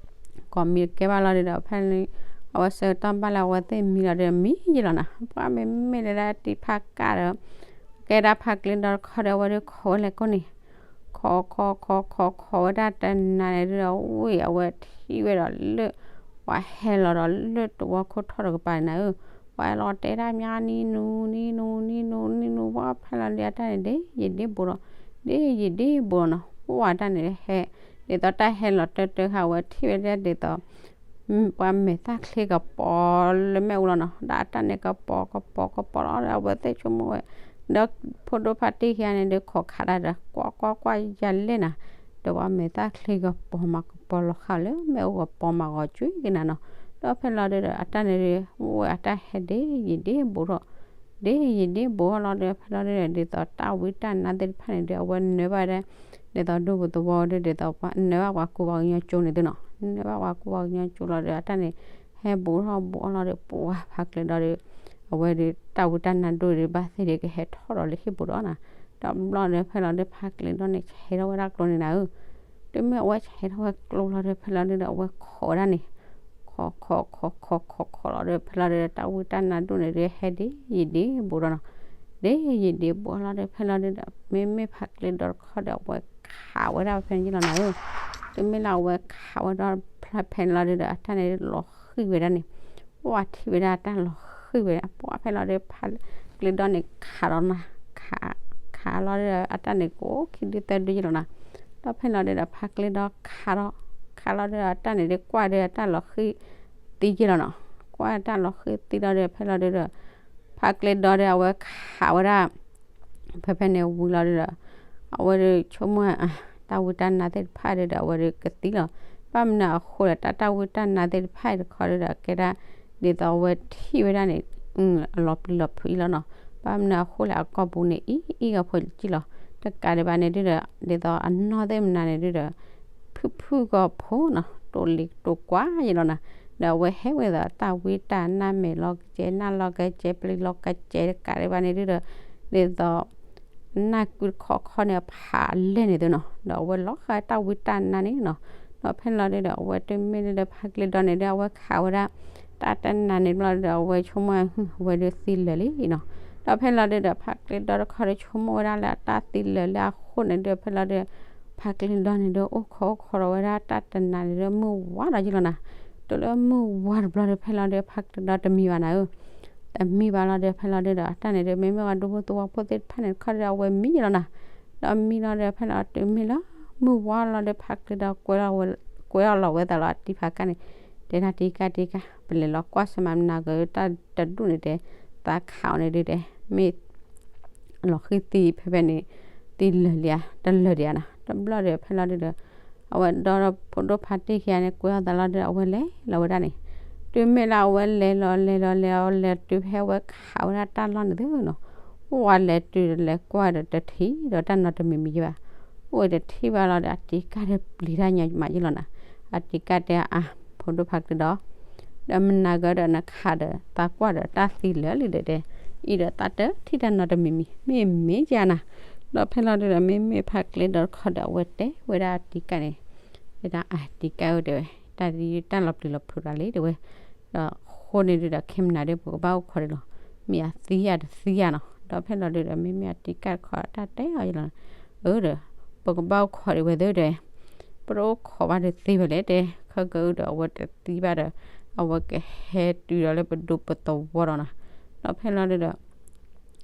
ကိးမံၤတကဲဘၣ်လီၤဒုဒီး ဖဲန့ၣ် အဝဲဆၢကတီၢ်ဘၣ်လၢအဝဲသ့ၣ်မံလီၤဒီး မံယလီၤနီၤ, ပှၤမ့မ့ၢ်လၢတံၤဖးကၣ်ဒီး ကဲဒၣ်ဖးကျဲဒီတခီဒီး အဝဲဒုးခိးဝဲလဲၤကိးန့ၣ် ခိးခိးခိးခိးခိးဝဲဒၣ်တနၤန့ၣ်ဒုဒီး ဝံၤအဝဲထံၣ်ဝဲဒီးလၢ ပှၤဟဲလီၤဒီးလၢတဝီခိၣ်ထီၣ်တကပၤန့ၣ်နၤဧၢ, ပှၤဟဲလီၤတဲဒၣ်မး နံၤနူၤ နံၤနူၤ နံၤနူၤ နံၤနူၤ ပှၤဖဲလီၤဒုအတၢ်န့ၣ် ဒ့ယံာ်ဒ့ဘူးဒီး ဒ့ယံာ်ဒ့ဘူးဒီးနီၤ, ပှၤတၢ်န့ၣ်ဟဲ ဒ်သိးတၢ်ဟဲလီၤတၢတၢခါ အဝဲထံၣ်ဝဲဒၣ်ဒ်သိး ပှၤမဲာ်သၣ်ချ့ကပီၤလၢမ့ၣ်အူလီၤနီၤ, ဒီးအတၢ်န့ၣ်ကပီၤကပီၤကပီၤလီၤဒီး အဝဲသ့ၣ်ဆိကမိၣ်ဝဲ ဒီးဖိဒိၣ်ဖါတံၢ်ခံဂၤန့ၣ်ဒုး ခိးခးတၢ်ဒီး ကွၢ်ကွၢ်ကွၢ်ယၤလဲၣ်နၤ, ဒီးပှၤမဲာ်သၣ်ချ့ကပီၤမးကပီၤလီၤဃာ်လၢမ့ၣ်အူကပီၤမးဂီၤကွံာ်က့ၤနၤနီၤ, ဒီးဖဲလီၤဒုဒီး အတၢ်န့ၣ်ဒုး ဝဲအတၢ်ဟဲဒ့ယံာ်ဒ့ဘူးဒီး ဒ့ယံာ်ဒ့ဘူးလီၤဒီး ဖဲလီၤဒုဒီး ဒ်သိးတၢ်ဝံတၢ်နါသ့ၣ်တဖၣ်န့ၣ်ဒုး အဝဲနၢဘၣ်ဒၣ် ဒ်သိးဒူပူၤသဝီဒုး ဒ်သိးပှၤနၢဘၣ်ပှၤကူပှၤကညီကၠိန့ၣ်သုနီၤ, နၢဘၣ်ပှၤကူပှၤကညီကၠိလီၤဒီး အတၢ်န့ၣ် ဟဲဘူးထီၣ်ဘူးအီၤလီၤဒီး ပှၤဖးကျဲဒီး အဝဲဒုး တၢ်ဝံတၢ်နါဒိၣ်ဒုး ဘၣ်သ့ၣ်ဒုးကဟဲထီၣ်ဒီးလၢဟံၣ်ပူၤဒီးနီၤ, ဒီးဘျီဒီး ဖဲလီၤဒုး ဖးကျဲဒီးန့ၣ် ဆဲးထီၣ်ဝဲဒၣ်ကျိန့ၣ်နၤဧၢ, တုၤမ့ၢ်အဝဲဆဲးထီၣ်ဝဲကျိလီၤဒီး ဖဲလီၤဒုဒီး အဝဲခိးဝဲဒၣ်န့ၣ် ခိးခိးခိးခိးခိးခိးလီၤဒီး ဖဲလီၤဒုဒီး တၢ်ဝံတၢ်နါဒိၣ်န့ၣ်ဒုး ဟဲဒ့ယံာ်ဒ့ဘူးဒီးနီၤ, ဒ့ယံာ်ဒ့ဘူးလီၤဒီး ဖဲလီၤဒုဒီး မ့မ့ၢ်ဖးကျဲဒီးတခီဒီး အဝဲခးဝဲဒၣ်ဖဲန့ၣ်လီၤနၤဧၢ, တုၤမ့ၢ်လၢအဝဲခးဝဲဒီးဖဲန့ၣ်လီၤဒုဒီး အတၢ်န့ၣ်လီၤဃံၤဝဲဒၣ်န့ၣ်, ပှၤထံၣ်ဝဲဒၣ်တၢ်လီၤဃံၤဝဲဒၣ် ပှၤဖဲလီၤဒုး ဖးကျဲဒီးန့ၣ် ခးဒီးနၤ ခးလီၤဒီး အတၢ်န့ၣ်ကိးခံဒုသၢဒုယလီၤနၤ, ဒီးဖဲလီၤဒုဒီး ဖးကျဲဒီးခးဒီး ခးလီၤဒီး အတၢ်န့ၣ်ဒုး ကွၢ်ဒီးအတၢ်လီၤဃံၤသံယလီၤနီၤ, ကွၢ်တၢ်လီၤဃံၤသံလီၤဒီး ဖဲလီၤဒုဒီး ဖးကျဲဒီးဒီး အဝဲခးဝဲဒၣ် ဖဲဖဲန့ၣ်ဝံၤလီၤဒုဒီး အဝဲဒုးဆိကမိၣ် တၢ်ဝံတၢ်နါသ့ၣ်တဖၣ်ဒုဒီး အဝဲဒုးကသံလီၤ, ဘၣ်မနုၤအဃိလဲၣ် တၢ်တၢ်ဝံတၢ်နါသ့ၣ်တဖၣ်အံၤတခီဒုဒီး ကဲဒၣ် ဒ်သိးအဝဲထံၣ်ဝဲဒၣ်န့ၣ် အလီၤပျံၤလီၤဖုးအံၤလီၤနီၤ, ဘၣ်မနုၤအဃိလဲၣ် အကိာ်ပူၤန့ၣ် အံၤအံၤဂီၤဖိလၢကံၣ်လီၤ, တကးဒံးဘၣ်န့ၣ်ဒုဒီး ဒ်သိးအနီၢ်သ့ၣ်မနုၤန့ၣ်ဒုဒီး ဖုၣ်ဖုၣ်ဂီၤဖိနီၤ တိာ်လံၤတိာ်ကွၢ်ယလီၤနၤ, ဒီးအဝဲဟဲဝဲဒၣ်တၢ်ဝံတၢ်နါမဲာ်လီၤကစဲး နၢ်လီၤကစဲး ပျံၤလီၤကစဲး တကးဒံးဘၣ်န့ၣ်ဒုဒီး ဒ်သိး နၢ်ကုတခီခီန့ၣ် ဖးလဲၢ်န့ၣ်သုနီၤ, ဒီးအဝဲလီၤဃာ်တၢ်ဝံတၢ်နါန့ၣ်နီၤ, ဒီးဖဲလီၤဒုဒီး အဝဲတုၤမ့ၢ်လၢဒီးဖါကျ့ဒီန့ၣ်ဒီး အဝဲခးဝဲဒၣ် တၢ်တနၤန့ၣ်တဘျီဒီး အဝဲဆိကမိၣ် အဝဲဒုးသံလၢာ်လံနီၤ. ဒီးဖဲလီၤဒုဒီး ဖါကျ့ဒီတခီဒီးဆိကမိၣ်ဝဲဒၣ်လၢအတၢ်သံလၢာ်လၢအဃိန့ၣ်ဒီး ဖဲလီၤဒုဒီး ဖါကျ့ဒီန့ၣ်ဒီး အိၣ်ခိးအိၣ်ခိးဒီးဝဲဒၣ်တၢ်တနၤန့ၣ်ဒီး မုၢ်ဝါဒီးယ့ၢ်လီၤနၤ. တုၤလၢမုၢ်ဝါတဘျီဒီး ဖဲလီၤဒု ဖါကျ့ဒီတမံဘၣ်နၤဧၢ တမံဘၣ်လီၤဒီး ဖဲလီၤဒုဒီး အတၢ်န့ၣ်ဒီး မ့မ့ၢ်ဝဲဒူဖိသဝီဖိသ့ၣ်တဖၣ်န့ၣ်တခီဒီး အဝဲမံယ့ၢ်လီၤနၤ. ဒီးမံလီၤဒီး ဖဲလီၤတုၤမ့ၢ်လၢ မုၢ်ဝါလီၤဒီး ဖါကျ့ဒီ ကွဲလီၤဝဲ ကွဲအီၣ်လီၤဝဲသးလီၤ အတံၤဖါကၣ်န့ၣ် တဲဒၣ်တံၤကၣ်တံၤကၣ် ပလဲၤလီၤကွၢ်ဆၢမၤမနၤကၢၤတၢ်တဒူၣ်န့ၣ်တဲ သးခးအီၤန့ၣ်ဒုတဲ မ့ၢ် လီၤဃံသံဖဲဖဲန့ၣ် သံလၢာ်လံဧါ တလၢာ်ဒံးဧါနၤ. တဘျီဒီး ဖဲလီၤဒုဒီး အဝဲဒီးဖိဒိၣ်ဖါတံၢ်ခံဂၤန့ၣ် ကွဲအီၣ်သးလီၤဒီး အဝဲလဲၤလီၤဝဲဒၣ်န့ၣ် တုၤမ့ၢ်လၢအဝဲလဲၤလီၤလဲၤလီၤလဲၤအီၤလဲၤတုၤဖဲအဝဲခးဝဲဒၣ်တၢ်လီၢ်န့ၣ်သုနီၤ. ဝဲလဲၤတုၤလဲၤကွၢ်ဒီးတထံၣ်ဒီးတၢ်နီတမံၤမံၤယ့ၢ်ဘၣ်. အိၣ်တထံၣ်ဘၣ်လီၤဒီး အတံၤကၣ်ဒီးပျံၤတၢ်ညါမးယ့ၢ်လီၤနၤ. အတံၤကၣ်တဲအါ ဖိဒိၣ်ဖါကျ့ဒီ ဒီးမနၤကၢၤဒီးနခးဒီးသးကွၢ်ဒီးတၢ်သံလၢာ်လံဒီးတဲ အံၤဒီးသးတထံၣ်တၢ်နီတမံၤမံၤ မ့ၢ်မ့ၢ်ကနၤ. ဒီးဖဲလီၤဒုဒီး မ့မ့ၢ်ဖါကျ့ဒီတခီဒီး အဝဲတဲဝဲဒၣ်အတံၤကၣ်န့ၣ် တဲဒၣ်အတံၤကၣ်ဧၢတဲဝဲ တၢ်တံၤတၢ်လီၤပျံၤလီၤဖုးတၢ်လံတဲဝဲ ဒီးဃိန့ၣ်ဒုဒီး ခဲမနၤဒု ပကဘၣ်အိၣ်ခိးဒံးလီၤ. မ့ၢ်အသံယၤတသံယၤနီၤ. ဒီးဖဲလီၤဒုဒီး မ့မ့ၢ်အတံၤကၣ်တခီတၢ်တဲအီၤယ့ၢ်လီၤ အၢဒီး ပကဘၣ်အိၣ်ခိးဒံးဝဲသ့တဲ ပတအိၣ်ခိးဘၣ်ဒီးသ့ဝဲလဲၣ်တဲ ခဲကၢအုဒီး အဝဲတသံဘၣ်ဒီး အဝဲကဟဲတုၤဒီးလၢပဒူပသဝီဒီးနီၤ. ဒီးဖဲလီၤဒုဒီး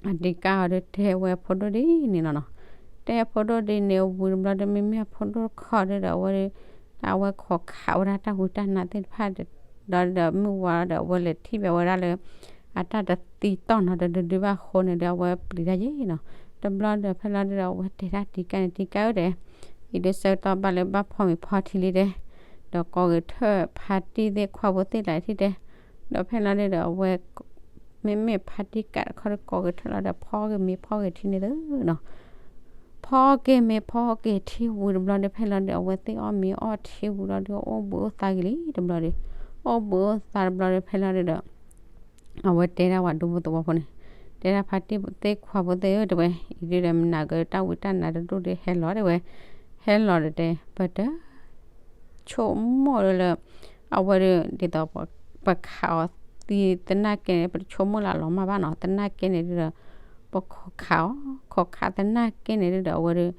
အတံၤကၣ်အီၤဒုတဲဝဲဖိဒိၣ်ဒ်န့ၣ်လီၤနီၤ. တဲဖိဒိၣ်ဒ်န့ၣ်ဝံၤတဘျီဒီး မ့မ့ၢ်အဖိဒိၣ်တခီဒုဒီး အဝဲ အဝဲခိးခးဝဲဒၣ်တၢ်ဝံတၢ်နါသ့ၣ်တဖၣ်ဒီး ဒီးမုၢ်ဝါဒီးအဝဲလဲၤထံၣ်ဘၣ်ဝဲဒၣ်လၢ အတၢ်တသံတီၢ်နီတဒုဒုဘၣ်ဃိန့ၣ်ဒီး အဝဲပျံၤတၢ်ယ့ၢ်နီၤ. တဘျီဒီးဖဲလီၤဒုဒီး အဝဲတဲဒၣ်တံၤကၣ်န့ၣ် တံၤကၣ်ဧၢတဲ အံၤဒုဆၢကတီၢ်ဘၣ်လၢဘၣ်ဖီမ့ၤဖီထံလံတဲ ဒီးကိးဂဲၤထၢၣ်ဖါတံၢ်သ့ၣ်ခွါဖိသ့ၣ်တဖၣ်ထံၣ်တဲ ဒီးဖဲလီၤဒုဒီးအဝဲ မ့မ့ၢ်ဖါတံၢ်ကးတခီဒီးကိးဂဲၤထၢၣ်လီၤဒီး ဖီက့ၤမ့ၤဖီက့ၤထံန့ၣ်သုနီၤ. ဖီက့ၤမ့ၤဖီက့ၤထံဝံၤတဘျီဒီး ဖဲလီၤဒုဒီး အဝဲသ့ၣ်အီၣ်မ့ၤအီၣ်ထံဝံၤလီၤဒီး အိၣ်ဘှံးအိၣ်သါက့ၤလံတဘျီဒီး အိၣ်ဘှံးအိၣ်သါတဘျီဒီး ဖဲလီၤဒုဒီး အဝဲတဲဒၣ်ပှၤဒူဖိသဝီဖိန့ၣ် တဲဒၣ်ဖါတံၢ်သ့ၣ်ခွါဖိသ့ၣ်ဧၢတဲဝဲ အံၤဒုဒီးမနၤကၢၤတၢ်ဝံတၢ်နါတဒူၣ်ဒီးဟဲလီၤတဲဝဲ ဟဲလီၤဒီးတဲ ပတ ဆိကမိၣ်လၢ အဝဲဒၣ်ဒ်သိး ပခးအီၤသံသနာ်က့န့ၣ် ပတဆိကမိၣ်လၢအလီၤမၢ်ဘၣ်နီၤ သနာ်က့န့ၣ်ဒုဒီး ပခိးခးအီၤ ခိးခးသနာ်က့န့ၣ်ဒုဒီး အဝဲဒၣ်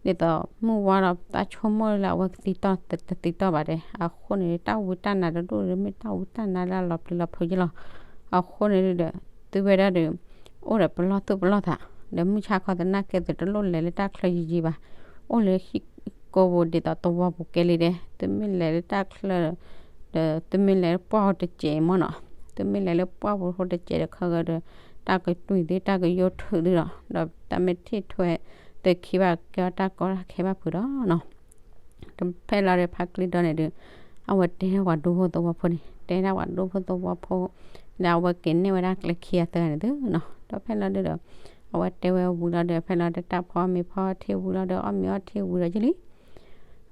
ဒ်သိးမုၢ်ဝါဒီးတၢ်ဆိကမိၣ်လၢအဝဲကသံတီၢ်တသံတီၢ်ဘၣ်တဲ အဃိန့ၣ် တၢ်ဝံတၢ်နါတဒူၣ်ဒီး မ့ၢ်တၢ်ဝံတၢ်နါလၢအလီၤပျံၤလီၤဖုးယ့ၢ်လီၤ. အဃိန့ၣ်ဒုဒီး သုဝဲဒၣ်ဒီး အိၣ်ဒီးပလီၢ်သူၣ်ပလီၢ်သး ဒီးမုၢ်ဆါခီသနာ်က့ သုတလိၣ်လဲၤလၢတၢ်ချၢယံၤယံၤဘၣ်. အိၣ်လၢဟံၣ်ကိးပူၤဒ်သိးသဝီပူၤကဲလံဒီး သုမ့ၢ်လဲၤလၢတၢ်ချၢ ဒီးသုမ့ၢ်လဲၤလၢပှၢ်ပူၤတစဲးမ့ၢ်နီၤ သုမ့ၢ်လဲၤလၢပှၢ်ပူၤတစဲးဒီးခဲဂၢၢ်ဒီး တၢ်ကတွံၢ်သု တၢ်ကယိးထုးသုဒီး ဒီးတၢ်မ့ၢ်ထံၣ်ထွဲသုခံဘၣ်ကဲထီၣ်တၢ်ကီတၢ်ခဲဘၣ်ဖုးဒီးနီၤ ဖဲလီၤဒီးဖါကျ့ဒီန့ၣ်ဒီး အဝဲတဲဒၣ်ပှၤဒူဖိသဝီဖိန့ၣ် တဲဒၣ်ပှၤဒူဖိသဝီဖိ ဒီးအဝဲက့ၤနဲၣ်ဝဲဒၣ်ကျဲခံဂၤသၢဂၤန့ၣ်သုနီၤ ဒီးဖဲလီၤဒုဒီး အဝဲတဲဝဲဝံၤလီၤဒီး ဖဲလီၤဒုတၢ်ဖီမ့ၤဖီထံဝံၤလီၤဒီး အီၣ်မ့ၤအီၣ်ထံဝံၤဒီးယလံ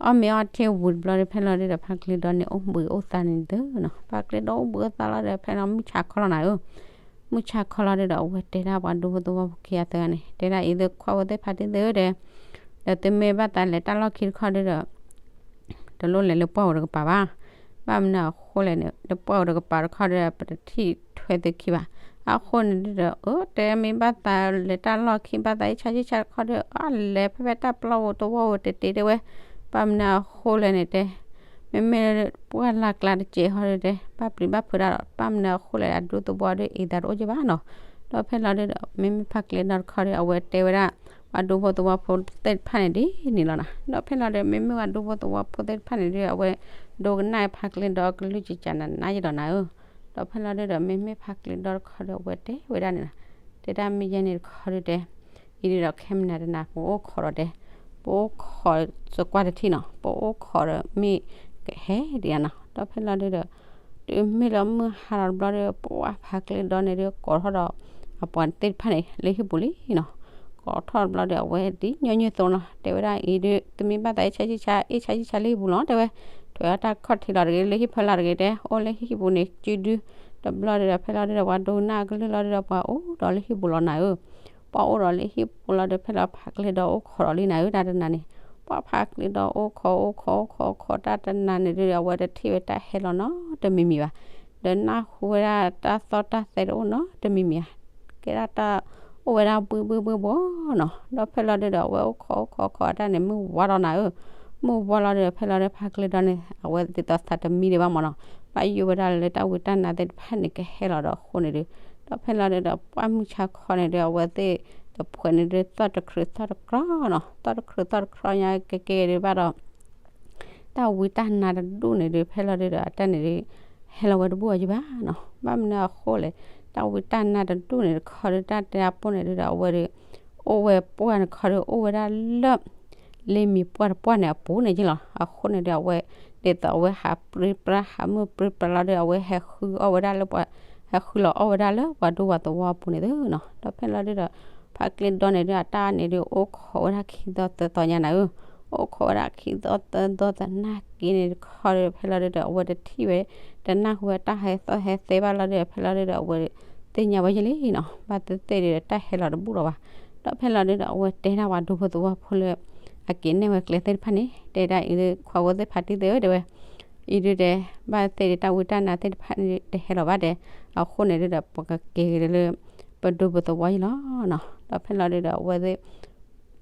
အီၣ်မ့ၤအီၣ်ထံဝံၤတဘျီဒီး ဖဲလီၤဒုဒီး ဖါကျ့ဒီန့ၣ် အိၣ်ဘှံးအိၣ်သါန့ၣ်သုနီၤ ဖါကျ့ဒီအိၣ်ဘှံးအိၣ်သါလီၤဒီး ဖဲလီၤမုၢ်ဆါခီလီၤနၤဧၢ မုၢ်ဆါခီလီၤဒုဒီး အဝဲတဲဒၣ်ပှၤဒူဖိသဝီဖိခံဂၤသၢဂၤန့ၣ် တဲဒၣ်အံၤသုခွါဖိသ့ၣ်ဖါတံၢ်သ့ၣ်ဧၢဒီး ဒီးသုမ့ၢ်ဘၣ်သးလဲၤတၢ်လီၢ်ခံတခီဒုဒီး တလိၣ်လဲၤလၢပှၢ်ပူၤတကပၤဘၣ်. ဘၣ်မနုၤအဃိလဲၣ်န့ၣ် လၢပှၢ်ပူၤတကပၤတခီဒီး ပတထံၣ်ထွဲသုခံဘၣ်. အဃိန့ၣ်ဒုဒီး အၢ တဲမ့ၢ်ဘၣ်သးလဲၤတၢ်လီၢ်ခံ ဘၣ်သးအ့ၣ်ဆါဆံဆါတခီဒီး အလဲၤဖဲဖဲတၢ်ပျီပူၤတဝီပူၤတတ့ၤတဲဝဲ. ဘၣ်မနုၤအဃိလဲၣ်န့ၣ် တဲ မ့မ့ၢ်ပှၢ်လၢ်ကျါတစဲးဃီဒီးတဲ ဘၣ်ပျံၤဘၣ်ဖုးတၢ်ဒီး ဘၣ်မနုၤအဃိလဲၣ် အဒူသဝီဒီးအ့ၣ်သးတအိၣ်က့ဘၣ်နီၤ. ဒီးဖဲလီၤဒုဒီး မ့မ့ၢ်ဖါကျ့ဒီတခီဒီး အဝဲတဲဝဲဒၣ် ပှၤဒူဖိသဝီဖိသ့ၣ်တဖၣ်န့ၣ်ဒ်န့ၣ်လီၤနၤ. ဒီးဖဲလီၤဒုဒီး မ့မ့ၢ်ပှၤဒူဖိသဝီဖိသ့ၣ်တဖၣ်န့ၣ်ဒီး အဝဲဒိကနၣ်ဖါကျ့ဒီကလုၢ်ကကနးနးယ့ၢ်လီၤနၤဧၢ. ဒီးဖဲလီၤဒုဒီး မ့မ့ၢ်ဖါကျ့ဒီတခီဒီး အဝဲတဲဝဲဒၣ်န့ၣ်လီၤ. တဲဒၣ်မ့ၢ်ယဲန့ၣ်တခီဒုတဲ အံၤဒုဒီးခဲမနၤတနၤ ပအိၣ်ခိးဒီးတဲ ပအိၣ်ခိးစကွၢ်တထံၣ်နီၤ ပအိၣ်ခိးဒီးမ့ၢ်ကဟဲဒံးဧါနီၤ. ဒီးဖဲလီၤဒုဒီး တုၤမ့ၢ်လၢမုၢ်ဟါလီၤတဘျီဒီး ပှၤဖါကျ့ဒီန့ၣ်ဒီး ကိးထီၣ်ဒီး အပှၤသ့ၣ်တဖၣ်န့ၣ် လၢဟံၣ်ပူၤလံနီၤ. ကိးထီၣ်တဘျီဒီး အဝဲဒ်ညီနုၢ်အသိးလီၤ. တဲဝဲဒၣ်အံၤဒု သုမ့ၢ်ဘၣ်သးအ့ၣ်ဆါဆံဆါ အ့ၣ်ဆါဆံဆါလၢဟံၣ်ပူၤလီၤ တဲဝဲ. ထွဲအီၣ်တၢ်ခီၣ်ထံးလီၤတဂ့ၤ လၢဟံၣ်ဖၢလီၤတဂ့ၤတဲ အိၣ်လၢဟံၣ်ပူၤန့ၣ် စုဒု တဘျီဒီး ဖဲလီၤဒုဒီး ပှၤဒိကနၣ်ကလုၢ်လီၤဒုဒီး ပှၤအိၣ်ဒီးလၢဟံၣ်ပူၤလီၤနၤဧၢ. ပှၤအိၣ်ဒီးလၢဟံၣ်ပူၤလီၤဒီး ဖဲလီၤဖါကျ့ဒီအိၣ်ခိးဒီးလံနၤဧၢ တၢ်တနၤန့ၣ် ပှၢ်ဖးကျ့ဒီးအိၣ်ခိးအိၣ်ခိးအိၣ်ခိးအိၣ်ခိးတၢ်တနၤန့ၣ်ဒုး အဝဲတထံၣ်ဝဲတၢ်ဟဲလီၤနီတမံၤမံၤဘၣ်. ဒီးနၢ်ဟူဝဲဒၣ်တၢ်သီၣ်တၢ်သဲတအိၣ်နီတမံၤမံၤဧါ. ကဲဒၣ်တၢ်အိၣ်ဝဲဒၣ်ဘှ့ဘှ့ဘှ့ဘှီနီၤ. ဒီးဖဲလီၤဒုးဒီး အဝဲအိၣ်ခိးအိၣ်ခိးခိးတၢ်န့ၣ် မုၢ်ဝါလီၤနၤဧၢ, မုၢ်ဝါလီၤဒုးဒီး ဖဲလီၤဒုးဖးကျ့ဒီးန့ၣ် အဝဲဒ်သိးသးတမံဒံးဘၣ်မၢ်နီၤ. ဘၣ်ယိၣ်ဝဲဒၣ်လၢတၢ်ဝံတၢ်နါသ့ၣ်တဖၣ်န့ၣ် ကဟဲလီၤဒီးအဃိန့ၣ်ဒုး, ဒီးဖဲလီၤဒုးဒီး ပှၢ်မုၢ်ဆါခီန့ၣ်ဒုး အဝဲသ့ၣ်တဖုန့ၣ်ဒုး သီၣ်တခြူးသီၣ်တခြီနီၤ, သီၣ်တခြူးသီၣ်တခြီညါကဲကဲဒုးဘၣ်ဒီး တၢ်ဝံတၢ်နါတဒူၣ်န့ၣ်ဒုး ဖဲလီၤဒုးဒီး အတၢ်န့ၣ်ဒုး ဟဲလီၤဝဲတဘူၣ်အီၤယဘၣ်နီၤ. ဘၣ်မနုၤအဃိလဲၣ်, တၢ်ဝံတၢ်နါတဒူၣ်န့ၣ်တခီဒုး တၢ်တဲအပူၤန့ၣ်ဒုးဒီး အဝဲဒုး အိၣ်ဝဲပှၢ်တခီဒုး အိၣ်ဝဲဒၣ်လၢ လ့မံၤပှၢ်တပှၢ်န့ၣ်အပူၤန့ၣ်က့လီၤ. အဃိန့ၣ်ဒုး အဝဲ ဒ်သိးအဝဲဟးပြံပြါ ဟးမုၢ်ပြံပြါလီၤဒုး အဝဲဟဲဃုအီၣ်ဝဲဒၣ်လၢပှၤ ဟဲဃုလီၤအီၣ်ဝဲဒၣ်လၢပှၤဒူပှၤသဝီအပူၤန့ၣ်သုနီၤ. ဒီးဖဲလီၤဒုးဒီး ဖးကျ့ဒီန့ၣ်ဒုး အတၢ်န့ၣ်ဒုး အိၣ်ခိးဝဲဒၣ်ခံသီသၢသီညါနၤဧၢ, အိၣ်ခိးဝဲဒၣ်ခံသီသၢသီသနာ်က့န့ၣ်တခီဒုး ဖဲလီၤဒုးဒီး အဝဲတထံၣ်ဝဲ တနၢ်ဟူဝဲတၢ်ဟဲသီၣ်ဟဲသဲဘၣ်လီၤဒုး ဖဲလီၤဒုးဒီး အဝဲသ့ၣ်ညါဝဲယလံနီၤ. ဘၣ်သ့ၣ်သ့ၣ်ဒုး တၢ်ဟဲလီၤတဘူၣ်လီၤဘၣ်. ဒီးဖဲလီၤဒုးဒီး အဝဲတဲဒၣ်ပှၤဒူဖိသဝီဖိလၢ အက့ၤနဲၣ်ဝဲကျဲသ့ၣ်တဖၣ်န့ၣ် တဲဒၣ်အံၤလၢ ခွါဖိသ့ၣ်ဖးတံၢ်သ့ၣ်ဧၢ တဲဝဲ, အံၤဒုးတဲ ဘၣ်သ့ၣ်ဒုး တၢ်ဝံတၢ်နါသ့ၣ်တဖၣ်န့ၣ် တဟဲလီၤဘၣ်တဲ, အဃိန့ၣ်ဒုးဒီး ပကက့ၤက့ၤလၢ ပဒူပသဝီအံၤလီၤနီၤ. ဒီးဖဲလီၤဒုးဒီး အဝဲသ့ၣ်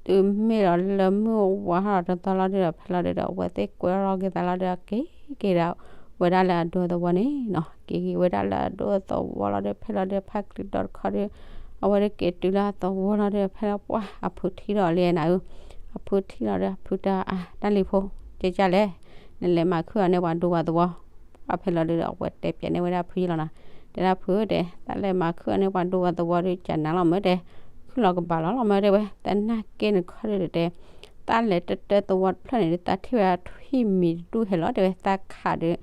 တုၤမ့ၢ်ဒီးလၢမုၢ်ဝါထီၣ်တသီလီၤဒုးဒီး ဖဲလီၤဒုးဒီး အဝဲသ့ၣ်ကွဲလီၤက့ၤသးလီၤဒုးဒီး က့ၤက့ၤဒီး ဝဲဒၣ်လၢအဒူသဝီန့ၣ်နီၤ. က့ၤက့ၤဝဲဒၣ်လၢအဒူသဝီလီၤဒုး ဖဲလီၤဒုး ဖးကျ့ဒီတခီဒုး အဝဲဒုးက့ၤတုၤလၢအသဝီလီၤဒုး ဖဲလီၤပှၢ်အဖုထံၣ်ဒီးလံနၤဧၢ, အဖုထံၣ်လီၤဒုး အဖုတဲအီၤ အါ တၢ်လံၤဖိ ကဲကၢ်လဲၣ်, နလဲၤမၤခုၣ်အီၤန့ၢ်ပှၤဒူပှၤသဝီ, ပှၢ်ဖဲလီၤဒုးဒီး အဝဲတဲပျဲန့ၢ်ဝဲဒၣ်အဖုယလီၤနီၤ. တဲဒၣ်ဖုဧၢတဲ တၢ်လဲၤမၤခုၣ်အီၤန့ၢ်ပှၤဒူပှၤသဝီဒုး ကနၤလီၤမၢတဲ, ခုၣ်လီၤကဘၣ်လီၤလီၤမၢတဲဝဲ, သနာ်က့န့ၣ်ခီဒုးတဲ တၢ်လဲၤတတၢသဝီတဖျၢၣ်န့ၣ်ဒုး သးထံၣ်ဝဲဒၣ်ထွံၣ်မံၤတဒူၣ်ဟဲလီၤတဲဝဲ သးခးဒုး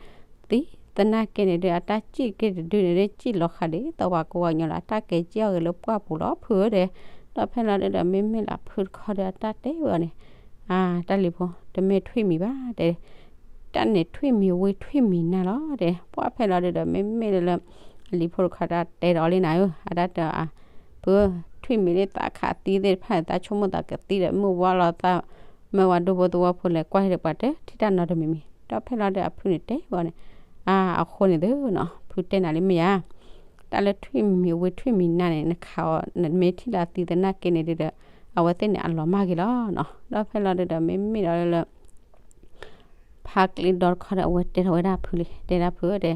သံ, သနာ်က့န့ၣ်ဒုး အတၢ်စံၣ်က့ၤတဒုန့ၣ်ဒုး စံၣ်လီၤဃာ်ဒ်သိးပှၤကဝီၤညီလီၤ အတၢ်ကဲၤစံၣ်အီၤဂ့ၤလၢပှၢ်ပူၤလီၤဖုဧၢတဲ, ဒီးဖဲလီၤဒုးဒီး မ့မ့ၢ်လၢအဖုတခီဒီး အတၢ်တဲဝဲအီၤန့ၣ်, အါ တၢ်လံၤဖိ တမ့ၢ်ထွံၣ်မံၤဘၣ်တဲ တၢ်န့ၣ်ထွံၣ်မံၤဝံၤထွံၣ်မံၤနါလီၤတဲ, ပှၢ်ဖဲလီၤဒုးဒီး မ့မ့ၢ်လၢ အလံၤဖိတခီတၢ်တဲဒီးလံနၤဧၢ, အတၢ်တဲအီၤ ဖု ထွံၣ်မံၤလၢသးခးသံသ့ၣ်တဖၣ်န့ၣ် သးဆိကမိၣ်သးကသံဒီး မုၢ်ဝါလီၤသး မၢဝဲဒူဖိသဝီဖိလဲၤကွၢ်ဟဲဒီးပှၤတထံၣ်တၢ်နီတမံၤမံၤ, ဒီးဖဲလီၤဒုးအဖုန့ၣ်တဲဝဲန့ၣ်, အါ အဃိန့ၣ်သုနီၤ ဖုတဲနၤလံမ့ၢ်ယါ, တၢ်လၢထွံၣ်မံၤဝံၤထွံၣ်မံၤနါန့ၣ် နခးအီၤ နမ့ၢ်ထံၣ်လၢအသံသနာ်က့န့ၣ်ဒုးဒီး အဝဲသ့ၣ်န့ၣ်အလီၤမၢ်က့ၤလီၤနီၤ, ဒီးဖဲလီၤဒုးဒီး မ့မ့ၢ်ဒီးလၢ ဖးကျ့ဒီတခီဒီး အဝဲတဲထီၣ်ဝဲဒၣ်အဖုလံ, တဲဒၣ်ဖုဧၢတဲ,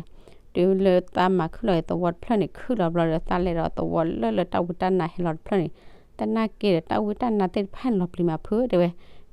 တုၤလၢသးမၤခုၣ်လီၤသဝီတဖျၢၣ်န့ၣ် ခုၣ်လီၤဘျီဒီး သးလဲၤဒီးသဝီလၢလၢတၢ်ဝံတၢ်နါဟဲလီၤတဖျၢၣ်န့ၣ်, သနာ်က့ဒီး တၢ်ဝံတၢ်နါသ့ၣ်တဖၣ်န့ၣ်လီၤပျံၤမးဖုဧၢတဲဝဲ,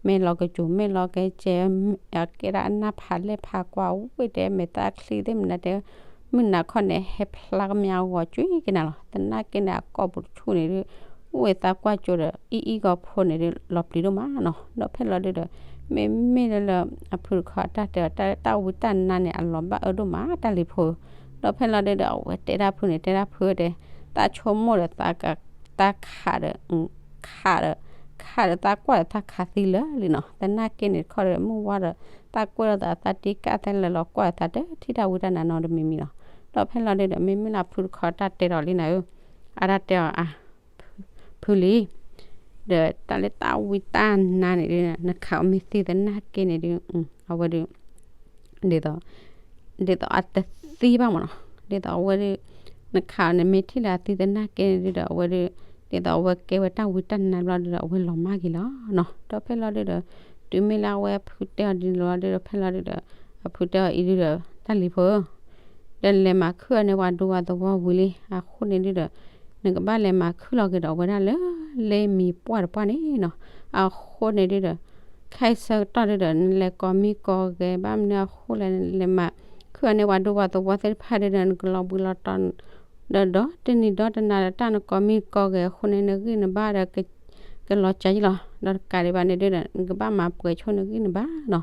မ့ၢ်လီၤကစူၤ မ့ၢ်လီၤကစဲး ကဲဒၣ်အနၢ်ဖးလဲၢ်ဖးကွၢ်ဝံၣ်တဲ မဲာ်သၣ်ချံသ့ၣ်မနုၤတဲ မုၢ်နၤခီန့ၣ် ဟဲဖျါကမၠးဂီၤကွံက့ၤနၤလီၤ, သနာ်က့န့ၣ် အကိာ်ပူၤတဆူၣ်န့ၣ်ဒုး အိၣ်ဝဲသးကွၢ်ကၠိဒီး အံၣ်အံၣ်ဂီၤဖိန့ၣ်ဒုး လီၤပျံၤဒိၣ်မးနီၤ, ဒီးဖဲလီၤဒုးဒီး မ့မ့ၢ်လၢလၢ အဖုတခီအတၢ်တဲအီၤ တၢ်ဝံတၢ်နါန့ၣ်အလီၤဘၣ်အၢဒိၣ်မးတၢ်လံၤဖိ, ဒီးဖဲလီၤဒုးဒီး အဝဲတဲဒၣ်ဖုန့ၣ် တဲဒၣ်ဖုတဲ, သးဆိကမိၣ်ဒီး ခးဒီး ခးဒီး ခးဒီး သးကွၢ်ဒီးသးခးသံလၢာ်လံနီၤ, သနာ်က့န့ၣ်တခီဒီး မုၢ်ဝါဒီး သးကွၢ်ဒီးသးသးတံၢ်ကၣ်သးလဲၤလီၤကွၢ်ဒီးသးတထံၣ်တၢ်ဝံတၢ်နါနီတမံၤမံၤလီၤ, ဒီးဖဲလီၤဒုးဒီး မ့မ့ၢ်လၢအဖုတခီအတၢ်တဲဒီးလံနၤဧၢ, အတၢ်တဲအီၤအါ ဖုလံ, ဒီးတၢ်လၢတၢ်ဝံတၢ်နါန့ၣ်ဒုး နခးအီၤမ့ၢ်သံသနာ်က့န့ၣ်ဒုး အဝဲဒုး ဒ်သိး ဒ်သိးအတသံဘၣ်မးနီၤ, ဒ်သိးအဝဲဒုး နခးအီၤန့ၣ်မ့ၢ်ထံၣ်လၢအသံသနာ်က့န့ၣ်ဒုးဒီး အဝဲဒုး ဒ်သိးအဝဲကဲဝဲတၢ်ဝံတၢ်နါဘျီဒုးဒီး အဝဲလီၤမၢ်က့ၤလီၤနီၤ, ဒီးဖဲလီၤဒုးဒီး တုၤမ့ၢ်လၢအဝဲအဖုတဲအီၤဒ်န့ၣ်လီၤဒုးဒီး ဖဲလီၤဒုးဒီး အဖုတဲအီၤအံၤဒုးဒီး တၢ်လံၤဖိဧၢ ဒီးနလဲၤမၤခုၣ်အီၤန့ၢ်ပှၤဒူပှၤသဝီဝံၤလံ, အဃိန့ၣ်ဒုးဒီး နကဘၣ်လဲၤမၤခုၣ်လီၤက့ၤဒီးဝဲဒၣ်လၢ လ့မံၤပှၢ်တပှၢ်န့ၣ်နီၤ, အဃိန့ၣ်ဒုးဒီး ခဲအံၤဆၢကတီၢ်ဒုးဒီး နလဲၤကိးမံၤကိးဂဲၤ ဘၣ်မနုၤအဃိလဲၣ် နလဲၤမၤခုၣ်အီၤန့ၢ် ပှၤဒူပှၤသဝီသ့ၣ်တဖၣ်ဒုးဒီး နကလီၤဘှံးလီၤတီၤ ဒီးဒီးတနံၤဒီတနၤဒီး တၢ်နကိးမံၤကိးဂဲၤအဃိန့ၣ် နဂံၢ်နဘါဒီး ကလီၤစှၤယံလီၤ, ဒီးတကးဒံးဘၣ်န့ၣ်ဒုးဒီး နကဘၣ်မၤပှဲၤဆိနဂံၢ်နဘါနီၤ,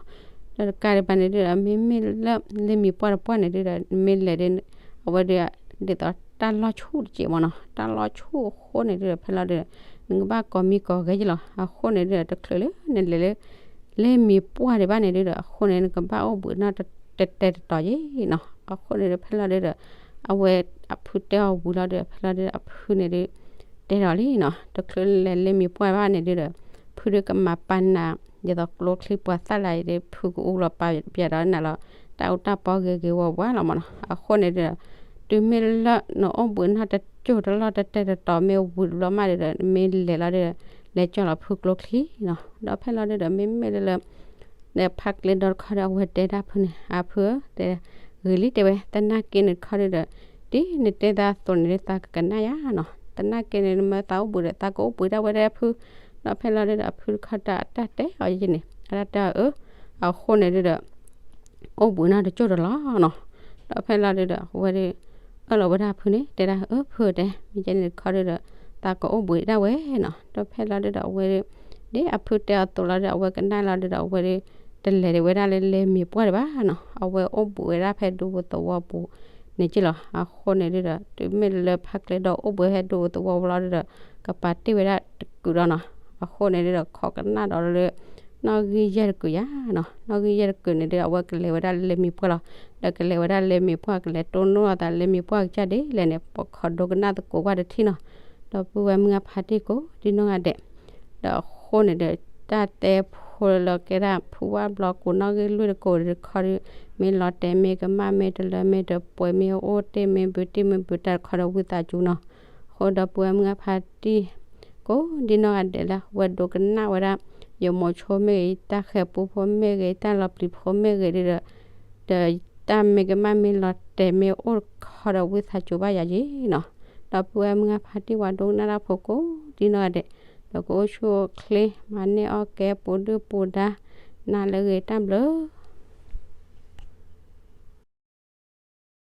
ဒီးတကးဒံးဘၣ်န့ၣ်ဒုးဒီး မ့မ့ၢ်လၢ လ့မံၤပှၢ်တပှၢ်န့ၣ်ဒုးဒီး နမ့ၢ်လဲၤဒုး အဝဲဒုး ဒ်သိးတၢ်လီၢ်ဆူၣ်တစဲးမးနီၤ, တၢ်လီၢ်ဆူၣ်အဃိန့ၣ်ဒုးဒီး ဖဲလီၤဒုးဒီး နကဘၣ်ကိးမံၤကိးဂဲၤယံလီၤ, အဃိန့ၣ်ဒုးဒီး တချုးလၢနလဲၤလၢ လ့မံၤပှၢ်ဒံးဘၣ်န့ၣ်ဒုးဒီး အဃိန့ၣ် နကဘၣ်အိၣ်ဘှံးနီၢ်တတဲာ်တတီၤယံနီၤ, အဃိန့ၣ်ဒုး ဖဲလီၤဒုးဒီး အဝဲအဖုတဲအီၤဝံၤလီၤဒုး ဖဲလီၤဒုး အဖုန့ၣ်ဒုး တဲဒီးလံနီၤ, တချုးလဲၤလ့မံၤပှၢ်ဘၣ်န့ၣ်ဒုးဒီး ဖုဒုးကမၤပာ်နၤ ဒ်သိးကျိချံပှၤသၣ်လၢ်အံၤဒီး ဖုကအူလီၤပာ်ပျဲဒီးနၤလီၤ, တၢ်အူတၢ်ပီဂ့ၤဂ့ၤဝါဝါလီၤမးနီၤ. အဃိန့ၣ်ဒီး တုၤမ့ၢ်လၢနအိၣ်ဘှံးနီၢ်တကၠိၢ်တလီၢ်တတဲာ်တတီၤ မ့ၢ်ဝံၤတဘျီမးဒီး နမ့ၢ်လဲၤလီၤဒီး လဲၤကၠီၣ်လီၤဖုကျိချံနီၤ. ဒီးဖဲလီၤဒုဒီး မ့မ့ၢ်လၢလၢ ဒီးဖါကျ့ဒီတခီဒီး အဝဲတဲဒၣ်ဖုန့ၣ် အဖုဧၢ, တဲ ဂ့ၤလံတဲဝဲ, သနာ်က့န့ၣ်တခီဒုဒီး ဒ်နတဲသးအသိးန့ၣ်ဒီး သးကကနၣ်ယါနီၤ. သနာ်က့န့ၣ် နမ့ၢ်သးအိၣ်ဘှံးဒီး သးကအိၣ်ဘှံးဒၣ်ဝဲဒၣ်ဖု. ဒီးဖဲလီၤဒုဒီး အဖုတခီတၢ်အတၢ်တဲအီၤယဲန့ၣ် အတၢ်တဲအီၤအၢ, အဃိန့ၣ်ဒုဒီး အိၣ်ဘှံးနီၢ်တကၠိၢ်တလီၢ်နီၤ. ဒီးဖဲလီၤဒုဒီး အဝဲဒု အၢၣ်လီၤဝဲဒၣ်ဖုန့ၣ် တဲဒၣ် အၢ ဖုတဲ, မ့ၢ်ကဲန့ၣ်တခီဒုဒီး သးကအိၣ်ဘှံးဒၣ်ဝဲနီၤ. ဒီးဖဲလီၤဒုဒီး အဝဲဒု ဒ်အဖုတဲအီၤအသိးလီၤဒုဒီး အဝဲကနၣ်လီၤဒုဒီး အဝဲဒု တလဲၤဒံးဝဲဒၣ်လၢလဲၤမ့ၤပှၢ်ဒံးဘၣ်နီၤ. အဝဲအိၣ်ဘှံးဝဲဒၣ်ဖဲဒူပူၤသဝီပူၤန့ၣ်က့လီၤ. အဃိန့ၣ်ဒုဒီး တုၤမ့ၢ်လၢဖါကျ့ဒီအိၣ်ဘှံးဖဲဒူပူၤသဝီပူၤလီၤဒုဒီး ကပာ်တ့ၢ်ဝဲဒၣ်တကုာ်ဒီးနီၤ. အဃိန့ၣ်ဒုဒီး ခိးကနၣ်ဒီးလၢ နီၣ်ဂံၢ်ယဲၢ်တကုာ်ယါနီၤ. နီၣ်ဂံၢ်ယဲၢ်တကုာ်န့ၣ်ဒု အဝဲကလဲၤဝဲဒၣ်လၢလဲၤမ့ၤပှၢ်လီၤ. ဒီးကလဲၤဝဲဒၣ်လၢလဲၤမ့ၤပှၢ် ကလဲၤတိၢ်နီၣ်အသးလၢလဲၤမ့ၤပှၢ်ကစၢ်ဒ်လဲၣ်န့ၣ် ပိာ်ခိးဒိကနၣ်သကိးကွၢ်တထံၣ်နီၤ. ဒီပုၢ်ဝဲၢ်မုၢ်အဖါတံၢ်ကိးဒ်နီၢ်ဂၤဒဲး ဒီးအဃိန့ၣ်ဒီး တၢ်တဲဖိလၢကဲဒၣ်ဖုဝၣ်ဘျီကိးနီၣ်ဂံၢ်လွံၢ်တကိးတခီဒု မ့ၢ်လီၤတဲာ်မ့ၢ်ကမၣ်မ့ၢ်တလၢမ့ၢ်တပှဲၤမ့ၢ်အိၣ်တ့ၢ်မ့ၢ်ဘုးတ့ၢ်မ့ၢ်ဘုးတၢ်တခီဒီးဝံသးစူၤနီၤ. အဃိဒီပုၢ်ဝဲၢ်မုၢ်အဖါတံၢ် ကိးဒ်နီၢ်ဂၤဒဲးလၢအဝဲဒိကနၣ်ဝဲဒၣ် ယမိၤဆိမ့ၢ်ဂ့ၤ တၢ်ဃဲၤပူဖိမ့ၢ်ဂ့ၤ တၢ်လီၤပျံၤဖိမ့ၢ်ဂ့ၤဒုဒီး ဒီးတၢ်မ့ၢ်ကမၣ်မ့ၢ်လီၤတဲာ်မ့ၢ်အိၣ်တခီဒီးဝံသးစူၤဘၣ်ယၤယ့နီၤ. ဒီပုၢ်ဝဲၢ်မုၢ်အဖါတံၢ် ပှၤဒိကနၣ်တၢ်ဖိကိးဒ်နီၢ်ဂၤဒဲး ဒီးကအိၣ်ဆူၣ်အိၣ်ချ့ မၤန့ၢ်အီၣ်ကဲပူၤဒုၣ်ပူၤဒါ နၤလၢအဂ့ၤတၢ်ဘျုး